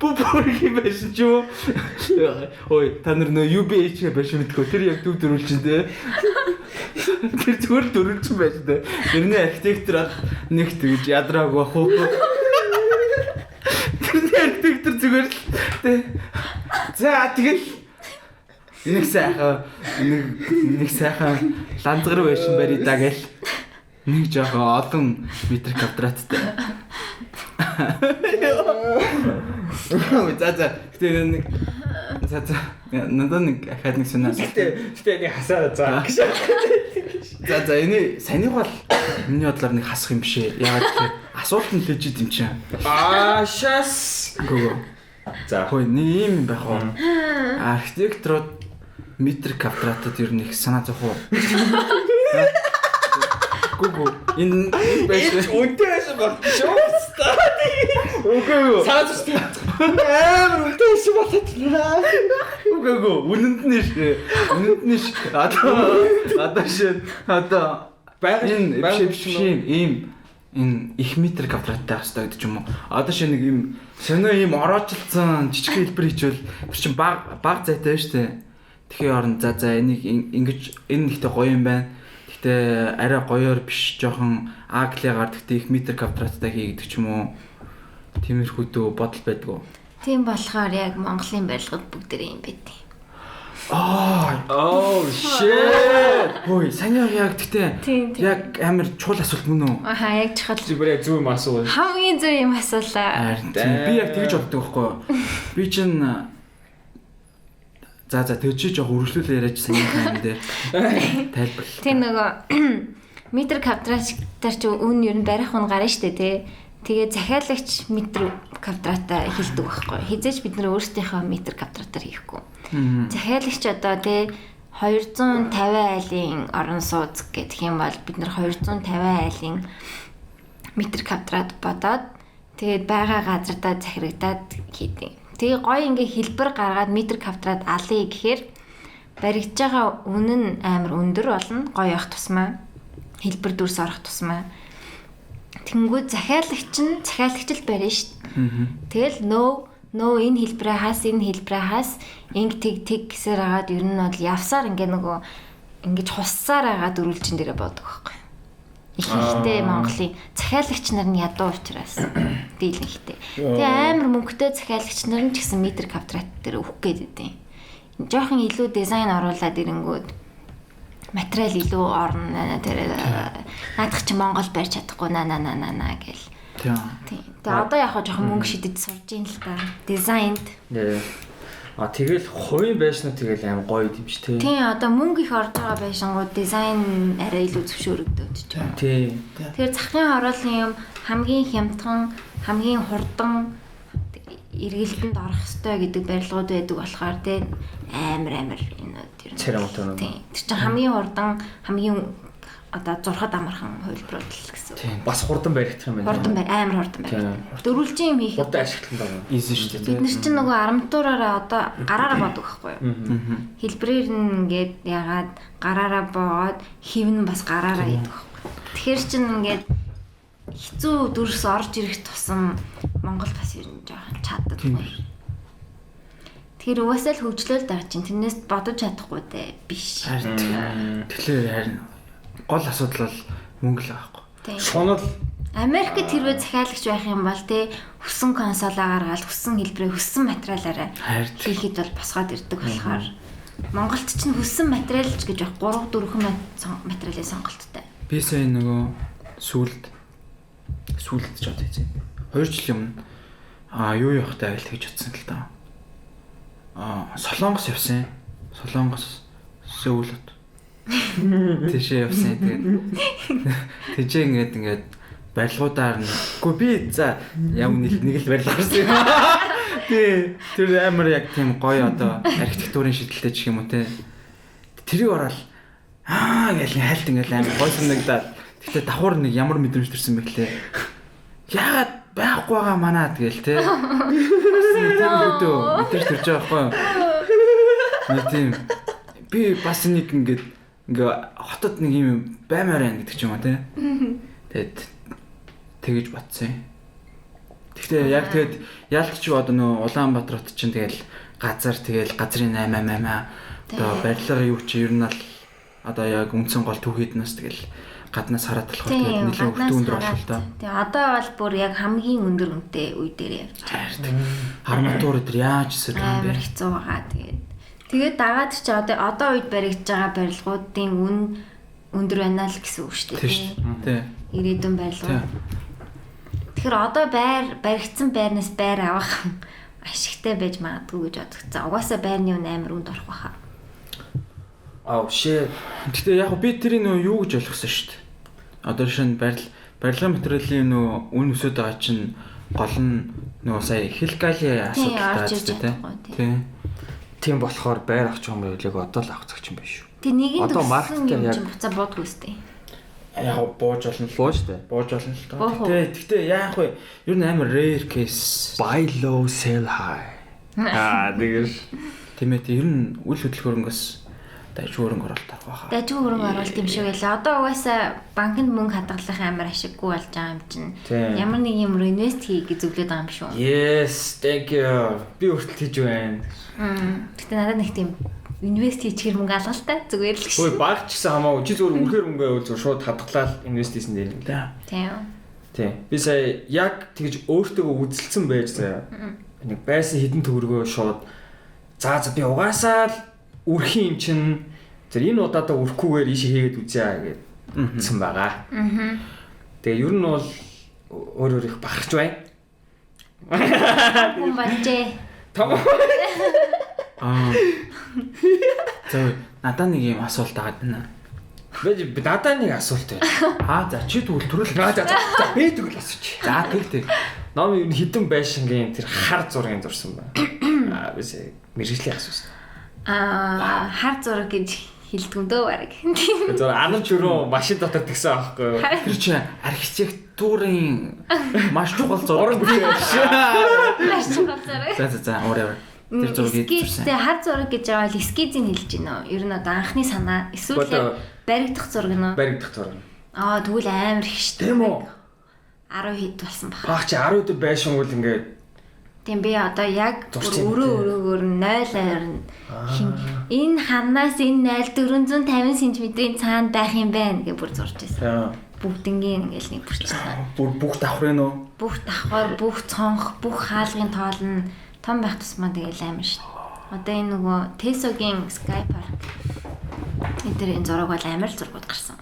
Бүбүргийн байшин ч юм уу? Ой, та нар нөө UBH байшин мэдгүй. Тэр яг төв дөрүүлчин те. Тэр зүгээр дөрүүлчин байшин те. Тэрний архитектор бол нэг тэгж ядраагүй бах уу. Тэрний архитектор зүгээр л те. За тэгэл нэг сайхан нэг сайхан ланзгар байшин барья да гэл. Нэг жоохон олон метр квадраттай. За. Гэтэ нэг за надад нэг ахаад нэг сонаа. Гэтэ нэг хасаа за. За энэ саяных бол миний бодлоор нэг хасах юм биш ээ. Яагаад гэхээр асуулт нь legit юм чинь. Аа шас. Гөө. За. Хөөе нэг юм байх уу? Архитекторууд метр квадратад ер нь их санаа зовх уу? Гүгү энэ байж үнэтэй байсан баг шүү. Үгүй юу. Санаа зовсон. Амар үнэтэй байсан болоод. Үгүй үгүй үнэнд нь ш. Үнэнд нь ш. Одоо шин одоо энэ биш ийм энэ их метр квадраттай байх хэрэгтэй гэдэг ч юм уу. Одоо шин нэг ийм сонио ийм ороочлцсан жижиг хэлбэр хийчихвэл тэр чинь баг зайтай байна шүү дээ. Тэгэхээр орон за энийг ингэж энэ нэгтэй гоё юм байна. Гэтэ арай гоёор биш жоохон аглигаар тэгтээ их метр квадраттай хий гэдэг ч юм уу. Тиймэрхүү дөө бодол байдгүй. Тийм болохоор яг Монголын барилгад бүгдээрээ юм байт. Oh shit. Хөөе, саний яг тэгтээ яг амар чухал асуулт мөн үү? Аха, яг чухал. Зүгээр яг зөв юм асуу. Хамгийн зөв юм асуулаа. Би яг тэгж боддог байхгүй юу? Би чинь За тэг чи жоох үргэлжлүүлээ яриач саний юм дээр тайлбарлаа. Тийм нөгөө метр квадратаар чи үн ер нь барих үн гарна штэ тий. Тэгээ захиалагч метр квадратаа хилдэг байхгүй. Хизээч бид нэр өөрсдийнхөө метр квадратаар хийхгүй. Захиалагч одоо тий 250 айлын орон сууц гэх юм бол бид нэр 250 айлын метр квадрат бодоод тэгээд байгаа газартаа захирагдаад хийдэг. Тэгээ гоё ингээ хэлбэр гаргаад метр квадрат алъя гэхээр баригдж байгаа үн нь амар өндөр болно. Гоё явах тусмаа хэлбэр дүрс орох тусмаа. Тэнгүүд захиалагч нь захиалагч л барина шүү дээ. Тэгэл нөө энэ хэлбэрээ хаас энэ хэлбэрээ хаас инг тэг тэг гэсээр агаад ер нь бол явсаар ингээ нөгөө ингэж хуссаар агаад дөрвөлжин дээрээ бодог байхгүй. Ихэнхдээ Монголын захиалагч нар нь ядуу учраас дийлэнхтэй. Тэгээ амар мөнгөтэй захиалагч нар нь ч гэсэн метр квадрат дээр өгөх гээд идэв. Жохон илүү дизайн оруулаад ирэнгүүд материал илүү орно тэр наадах чи Монгол барьж чадахгүй на на на на на гэл. Тийм. Тэгээ одоо яг жоохон мөнгө шидэд сурж ийн л та. Дизайнд. А тэгэл хувийн байшнууд тэгэл аим гоё юм чи тий. Тийм одоо мөнгө их орж байгаа байшингууд дизайн арай илүү зөвшөөрөгдөж байна. Тийм. Тэгэхээр захын хорооллын юм хамгийн хямдхан, хамгийн хурдан эргэлтэнд орох ёстой гэдэг барилгууд байдаг болохоор тий амар энэ тэр. Церемонтой. Тийм. Тэр чинь хамгийн хурдан, хамгийн одоо зурхад амархан хувилбарууд л гэсэн. Тийм. Бас хурдан баригдах юм байна. Хурдан барь амар хурдан баригдах. Дөрвөлжин юм хийх. Хурдан ашиглан байгаа. Easy шүү дээ. Бид нар чинь нөгөө арматураараа одоо гараараа бодог байхгүй юу? Хэлбэрээр нь ингээд ягаад гараараа боогоод хэв нь бас гараараа хийдэг байхгүй. Тэгэхээр чинь ингээд хэцүү дүрс орж ирэх тусам Монгол бас ер нь жоохон чаддаг. Тэгэхээр угаасаа л хөгжлөөл байгаа чинь тэрнээс бодож чадахгүй дээ биш. Тэгэхээр харин гол асуудал бол мөнгө л байхгүй. Шунал Америкт хэрвээ захиалагч байх юм бол те хүссэн консолоо гаргаад хүссэн хэлбэрээр хүссэн материалаараа хийхэд бол босгоод ирдэг болохоор Монголд чинь хүссэн материал ч гэж байх 3 4 материалын сонголттой. Би сая нөгөө сүулт ч одоо хийсэн. 2 жилийн өмнө юу явахтай айл тэгж утсан л да. Солонгос явсан. Солонгос Сөүл хот. Тийшээ явсан. Тэгээд тийшээ ингээд барилгуудаар нь үгүй би за яг нэг л барилга гарсан юм. Тий. Тэр амар яг тийм гоё одоо архитектурын шийдэлтэй ч юм уу те. Тэрийг ороод гэл хайлт ингээд амар гоё санагдаад. Гэтэ давхар нэг ямар мэдрэмж төрсэн бэ гэлээ. Яагаад байхгүй байгаа манаа тэгэл те. Тийм үүдөө мэдрэмж төрж байгаа байхгүй юу? Нэг тийм би бас нэг ингээд ингээ хотод нэг юм баймаар байна гэдэг ч юм уу те. Тэгээд тэгэж бодсон. Гэхдээ яг тэгээд яалтч одоо нөө Улаанбаатар хот чинь тэгэл газар тэгэл газрын 8 8 8 одоо барилга юу чи ер нь л одоо яг үндсэн гол түүхийднээс тэгэл гаднаас хараад болохоор тэгээд нэлээд өртөө өндөр болох л доо. Тэгээ одоо бол бүр яг хамгийн өндөр үнэтэй үе дээр явж байна. Арматур өдр яаж эсэд байгаа юм бэ? Амар хэцүү байгаа. Тэгээд дагаад чи одоо үед баригдаж байгаа барилгуудын үн өндөр байна л гэсэн үг шүү дээ. Тий. Ирээдүйн барилга. Тэгэхээр одоо байр баригдсан байрнаас байр авах ашигтай байж магадгүй гэж бодогдсон. Угаасаа байрны үн амар үнд орох байхаа. Oh shit. Гэтэ яг би тэрийг нөө юу гэж ойлгосон шүү дээ. Одоо шинэ барилгын материалын нөө үн өсөд байгаа чинь гол нь нөө сая хилкали асуудалтай шүү дээ. Тий. Тийм болохоор байр авах юм байл яг одоо л авах цаг юм биш үү? Тэг нэг нь одоо маркетинг яг буцаа буудгүй сте. Яг бууж болно л бууж дээ. Бууж болно л доо. Гэтэ яах вэ? Ер нь амар rare case. Buy low sell high. Тэгэж. Тийм ээ. Ер нь үл хөдлөхөрөнгөөс дажгүй хөрөнгө оруулалт авах байхаа. Дажгүй хөрөнгө оруулалт юм шиг байлаа. Одоо угаасаа банкнд мөнгө хадгалах амар ашиггүй болж байгаа юм чинь. Ямар нэг юм руу инвест хий гэж зөвлөд байгаа юм шүү. Yes, thank you. Би хүртэл хийж байна. Гэтэ надад нэг тийм инвест хийчихэр мөнгө алгалтай зүгээр л гэж. Ой, баг ч гэсэн хамаагүй. Чи зүгээр үнэхээр мөнгө байвал зүгээр шууд хадгалаад инвест хийсэн дээр юм да. Тийм. Тийм. Би сая яг тэгж өөртөө үзэлцэн байж заяа. Нэг байсан хідэн төгрөгөө шууд за би угаасаа л үрхийн юм чинь тэр энэ удаадаа үрхгүйгээр ийш хийгээд үзье гэдсэн байгаа. Тэгээ ер нь бол өөр өөр их бахарч байна. Хүн болжээ. Том. За надаа нэг юм асуулт агаад байна. Би надаа нэг асуулт байна. За чи тэгвэл төрөл. За би тэгвэл асууч. За тэг. Ном ер нь хідэн байшингийн тэр хар зургийг зурсан байна. Би мэргэжлийн асуусан. Хар зураг гэж хэлдэг юм дөө бараг. Зөв 14 машин дотор тэгсэн аахгүй юу? Тэр чинь архитектурын маш чухал зураг. Маш чухал зураг. За whatever. Тэр зургийг зурсан. Тэгээ хар зураг гэж байгаа бол эскизийг хэлж байна уу? Ер нь одоо анхны санаа эсвэл баригдах зураг нь уу? Баригдах зураг. Тэгвэл амар их шүү дээ. Тийм үү? 10 хэд болсон баха. Баах чи 10 хэд байшингуул ингээд Тийм би одоо яг өрөөгөөр нь 0 хин энэ ханаас энэ 0 450 см-ийн цаана байх юм байна гэж бүр зурж байсан. Бүгднгийн ингээл нэг бүрчлээ. Бүр бүх давхрын үү? Бүх давхар, бүх цонх, бүх хаалгын тоол нь том байх тусмаа тэгэл амар шүү. Одоо энэ нөгөө Tesо-гийн Sky Park энэ зураг бол амар л зургууд гарсан.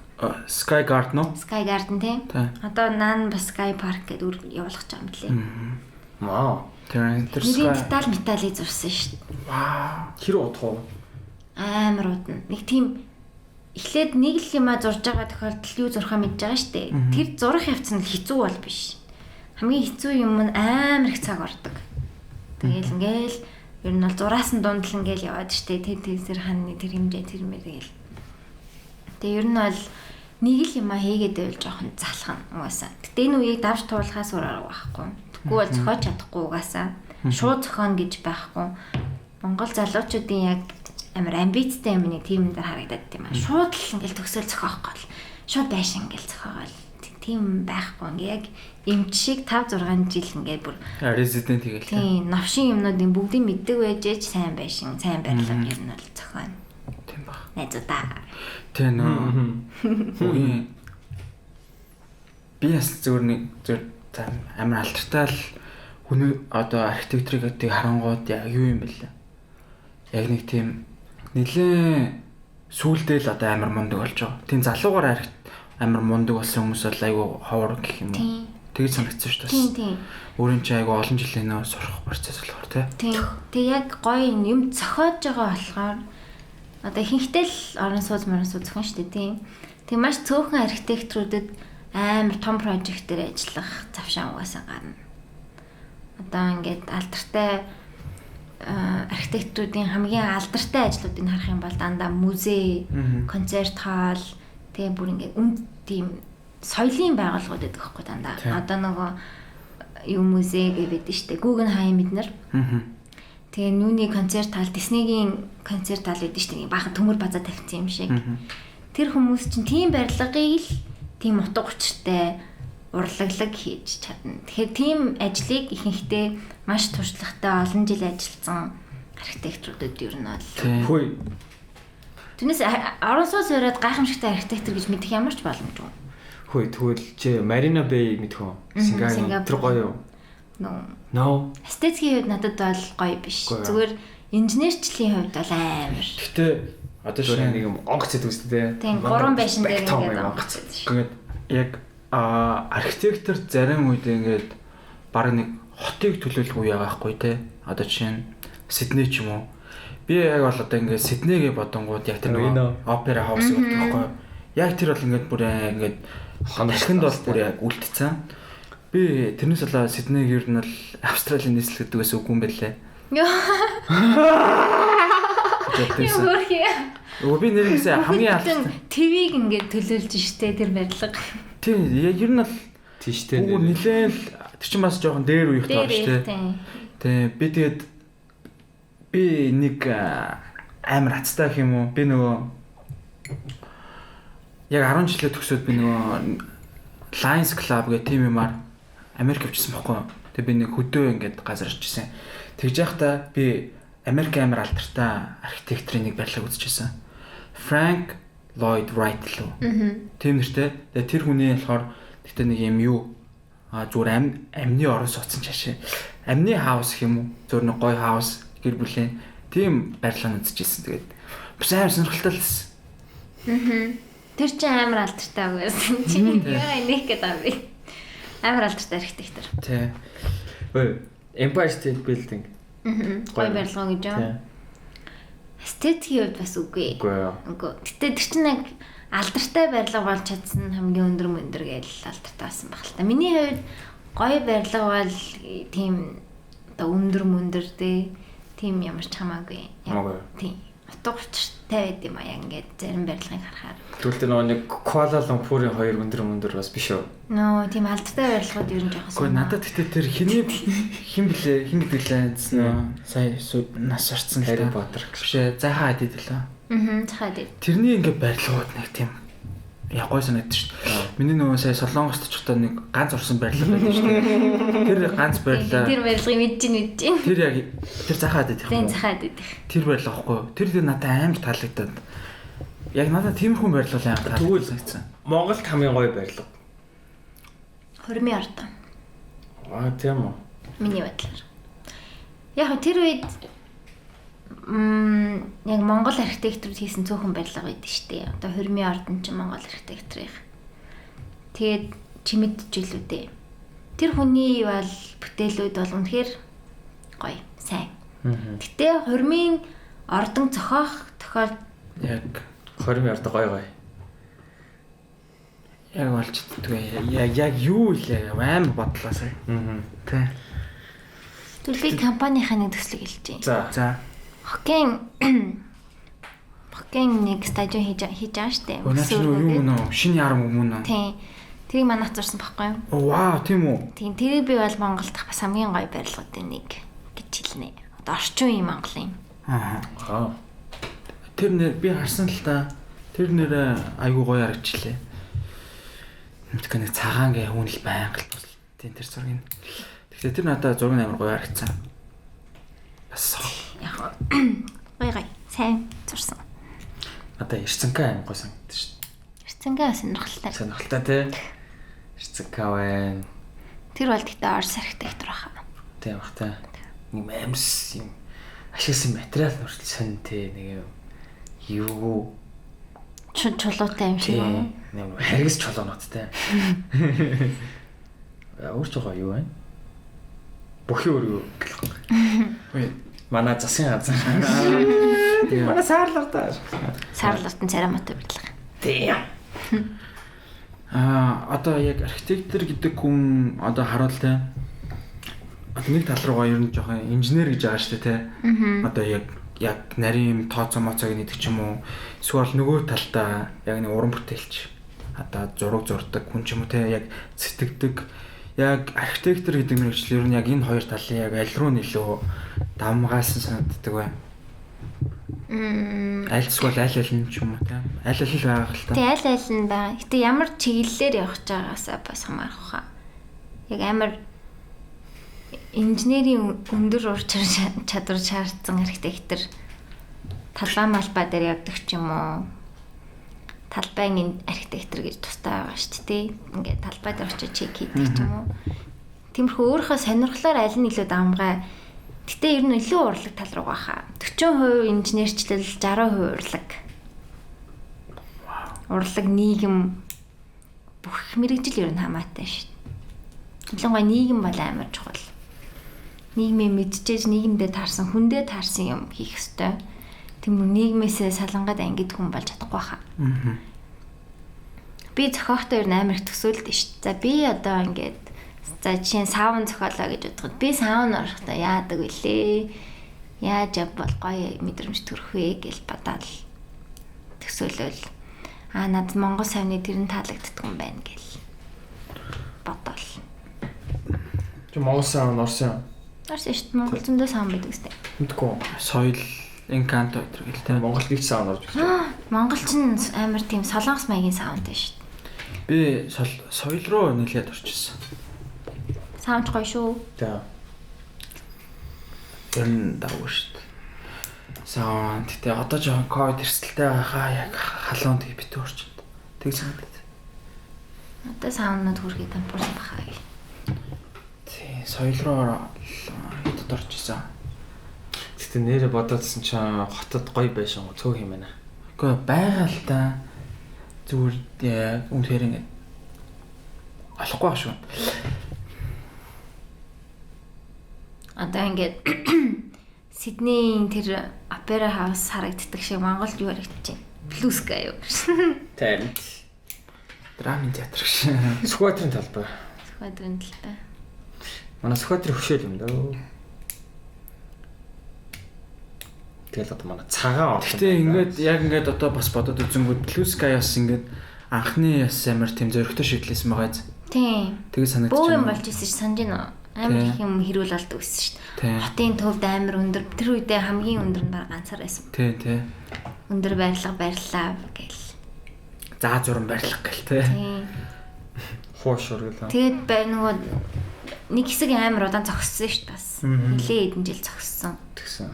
Sky Garden уу? Sky Garden тийм. Одоо наан бас Sky Park гэдэг явуулах гэж байгаа юм лээ. Вау. Тэр Sky деталь металлыг зурсан шүү дээ. Вау. Хэр удах вэ? Амар удна. Нэг тийм эхлээд нэг л юмаа зурж байгаа тохиолдолд юу зурхаа мэдж байгаа шүү дээ. Тэр зурах явц нь хэцүү бол биш. Хамгийн хэцүү юм нь амар их цаг ордог. Тэгэл ингээл ер нь бол зураас нь дундал ингээл яваад штэ. Тэр тэнсэр ханны тэр хэмжээ тэр мэр тэгэл. Тэгээ ер нь бол Нэг л юм а хийгээд байвал жоохон залхана угаасаа. Гэтэ энэ үеийг давж туулахаас өөр арга байхгүй. Тэггүй бол зохиож чадахгүй угаасаа. Шууд зохионо гэж байхгүй. Монгол залуучуудын яг амар амбицтай юм нэг тийм дээр харагдаад тийм аа. Шууд л ингээл төгсөөл зохиох гол. Шууд байшин ингээл зохиогоол. Тийм байхгүй. Ингээ яг эмч шиг 5 6 жил ингээ бүр резидент хийгээл. Тийм, новшин юмнуудын бүгдийг мэддэг байж ээж сайн байшин, сайн барилга ер нь бол зохионо. Тийм баг. Найзуудаа. Тэ нөө. Би бас зөвөр нэг зөв амар алдартай л хүн одоо архитекторыг тийг харангууд яг юу юм бэлээ. Яг нэг тийм нэлээ сүүлдээ л одоо амар мундаг болж байгаа. Тийм залуугаар амар мундаг болсон хүмүүс бол айгүй ховор гэх юм уу. Тэгж санагдсан шүү дээ. Тийм тийм. Өөрийн чинь айгүй олон жилийн нөө сурах процесс болохоор тий. Тийм. Тэг яг гоё юм зохиож байгаа болохоор одоо ихэнхдээ л орон сууц морон сууц зохион шүү дээ тийм. Тэг маш цөөхөн архитекторуудад амар том прожект дээр ажиллах завшаан угаасаа гарна. Одоо ингээд алдартай архитекторуудын хамгийн алдартай ажлуудыг харах юм бол дандаа музей, концерт хол, тэгээ бүр ингээд үнд тийм соёлын байгууллагууд байдаг байхгүй дандаа. Одоо нөгөө юу музей гэж байдаг шүү дээ. Guggenheim эднэр. Тэгээ нүуний концерт хол, Disney-гийн концерт хол байдаг шүү дээ. Баахан төмөр базаа тавьсан юм шиг. Тэр хүмүүс чинь тийм барилгыг л тийм утга учиртай урлаглаг хийж чадна. Тэгэхээр тийм ажлыг ихэнхдээ маш туршлагатай олон жил ажилласан архитекторуудад ер нь бол хөөе. Түүнээс орон сууц бариад гайхамшигтай архитектор гэж мэдэх ямар ч боломжгүй. Хөөе, тэгвэл чи Marina Bay мэдэх үү? Сингапур тэр гоё юу? No. Эстетикийн хувьд надад бол гоё биш. Зүгээр инженерчлийн хувьд бол амар. Гэтэ одоо шинэ нэг юм онгоц гэдэг үстэй те. Тийм, гурван байшин дээр ингээд онгоц. Ингээд яг архитектор зарим үед ингээд баг нэг хотыг төлөөлөх үе байгаа байхгүй те. Одоо жишээ нь Сидней ч юм уу. Би яг бол одоо ингээд Сиднейгээ бодонгууд яг тэр нэг опера хаус гэдэг байхгүй. Яг тэр бол ингээд бүр ингээд хоногшинд бол бүр яг үлдсэн. Би тэрнээс болоо Сиднейг ер нь бол Австралийн нийслэл гэдэг байсан үгүй юм байлээ. Юу би нэрнээсээ хамгийн алдартай ТV-г ингээд төлөөлж штэ тэр барилга. Тийм, ер нь бол тийш тэ. Үгүй нилээн л тэр чинь бас жоохон дээр үеих тоо штэ. Тийм, би тэгээд би нэг амар хацтай гэх юм уу? Би нөгөө яг 10 жилээ төгсөөд би нөгөө Lions Club гэх тийм юмар Америк явчихсан байхгүй юу? Тэгээ би нэг хөдөө ингээд газар очижсэн. Тэгж байхдаа би Америк амар алдартай архитекторын нэг барилгыг үзчихсэн. Frank Lloyd Wright лөө. Тийм нэртэй. Тэгээ тэр хүний болохоор тэгтээ нэг юм юу зүгээр амны орон сууцсан чаашаа. Амны хаус гэх юм уу? Зүгээр нэг гоё хаус гэр бүлийн тийм барилга үзчихсэн. Тэгээд бас амар сонирхолтой л байсан. Тэр чинь амар алдартай байсан чинь. Яа инех гэдэг юм бэ? Амар алдартай архитектор. Тий. Ой, Empire State Building. Гоё барилга гэж юм. Эстетикийн хувьд бас үгүй. Үгүй. Гэтэ тэр чинь яг алдартай барилга болж чадсан хамгийн өндөр мөндөр гэж алдартай болсон баг л та. Миний хувьд гоё барилга бол тийм одоо өндөр мөндөр дээ. Тийм ямар ч хамаагүй. Тийм. Утга учиртай байд юм а яг ингээд зарим барилгыг харахаар. Тэгвэл тэр нөгөө нэг Куала Лумпурын хоёр өндөр мөндөр бас биш үү? Нөө тийм алдартай барилгууд ер нь жоохон. Үгүй надад гэтээ тэр хиний хин блэ хин гэдэг лээ гэсэн сая нас орцсон л Harry Potter биш ээ Заха Хадид лөө. Аа Заха Хадид. Тэрний ингээд барилгууд нэг тийм яг гой санагдчих шүү дээ. Миний нөгөө сая Солонгост очихдоо нэг ганц орсон барилга байдаг шүү дээ. Тэр ганц барилга. Тэр барилгыг мэдэж чинь. Тэр яг тэр Заха Хадид их юм. Тийм Заха Хадид их. Тэр барилга байхгүй юу? Тэр надад амар таалагдаад. Яг надад тиймэрхүү барилга амар таалагдсан. Монголд хамгийн гоё барилга. Хурмын ордон. Аа тийм үү. Миний бодлоор. Яг тэр үед яг Монгол архитектурд хийсэн цөөхөн барилга байдаг шүү дээ. Одоо Хурмын ордон чинь Монгол архитекторын. Тэгээд чимэд жилүү дээ. Тэр хүний бол бүтээлүүд бол үнэхээр гоё, сайн. Гэтэ Хурмын ордон зохиох тохиол яг Хурмын ордон гоё гоё. Яг болж чаддгүй. Яг юу илээ амар бодлоо сая. Тэ. Түлхий компанийнхаа нэг төслийг хэлж байна. За. За. Хоккейн Гэн нэг стадион хийж байгаа штэ. Өнөөдөр юу юм уу? Шинэ ярам юм уу? Тийм. Тэрийг манайх зурсан байхгүй юу? Вау, тийм үү? Тийм, тэрийг би бол Монгол дахь бас хамгийн гоё барилгуудын нэг гэж хэлнэ. Одоо орчин үеийн Монголын. Аа. Тэр нэр би харсан л та. Тэр нэр айгуу гоё харагчлаа. Мэдгүй нэг цагаан гэ хүн л байнга л тусал. Тийм тэр зургийг. Тэгэхээр тэр надад зураг нь амар гоё харагдсан. Бас яг гоё гоё сайн зурсан. Надад Эрцэнка амар гоё санагдсан шүү дээ. Эрцэнка сонирхолтой. Сонирхолтой тий. Эрцэнка байна. Тэр бол гэхдээ Орос архитектор баха. Тийм бах тий. Нэг амс юм ашигласан материал нүртэл сонь тий нэг юм юу чулуутай юм шиг үү? Нэг харгас чулуунуудтай. Өөр ч гоё юу вэ? Бүхий өөр юу гэх юм. Манай засгийн газар. Манай саарлартаа. Саарлартан царай муутай барилга. Тийм. Одоо яг архитектор гэдэг хүн одоо харуул те. Одоо нэг тал руугаа ер нь жоохон инженер гэж байгаа шүү дээ те. Одоо яг нарийн тооцоо моцоог нэгдэг ч юм уу. Эсвэл нөгөө талдаа яг нэг уран бүтээлч. Одоо зураг зурдаг хүн ч юм уу те. Яг сэтгэдэг. Яг архитектор гэдэг мэргэжил ер нь яг энэ хоёр талын яг аль руу нөлөө дамгаалсан санагддаг бай. Аль эсвэл аль аль нь ч юм уу те. Аль аль л байгаа л та. Тий, аль аль нь байгаа. Гэтэ ямар чиглэлээр явах гэж байгаагаасаа бас хамаарах хаа. Яг амар инженерийн өндөр ур чадвар шаардсан архитектор талбай малбай дээр явдаг ч юм уу. Талбайн архитектор гэж тустай байгаа шүү дээ. Ингээд талбай дээр очиж чек хийдэг ч юм уу. Тиймэрхүү өөрийнхөө сонирхлоор аль нь илүү дамгай. Гэтэ ер нь илүү урлаг тал руу баха. 40% инженерчлэл, 60% урлаг. Урлаг, нийгэм бүх мэргэжил ер нь хамаатай шүү дээ. Ялангуяа нийгэм бол амар чухал. Нийгмээ мэдчихэж, нийгэмдээ таарсан, хүндээ таарсан юм хийх ёстой. Тийм үү, нийгмээсээ салангад ангид хүн болж чадахгүй хаа. Би зохиохдоо ер нь амар их төсөөлдөг шүү дээ. За би одоо ингээд за жишээ нь саун зохиолоо гэж бодоход би саун орохдоо яадаг вүлээ? Яаж явбал гоё мэдрэмж төрөх вэ гэж бодоод төсөөлөөл. Аа надад Монгол савны тэр нь таалагддаг юм байна гэл бодоол. Чи Монгол саун Орсын? Орсын шүү дээ. Монгол зөндөө саун байдаг үстэй. Мэдгүй. Соёл Инканто гэдэг л тийм. Монголд нэг саун орж ирсэн. Монгол ч амар тийм солонгос маягийн саунтай шүү дээ. Би соёл руу нэлээд орчихсон. Саунч гоё шүү. За. Ер нь давгүй шүү дээ. Саун. Гэтэ одоо жоохон ковид эрсдэлтэй байхаа яг халуун тэг битүү орчинд. Тэг санагдаад. Одоо саунууд хүргээд ампуурсан баха. Тий, соёл руу хэд орчихсон. Гэтэ нэрэ бодоодсэн чинь хотод гоё байшин цөөх юм байна. Үгүй байгаа л да. Зүгээр яг үнэхээр ингэ олохгүй байх шүү. Одоо ингээд Сиднейн тэр Опера Хаус харагддаг шиг Монголд юу харагдаж байна? Blue Sky юу гэсэн. Тийм. Драмын театр гэж. Сүхбаатарын талбай. Сүхбаатарын талбай. Манай Сүхбаатарын хөшөөл юм дөө. Тэгэл одоо манай цагаан орхон. Гэтэ ингээд яг ингээд одоо бас бодоод үзэнгүүт Blue Sky бас ингээд анхны бас амар тийм зөрөгтэй шийдлээсэн байгаа биз. Тийм. Тэгээ санагдчих. Бөө юм болж ирсэн чи санаж байна уу? Амар их юм хэрүүл болдог гэсэн шүү дээ. Хотын төвд амар өндөр тэр үедээ хамгийн өндөр нь баг ганцаар байсан. Тийм тий. Өндөр барилга барьлаа гэл. Заа зуран барилга гэл тий. Тийм. Хуушур гэл. Тэгээд бай нөгөө нэг хэсэг амар удаан зогссон шүү дээ бас. Нилээ хэдэн жил зогссон. Тэгсэн.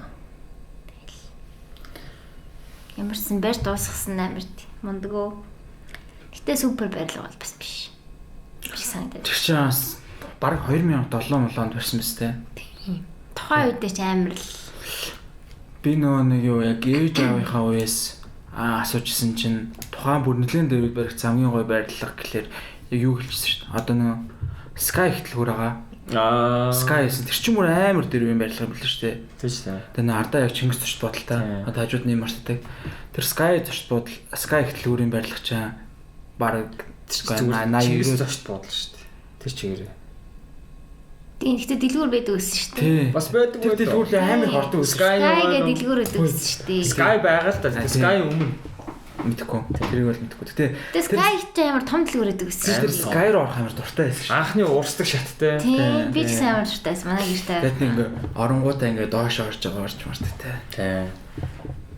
Ямарсан барь дуусгасан амар мундагөө. Гэтэ супер барилга бол бас биш. Биш санагдаад. Тэр чинь бас бараг 2007 онд барьсан биз дээ. Тийм. Тухайн үедээ ч амар л би нөгөө нэг юу яг ээж аавынхаа үеэс асуужсэн чинь тухайн бүр нэлээд дээр үед баригдсан хамгийн гоё барилга гэхлээр яг юу хэлчихсэн шүү дээ. Одоо нөгөө Sky ихтлгүүр байгаа. Sky гэсэн тэр чинь бүр амар дээр үеийн барилга юм билээ шүү дээ. Тийм шүү дээ. Тэгээ нөө ардаа яг Чингис зочд бодолтой. Одоо хажууд нь юм мартдаг. Тэр Sky зочд бодол Sky ихтлгүүрийн барилга чинь бараг 80 90 зочд бодол шүү дээ. Тэр чигээрээ. Тийм, гэхдээ дэлгүүр байдаг байсан шүү дээ. Бас байдаг. Тэр дэлгүүр амар их ордог. Sky гэдэг дэлгүүр байдаг байсан шүү дээ. Sky байгаа л та. Sky өмнө. Мэдэхгүй. Тэрийг бол мэдэхгүй. Гэтэ Sky ч амар том дэлгүүр байдаг байсан шүү дээ. Тэр Sky руу орох амар дуртай байсан шүү. Анхны урсдаг шаттай. Тийм, би ч гэсэн амар дуртай байсан. Манай гэртээ. Тэгээд нэг ингээ оронгуудаа ингээ доош орж байгаа орж мартай те. Тийм.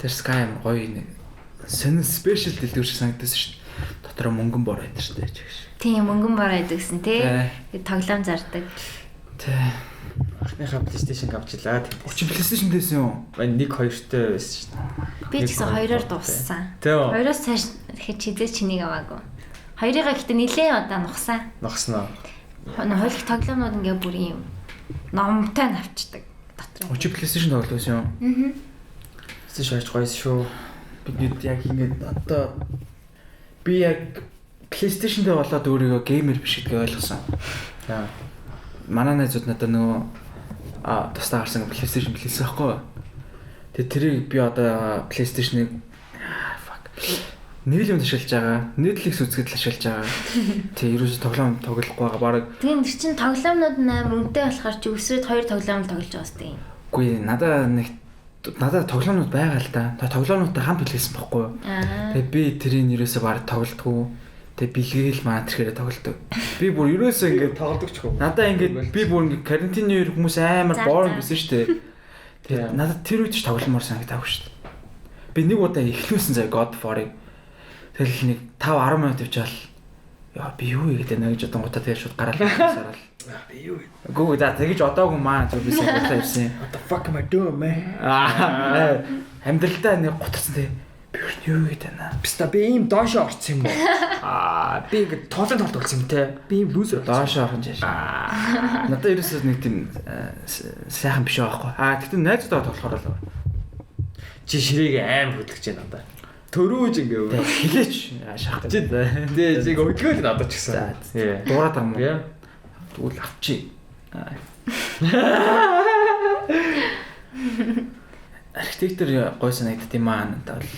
Тэр Sky амар гоё нэг сонин special дэлгүүр шиг санагдсан шүү дээ. Дотор мөнгөн бор байдаг шүү дээ чигш. Тийм, мөнгөн бор байдаг гэсэн тий. Тоглоом зардаг. Тий. Анхныхаа PlayStation авчлаа. Чи PlayStation дээсэн юм? Мань 1 2-тэй байсан шүү дээ. Би ч гэсэн 2-оор дууссан. 2-оос цааш тэгэхэд хизээ чинийг аваагүй. 2-ыгаа гэхдээ нилээн удаа нухсан. Нухсан уу? Хойлох тоглоомнууд ингээ бүр юм номтой навчдаг дотор. Чи PlayStation тоглосон юм? Аа. PlayStation 2 гоёс шүү. Бид яг ингээд одоо би яг PlayStation дээр болоод өөрийгөө геймер биш гэдгийг ойлгосон. За. Манай найзууд надад нөгөө тусдаа гарсан PlayStation билээсэн байхгүй юу? Тэгээ тэрийг би одоо PlayStation-ыг fuck. Нэг л юм ашиглаж байгаа. Netflix үзэхэд л ашиглаж байгаа. Тэгээ ерөөсөө тоглоом тоглохгүй байгаа. Бараг тийм тэр чин тоглоомнууд нь амар үнэтэй болохоор чи өсрөөд хоёр тоглоом л тоглож байгаа сте. Үгүй надаа нэг надад тоглоомнууд байгаа л да. Тоглоомнуудтай хамт билээсэн байхгүй юу? Тэгээ би тэрийг ерөөсөө бараг тоглодгоо. Тэгээ бэлгээл маа тэрхээрээ тоглодог. Би бүр ерөөсөө ингээд тоглодог ч юм. Надаа ингээд би бүр ингээд карантины үеэр хүмүүс амар boring байсан шүү дээ. Тэгээ надад тэр үед ч тогломоор санагдаагүй шүү дээ. Би нэг удаа эхлүүлсэн заяа God of War-ыг. Тэгэл нэг 5 10 минут явжаал. Яа би юу хийгээд байна гэж бодонгуудаа тэгээ шууд гараал сарал. Би юу? Гүү за тэгэж одоогүй маа зөв би сайн бодлоо явсан. What the fuck am I doing man? Амьдралдаа нэг гутарсан тэгээ. Би юу хийгээд байна? Биста би ийм доошоо орсон юм уу? Би ингээд тоолын тоолд болсон юм те. Би ийм лүүзер доошоо орхон жааш. Надад ерөөсөө нэг тийм сайхан биш байгаа байхгүй. Тэгтээ найзуудаа тоглохоор л чи ширээг аим хөдлөж байна надаа. Төрөөж ингээ хилээч шахах. Чи тэгээ чи хөдөлгөөл надад ч гэсэн. Дуурайд байгаа юм уу? Тэгвэл авчи. Архитектор гой санагдд юм аа надад бол.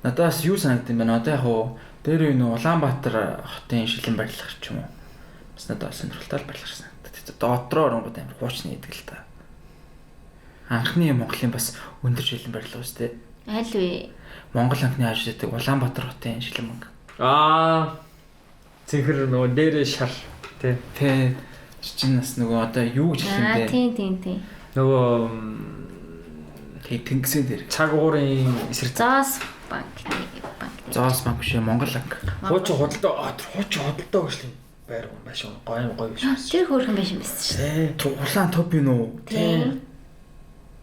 Надаас юу санагдсан бэ? Одоо яг уу дээр үе нөө Улаанбаатар хотын шилэн барилга ч юм уу. Бас надад сонирхолтой барилга санагдаад. Дотроо оронгууд амар хуучны идэг л та. Анхны Монголын бас өндөр шилэн барилга шүү дээ. Аль вэ? Монгол анхны ажил гэдэг Улаанбаатар хотын шилэн банк. Цэнхэр нөгөө дээрээ шар тий. Тий. Чинь бас нөгөө одоо юу гэж хэлэх юм бэ? Тийм тийм. Нөгөө тий тэнгисийн дээр цаг уурын эсрэг Зоос банк. Зоос банк биш Монгол банк. Хуучин худалдаа хуучин худалдаа хөгжлийн байр маш гоё гоё биш. Тэр хөөрхөн байшин байсан шүү дээ. Улаан топ юм уу? Тийм.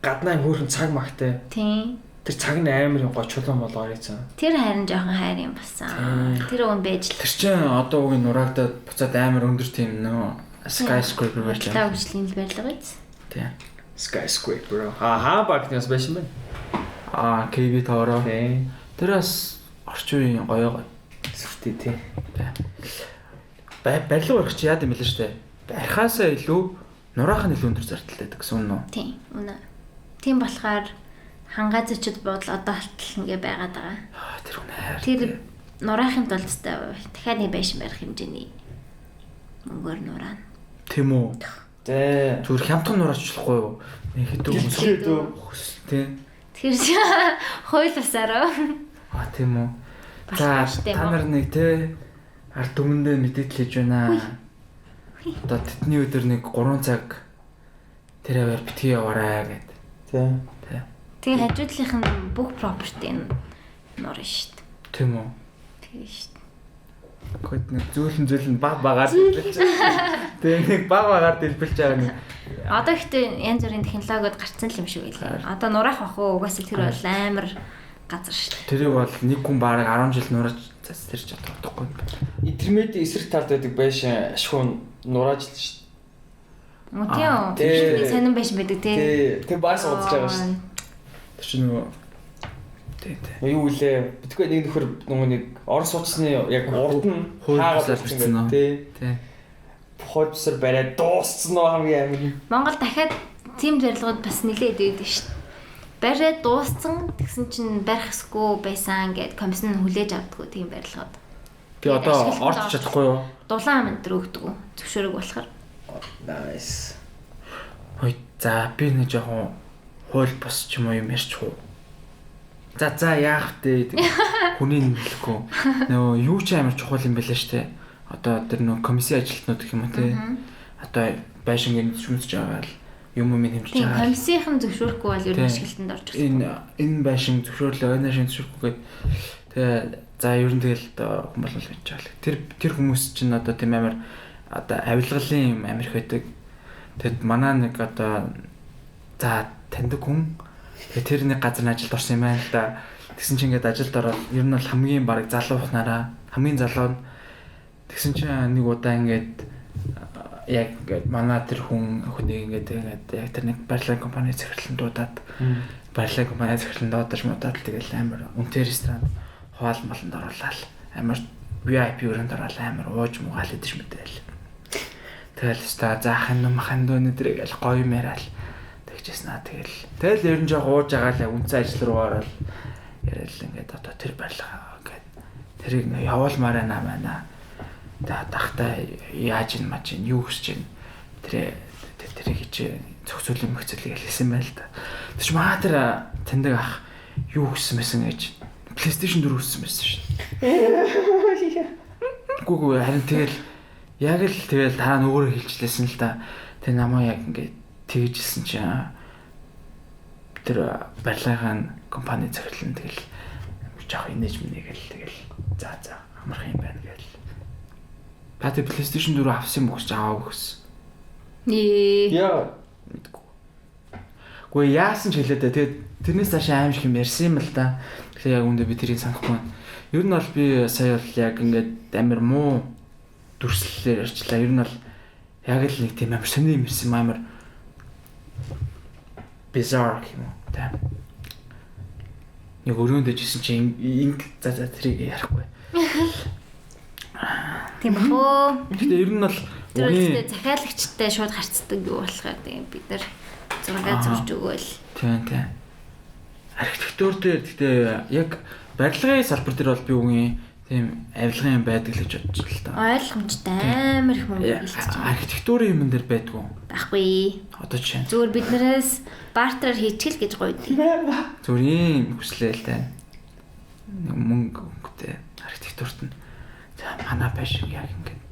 Гаднаа юм хөөрхөн цаг магтай. Тийм. Тэр цаг нь амар юм гоё чулуун болгоор ийцэн. Тэр харин жоохон хайр юм болсон. Тэр уг нь байж л. Тэр чинь одоо уг нь нураагдаад буцаад амар өндөр тийм нөө skyscraper байж байна. Хөгжлийн барилга биз? Тийм. Skyscraper. Аа банкнаас байшин байна. KB Tower. Тийм. Тэр бас орчин үеийн гоё гоё. Сүртэй тий. Барилга барих чи яад юм бэлээ штэ. Барихаасаа илүү нураах нь илүү өндөр зардалтай байдаг гэсэн үнэн үү? Тийм, үнэ. Тийм болохоор хангаа зочид буудал одоо болтол ингээ байгаад байгаа. Тэр үнэ хайр. Тэр нураахын тулд өстой дахиад нэг байшин барих хэмжээний мөнгөөр нураана. Тийм үү? Тэ. Зүгээр хямдхан нураачлахгүй юу? Нэг хэдэн хүмүүс тий. Тэгэхээр хууль усаараа. Тийм үү. За та нар нэг те ард түмэндээ мэдээлэл хийж байна. Одоо тэдний өдөр нэг 3 цаг тэр аваар битгий яваарай гэд. Тий. Тий. Тэгээ хажуудлынх нь бүх property нь нурна шүү дээ. Тийм үү? Тийм шүү дээ. Гэхдээ нэг зөөлөн баг багаар дэлбэлж. Тэгээ нэг баг багаар дэлбэлж байгаа нэг. Одоо ихтэй янз бүрийн технологиуд гарцсан л юм шиг байлаа. Одоо нураах бах уу угаасаа тэр бол амар газар шүү дээ. Тэрийг бол нэг хүн бараг 10 жил нурааж тэр ч чадахгүй. Интермед эсрэг талд байдаг байшин ашгүй нурааж л шүү дээ. Тийм үү? Сонин байшин байдаг тий. Тий. Тэр бас удаж байгаа шүү дээ. Тэр чинь нөгөө тий. Юу үлээ? Битгүй нэг нөхөр нөгөө нэг Орос утасны яг урд нь хаагаад байсан тий. Тий. Хууль бусаар бариад дууссан уу хамгийн амар. Монгол дахиад тийм барилгууд бас нэлээд өгдөг шүү дээ. Бариад дууссан тэгсэн чинь барих хэсгүй байсан гэд комисс нь хүлээж авдаггүй тийм барилгууд. Би одоо орж чадахгүй юу? Дулаан амт өгдөг зөвшөөрөг болохоор. Nice. За би нэг жоохон хууль бус ч юм уу юм ярьчих уу. За яах вэ? Хүний нөлөхгүй. Нөгөө юу ч амар чухал юм байлаа штэ. Одоо тэр нөгөө комиссийн ажилтнууд гэх юм уу те. Одоо байшингийн зөвшөөрч байгаа л юм юм хэмжиж байгаа. Комиссийнхэн зөвшөөрөхгүй бол ер нь ашиглалтанд орж байна. Энэ байшин зөвшөөрлөө, энэ байшин зөвшөөрөхгүй гээд тэгээ за ер нь тэгэл одоо хүн болгол гэж байгаа л. Тэр хүмүүс чинь одоо тийм амар одоо авилгалын юм амар их байдаг. Тэгэд манай нэг одоо за таньдаг хүн тэгээ тэр нэг газар нь ажилд орсон юм байна л да. Тэгсэн чинь ингээд ажилд ороод ер нь бол хамгийн бараг залуухнараа хамгийн залуу нь тэгсэн чинь нэг удаа ингээд яг ингээд манай тэр хүнийг ингээд яг тэр нэг барилгын компани захирлан дуудаад барилгын компани захирлан дуудаж муудаад тэгэл амар үнэтэй ресторан хоол молонд оруулаад амар VIP өрөөнд ороод амар ууж муугаал идэж мэдээл. Тэгэл өстой заахын юм махан дөө нэдрэг аль гоё юм яриад тэгжсэн аа тэгэл ер нь жоох ууж байгаа л үнцэн ажил руу ороод яриад ингээд одоо тэр барилга ингээд тэрийг явуулмаар байна маа. Тэгээ дахта яаж ин маж ин юу хүсэж ин тэрийг хийж зохицуулын мөхцөлийг хэлсэн байл та. Тэг чи маа тэр таньдаг ах юу хүссэн байсан гэж PlayStation 4 хүссэн байсан шин. Гүг харин тэгэл яг л тэгэл дараа нь өөрөө хэлжлээсэн л да. Тэг намаа яг ингээд тэгжсэн чинь тэр барилгын компани захирлан тэгэл жоох инээж минийгэл тэгэл за амархан юм байна гэл. Та тэр PlayStation 4 авсан юм уу гэж аваагүй гэсэн. Яа мэдгүй. Гэхдээ яасан ч хэлээ дээ. Тэгээд тэрнээс цааш аим шиг юм ярьсан юм л да. Тэгэхээр яг үүндээ би тэрийг санахгүй байна. Ер нь бол би сая бол яг ингээд амар муу дүрслэлээр ярьчлаа. Ер нь бол яг л нэг тийм амар сони юм ярьсан юм амар bizarre юм уу та. Нэг өрөөнд дэжсэн чинь инг за тэрийг ярихгүй. Тийм бах уу. Гэтэ ер нь бол үгийн захиалагчтай шууд харцдаг юу болохоор тийм бид нар зураг зурж өгөөл. Тийм. Архитектур дээр гэтэ яг барилгын салбар дээр бол би үгийн тийм авилгын юм байдаг л гэж бодож л та. Ойлгомжтой амар их мөнгө хэлчихэж байна. Архитектурын юмн дээр байдгүй. Байхгүй. Одоо жишээ. Зүгээр бид нараас бартераар хийчихэл гэж гойд. Зүгээр ийм хүслээ л та. Мөнгө өнгөтэй архитектурт нь за манай байшин яг ингээд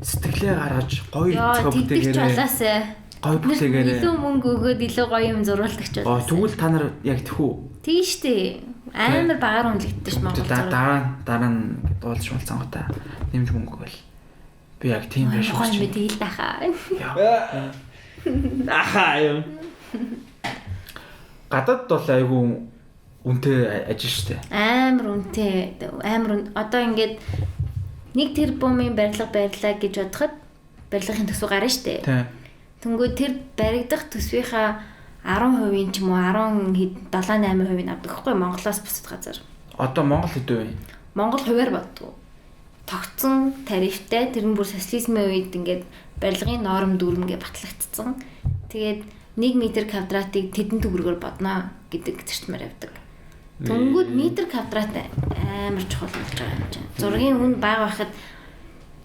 сэтгэлээ гаргаж гоё зохион бүтээгээрээ. Гоё бүтээгээрээ. Илүү мөнгө өгөөд илүү гоё юм зурулдаг ч болоо. Тэгвэл та нар яг тэхүү. Тийм штэ. Амар багаар үнэлэгдэж ш Монгол. Дараа нь ингээд уулзч муулцангуудаа нэмж мөнгө өгөөл. Би яг тийм байшин хүсэж байна. Тэгэл дахаа. Ахаа юм. Гадаад бол айгүй үнэтэй ажил штэ. Амар үнэтэй. Амар одоо ингээд нэг тэрбумын барилга барьлаа гэж бодоход барилгын төсөв гарна штэ. Тийм. Тэнгүү тэр баригдах төсвийнхаа 10% ч юм уу 10 7 8% нь авдаг хгүй Монголоос бусад газар. Одоо Монгол хэд вэ? Монгол хувиар боддог. Тогтсон тарифтай тэр нь бүр социализмын үед ингээд барилгын норм дүрмгээ батлагдсан. Тэгээд 1 метр квадратыг тэдэн төгрөгөөр бодно гэдэг зарчмаар явдаг. Тэнгүүд метр квадрат амар чухал болж байгаа юм чинь. Зургийн үн бага байхад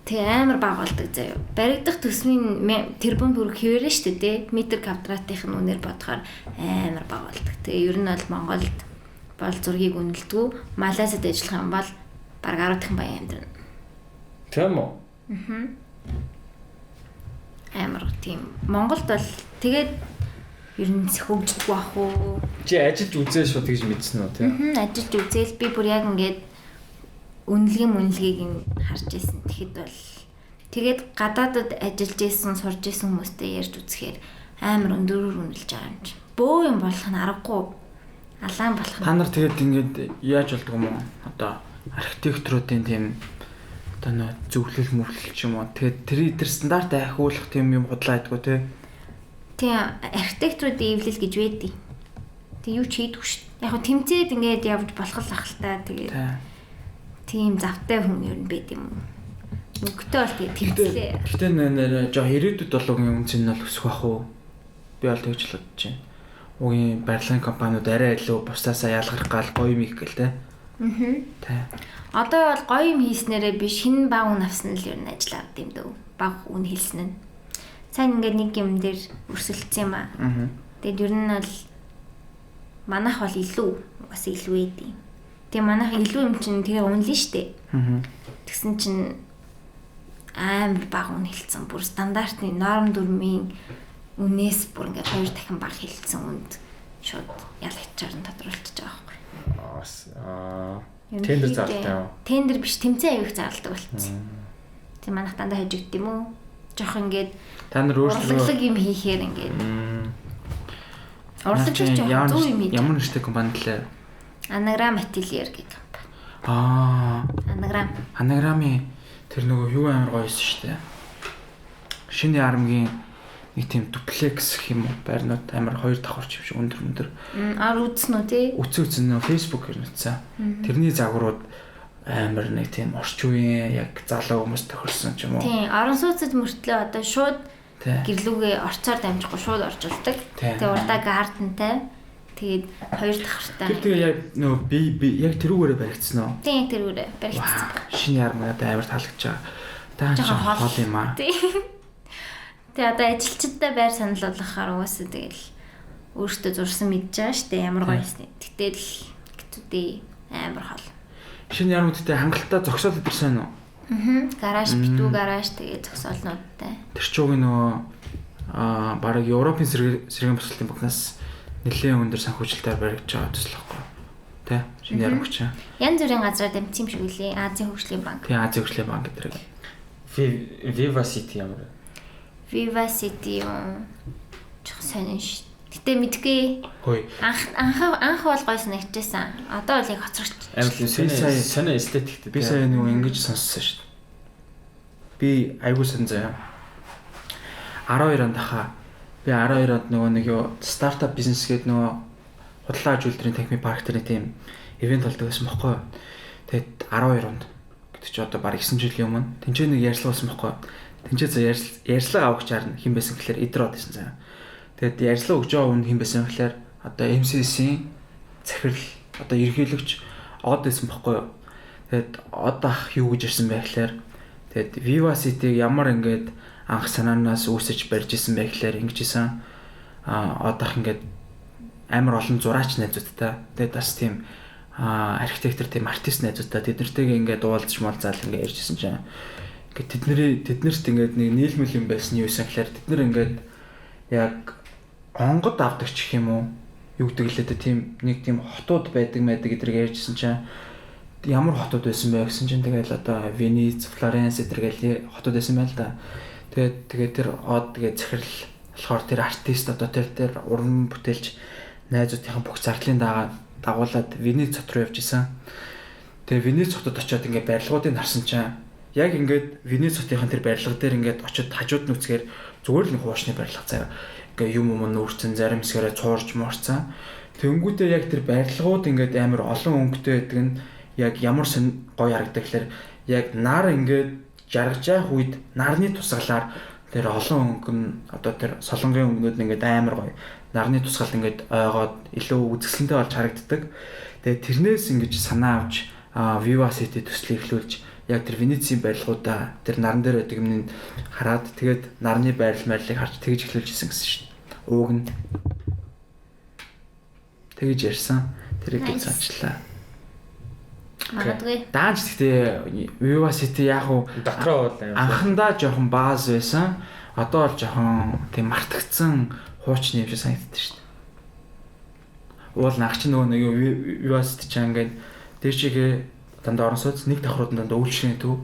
тэг амар бага болдог заяа. Баригдах төсвийн тэрбум төгрөг хэвээрээ шүү дээ. Метр квадратынх нь үнээр бодохоор амар бага болдог. Тэгээ ер нь бол Монголд бол зургийг үнэлдэггүй. Малайзад ажиллах юм бол бараг 10 дахин баян амьдрна. Тийм үү? Аа. Амар тийм. Монголд бол тэгээд ер нь хөгждөг бах уу? Чи ажиллаж үзээ шууд тэгж мэдсэн үү тийм? Аа, ажиллаж үзээл би бүр яг ингээд үнэлгээ нь харж ирсэн. Тэгэхэд бол тэгээд гадаадад ажиллаж исэн, сурж исэн хүмүүстэй ярьж үзэхээр амар өндөрөөр үнэлж байгаа юм чинь. Бөө юм болох нь аргагүй. Алаан болох нь. Та нар тэгээд ингээд яаж болдго юм уу? Одоо архитекторуудын тийм одоо нөө зөвлөл мөвлөл ч юм уу. Тэгээд тэр стандарт ахиулах тийм юм худлаа байдгүй тий. Тийм, архитекторуудын эвлэл гэж байдیں۔ Тэг юу ч хийдэггүй шүү. Яг хөө тэмцээд ингээд явж болох л ах л та. Тэгээд тийм завтай хүн ер нь байд юм уу? Мөнгөтэй бол тэгээд тэмцлээ. Гэтэ нэр жоо ирээдүйд бол угийн үнц нь бол өсөх бах уу? Би бол тэгж л бодож байна. Угийн барилгын компаниуд арай илүү бусдаасаа ялгарх гал гоё юм хийх гээл те. Аа. Тэ. Одоо бол гоё юм хийснээрээ биш хин баг үн авсан л ер нь ажил авд юм дөө. Баг үн хэлсэн нь. Сайн ингээд нэг юм дээр өрсөлдсөн юм аа. Тэгээд ер нь бол манайх бол илүү бас илүү эд юм. Тэгээ манайх илүү юм чинь тэгээ үнэлнэ штэ. Тэгсэн чинь амар бага үн хэлсэн. Бүр стандартны норм дүрмийн үнээс бүр ингээд 2 дахин бага хэлсэн үнд шууд ялагчаар нь тодруулчихж байгаа байхгүй. Тендер заралтай юу? Тендер биш, тэмцээн авих зарладаг болчихсон. Тэг манайх дандаа хожигд юм уу? Жох ингээд та нар өөрсдөө юм хийхээр ингээд урлагч жоох зөв юм хийж. Ямар нэртэй компани лээ? Anagram Atelier гэдэг компани. Anagram. Anagram-ийн тэр нөгөө юу амар гоё байсан шүү дээ. Шинэ армгийн нэг тийм дуплекс гэх юм уу байрнууд амар хоёр давхарч юм шиг өндөр өндөр. Ар үзсэн үү тий? Үзсэн нөө Facebook-ээр нүцсэн. Тэрний загварууд амар нэг тийм орчин үеийн яг залуу хүмүүс тохирсон ч юм уу. Тийм, орон сууцд мөртлөө одоо шууд гэрлүүгээ орцоор дамжихгүй шууд орж болдог. Тэгээ урдаа гардентай. Тэгээд хоёр давхартай. Тэр тэгээ яг нөө би яг тэрүүгээрээ баригдсан уу? Тийм, тэрүүгээрээ баригдсан баг. Шинэ арм надад амар таалагдж байгаа. Таа хол юм аа. Тийм. Тэгээ одоо ажилчдаа байр санал болгохоор угаасаа тэгэл өөртөө зурсан мэдж байгаа штэ ямар гоё юмсны. Гэтэл хэцүү дээ амар хол. Шинэ арм гэдэгтэй хангалттай зогсоол идэрсэн үү? Аа. Гараж битүү гараж тэгээ зогсоолнуудтай. Тэр чуугийн нөгөө бараг Европын сэргээн босголтын банкнаас нэлээд өндөр санхүүжилтээр баригдаж байгаа төсөл байхгүй. Тэ? Шинэ ярмагч. Янз бүрийн газраар дамжсан юм шиг үлээ. Азийн хөгжлийн банк. Тийм, Азийн хөгжлийн банк гэдэг. Viva City ямар вэ? Viva City юм. Жохон сонин ш. Гэтэ мэдгүй. Хөөе. Анх бол гоё санагдчихсан. Одоо бол яг хоцрогч. Амар тийм сонио эстетиктэй. Би сая нөгөө ингэж сонссон шүү дээ. Би айгуу сан заяа. 12 онд хаа би 12 онд нөгөө нэг юу стартап бизнес гэдэг нөгөө худлаа аж үйлдвэрийн техник парк дээр тийм ивент болдог байсан бохгүй. Тэгээд 12 онд гэдэг чи одоо бараг 9 жилийн өмнө тэнцээ нэг ярьслага болсон бохгүй. Тэнцээ за ярьслага авахчаар нь хэн байсан гэхээр Идрод байсан заяа. Тэгээд ярьслага өгж байгаа хүн хэн байсан гэхээр одоо MCC-ийн захирал одоо ерөнхийлөгч Од байсан бохгүй юу. Тэгээд Од ах юу гэж ирсэн бэ гэхээр тэгээд Viva City-г ямар ингээд анх санаанаас үүсэж барьж исэн бэ гэхээр ингэж исэн. Одоох ингээд амар олон зураач найзуудтай. Тэгээд бас тийм архитектор тийм артист найзуудтай тэднэртэйгээ ингээд уулзч муулзаал ингээд ярьж исэн чинь ингээд тэднэрт ингээд нэг нийлмэл юм байсан юу гэсэн гэхээр тэд нар ингээд яг онгод авдаг ч гэх юм уу юу гэдэг лээ дээ тийм нэг тийм хотууд байдаг байдаг гэдэрэг ярьж исэн чинь ямар хотууд байсан бэ гэсэн чинь тэгэл одоо Венец, Флоренс эдэргээл хотууд байсан байна л да. Тэгээд тэр од тэгээд захирал болохоор тэр артист одоо тэр уран бүтээлч найзуудынхаа бүх зардлын дагуулад Венец хот руу явж исэн. Тэгээ Венец хотод очиод ингээд барилгуудыг харсан чинь яг ингээд Венец хотынхын тэр барилга дээр ингээд очиод хажууд нь үцгээр зүгээр л нэг хуушны барилга заяа. Ингээ юм нүүрцэн зарим хэсгээрээ цуурж муурцсан. Тэнгүүтээ яг тэр барилгууд ингээд амар олон өнгөтэй байдаг нь яг ямар сон гоё харагдаг гэхээр яг нар ингээд жаргаж явах үед нарны тусгалаар тэр олон өнгө нь одоо тэр солонгийн өнгөнүүд ингээд амар гоё нарны тусгал ингээд ойгоод илүү үзэсгэлэнтэй болж харагддаг. Тэгээд тэрнээс ингэж санаа авч Viva City төслийг эхлүүлж яг тэр Венецийн барилгуудаа тэр наран дээр байдаг юмыг хараад тэгээд нарны байрал байрлалыг харж тэгж эхлүүлж исэн гэсэн шин. Ууг нь тэгж ярьсан. Тэрийг гэж санчлаа. Магадгүй. Даанч гэхдээ Viva City яг уу дотроо бол анхандаа жоохон бааз байсан. Одоо бол жоохон тийм мартагдсан хуучны юм шиг санагддаг шүү дээ. Уул нах чинь нөгөө нэг Viva City чаа ингээд дээшээгээ дандаа орон сууц нэг давхрууд нь дандаа үйлчлэгийн төв.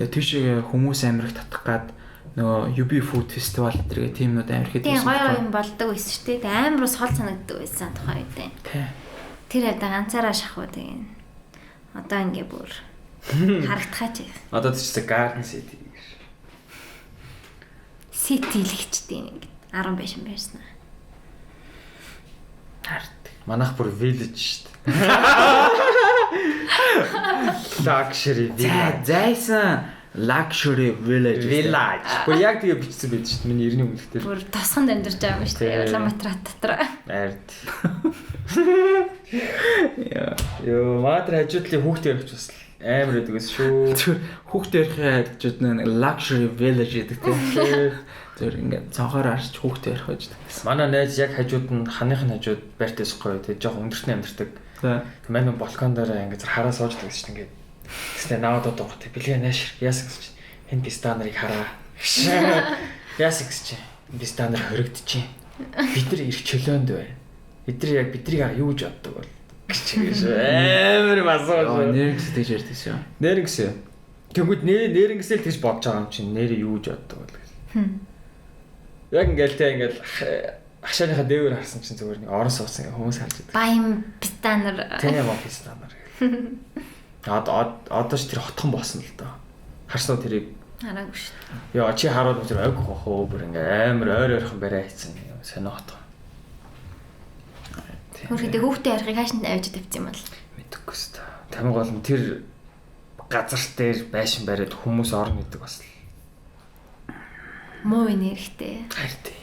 Тэгээ тийшээгээ хүмүүс амар их татах гад нөгөө UB Food Festival зэрэг тиймнүүд амар ихэд байсан. Тийм гоё юм болдог байсан шүү дээ. Амар ус хол санагддаг байсан тухайн үед. Тийм. Тэр хавьда ганцаараа шахуу тэгээ. Одоо ингээ бүр харагдахаач. Одоо тийч Garden City гэж. City л гэжтэй нэг 10 байшин байрсан. Харт. Манайх бүр village шүү дээ. Luxury village. Зайсан luxury village. Village. Бүр яг тэгээ бичсэн байж шүү дээ. Миний эртний өмнөх дээр. Бүр тосгонд амьдарч байгаа юм шүү дээ. Улаанбаатар хот дотор. Ард. Йоо, манай тэр хажуудлын хүүхдээ ярих бас амар байдаг гэсэн шүү. Хүүхдээ ярих хажууд нь luxury village гэдэг тийм. Зүгээр ингээд цонхоор арч хүүхдээ ярих байж таа. Манай найз яг хажууд нь ханых нь хажууд байртай эсэхгүй. Тэгээ жоох өндөртний амьдардаг. За. Манай балкон дээр ингээд хараа сууж байдаг чинь ингээд. Тэснэ наваад одоо гот бэлгээ нааш яасан гэсэн чинь энэ писта нарыг хараа. Яасан гэсэн чинь писта нар хоригдчихээн. Бид нар ирэх чөлөөнд байна. Бид нар яг биднийг хараа юу гэж боддог бол гэж амар масуу. Нэрнгэс тэгж ярьдагс юм. Нэрнгэс. Тэнгүүд нэрнгэсэл тэгж бодож байгаа юм чинь нэрээ юу гэж боддог бол гэж. Яг ингээл те ингээл хашааныхаа дээвэр харсан чинь зүгээр нэг орон сууцсан ингээ хүмүүс харж байдаг. Баян писта нар. Тийм ба писта нар. Одоо ч тэр хотхон болсон л доо. Харсан уу тэрийг? Хараагүй шүү дээ. Яа чи хараад тэр ойг хох уу бүр ингээ амар ойр ойрхон барай хийцэн сонио хотхон. Хөрхөдөө хүүхдээ ярихыг хааш нь авч тавьсан юм бол. Мэдэхгүй шүү дээ. Тамиг бол тэр газар дээр байшин бариад хүмүүс орно гэдэг бас л муу нэрхтэй. Харин тий.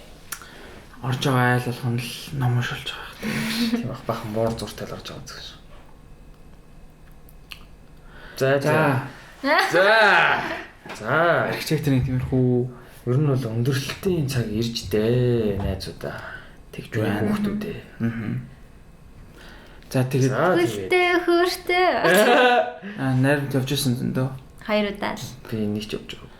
Орж байгаа айл болгоно л ном уншуулж байгаа хэрэг. Тийм бах бахан муур зуртай л орж байгаа зүг шүү. За за. За. За. Архитекторын тиймэрхүү ер нь бол өндөрлөлтийн цаг ирж дээ найзуудаа. Тэгж байна хүүхдүүдээ. Аа. За тэгээд хөлтэй хөртэй. Аа найрамд явж исэн зөндөө. Хоёр удаа л. Би нэг ч явж байгаагүй.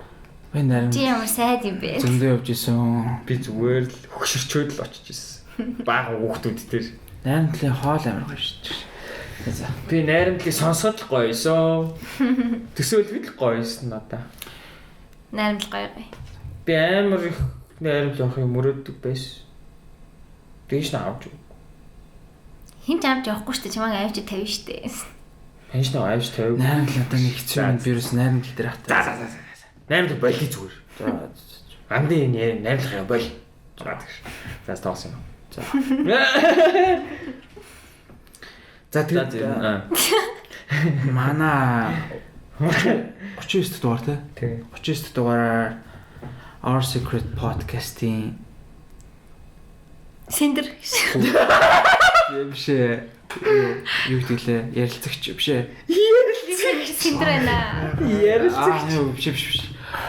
Би найрамд. Чи ямар сайд юм бэ? Зөндөө явж исэн. Би зүгээр л хөгшөрчөөд л очиж исэн. Бага хүүхдүүд дээр. Найрамдлын хоол амар гоё шүү дээ. За. Би найрамдлыг сонсоод л гоёсон. Төсөөлөд л гоёсон надаа. Найрамдал гоё гоё. Би амар их найрамдал явахыг мөрөөддөг байсан. Дээш нь авч өгөв. Хин ч авч явахгүй шүү дээ. Чамайг авч тавина шүү дээ. Хин ч нэг авч тавив. Найрамдал надаа нэг хэцүү юм. Би юус найрамдал дээр хатаа. За за за. Найрамдал болий зүгээр. За. Андын найрамдлах юм боль. За тэгш. За тоос юм. За. За тэгээд манай 39 дугаар тий. 39 дугаараар Our Secret Podcast-ийн Синдэр биш ээ. Юу гэдэг лээ? Ярилцагч биш ээ. Ярилцагч Синдэр байна. Ярилцагч биш биш биш.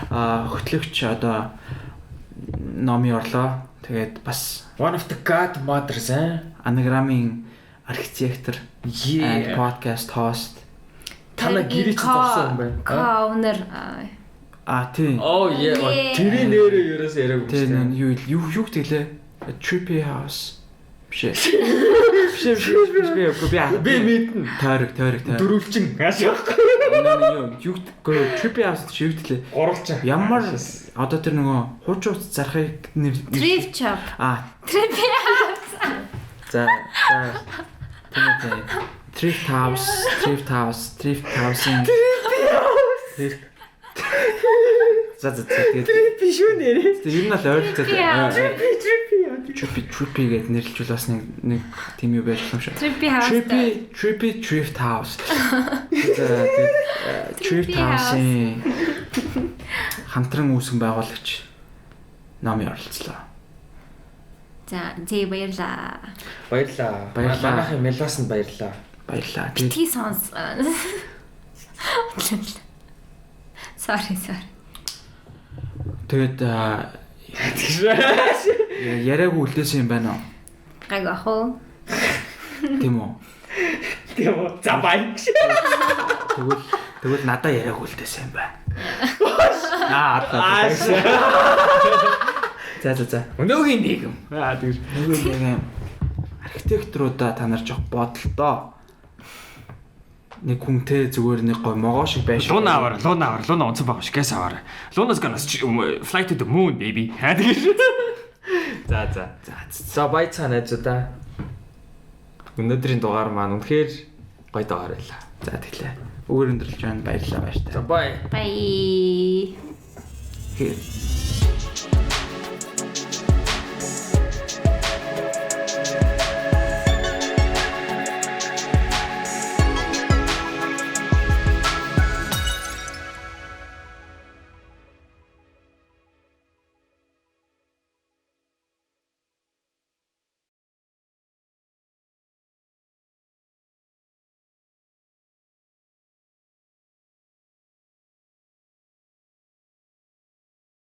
Аа хөтлөгч одоо номын орлоо. Тэгээд бас One of the Godmothers Анаграмын архитектор and podcast host. Та нар гэрээ чи зорсон юм байна. Co-owner. А тийм. Oh yeah. Тэрийн нэрээ ерөөс яриаггүй шүү дээ. Юу юу юу гэдэг лээ? Trippy House. Биш ээ. Биш биш биш би би мэднэ. Тойрог тойрог тойрог. Дөрвөлжин. Юу юу гэдэг Trippy House чи юу гэдэг лээ? Гурвалжин. Ямар одоо тэр нөгөө хуучин утас зархыг нэр Thrift shop. А Trippy House. За за. Тийм тийм. Thrift House, Thrift House, Thrift House-ын Trippy House. За за тэгээд Trippy шүү нэрээ. Тэр нь л ойролцоо. Trippy Trippy Trippy Trippy гэдээ нэрлжүүл бас нэг нэг тийм юу байж болох юм шиг. Trippy House. Trippy Trippy Thrift House. За тэгээд Thrift House-ын хамтран үүсгэн байгуулагч номын оролцлоо. За зээ баярлаа. Баярлаа. Манайхын меласанд баярлаа. Баярлаа. Битгий сонс. Sorry sorry. Тэгээд яриаггүй үлдээсэн юм байна уу? Гайг ах уу? Тийм үү? Тийм үү? За бай. Тэгвэл тэгвэл надаа яриаггүй үлдээсэн юм байна. Аа аа. За за за. Өнөөгийн нийгэм. Аа тэгэж. Өнөөгийн нийгэм архитекторуудаа та нар жоох бодолтоо. Нэг хүнтэй зүгээр нэг гой могоо шиг байж. Луна аваар, луна аваар, луна онцон байгаа шиг гэс аваар. Луна's gonna fly to the moon baby. Аа тэгэж. За за. За баяцаа найзуудаа. Өнөөдрийн дугаар маань үнэхээр гоё дугаар байлаа. За тэглээ. Үгээр өндөрлөж байна. Баярлалаа баяртай. За бай. Бай. Хэ.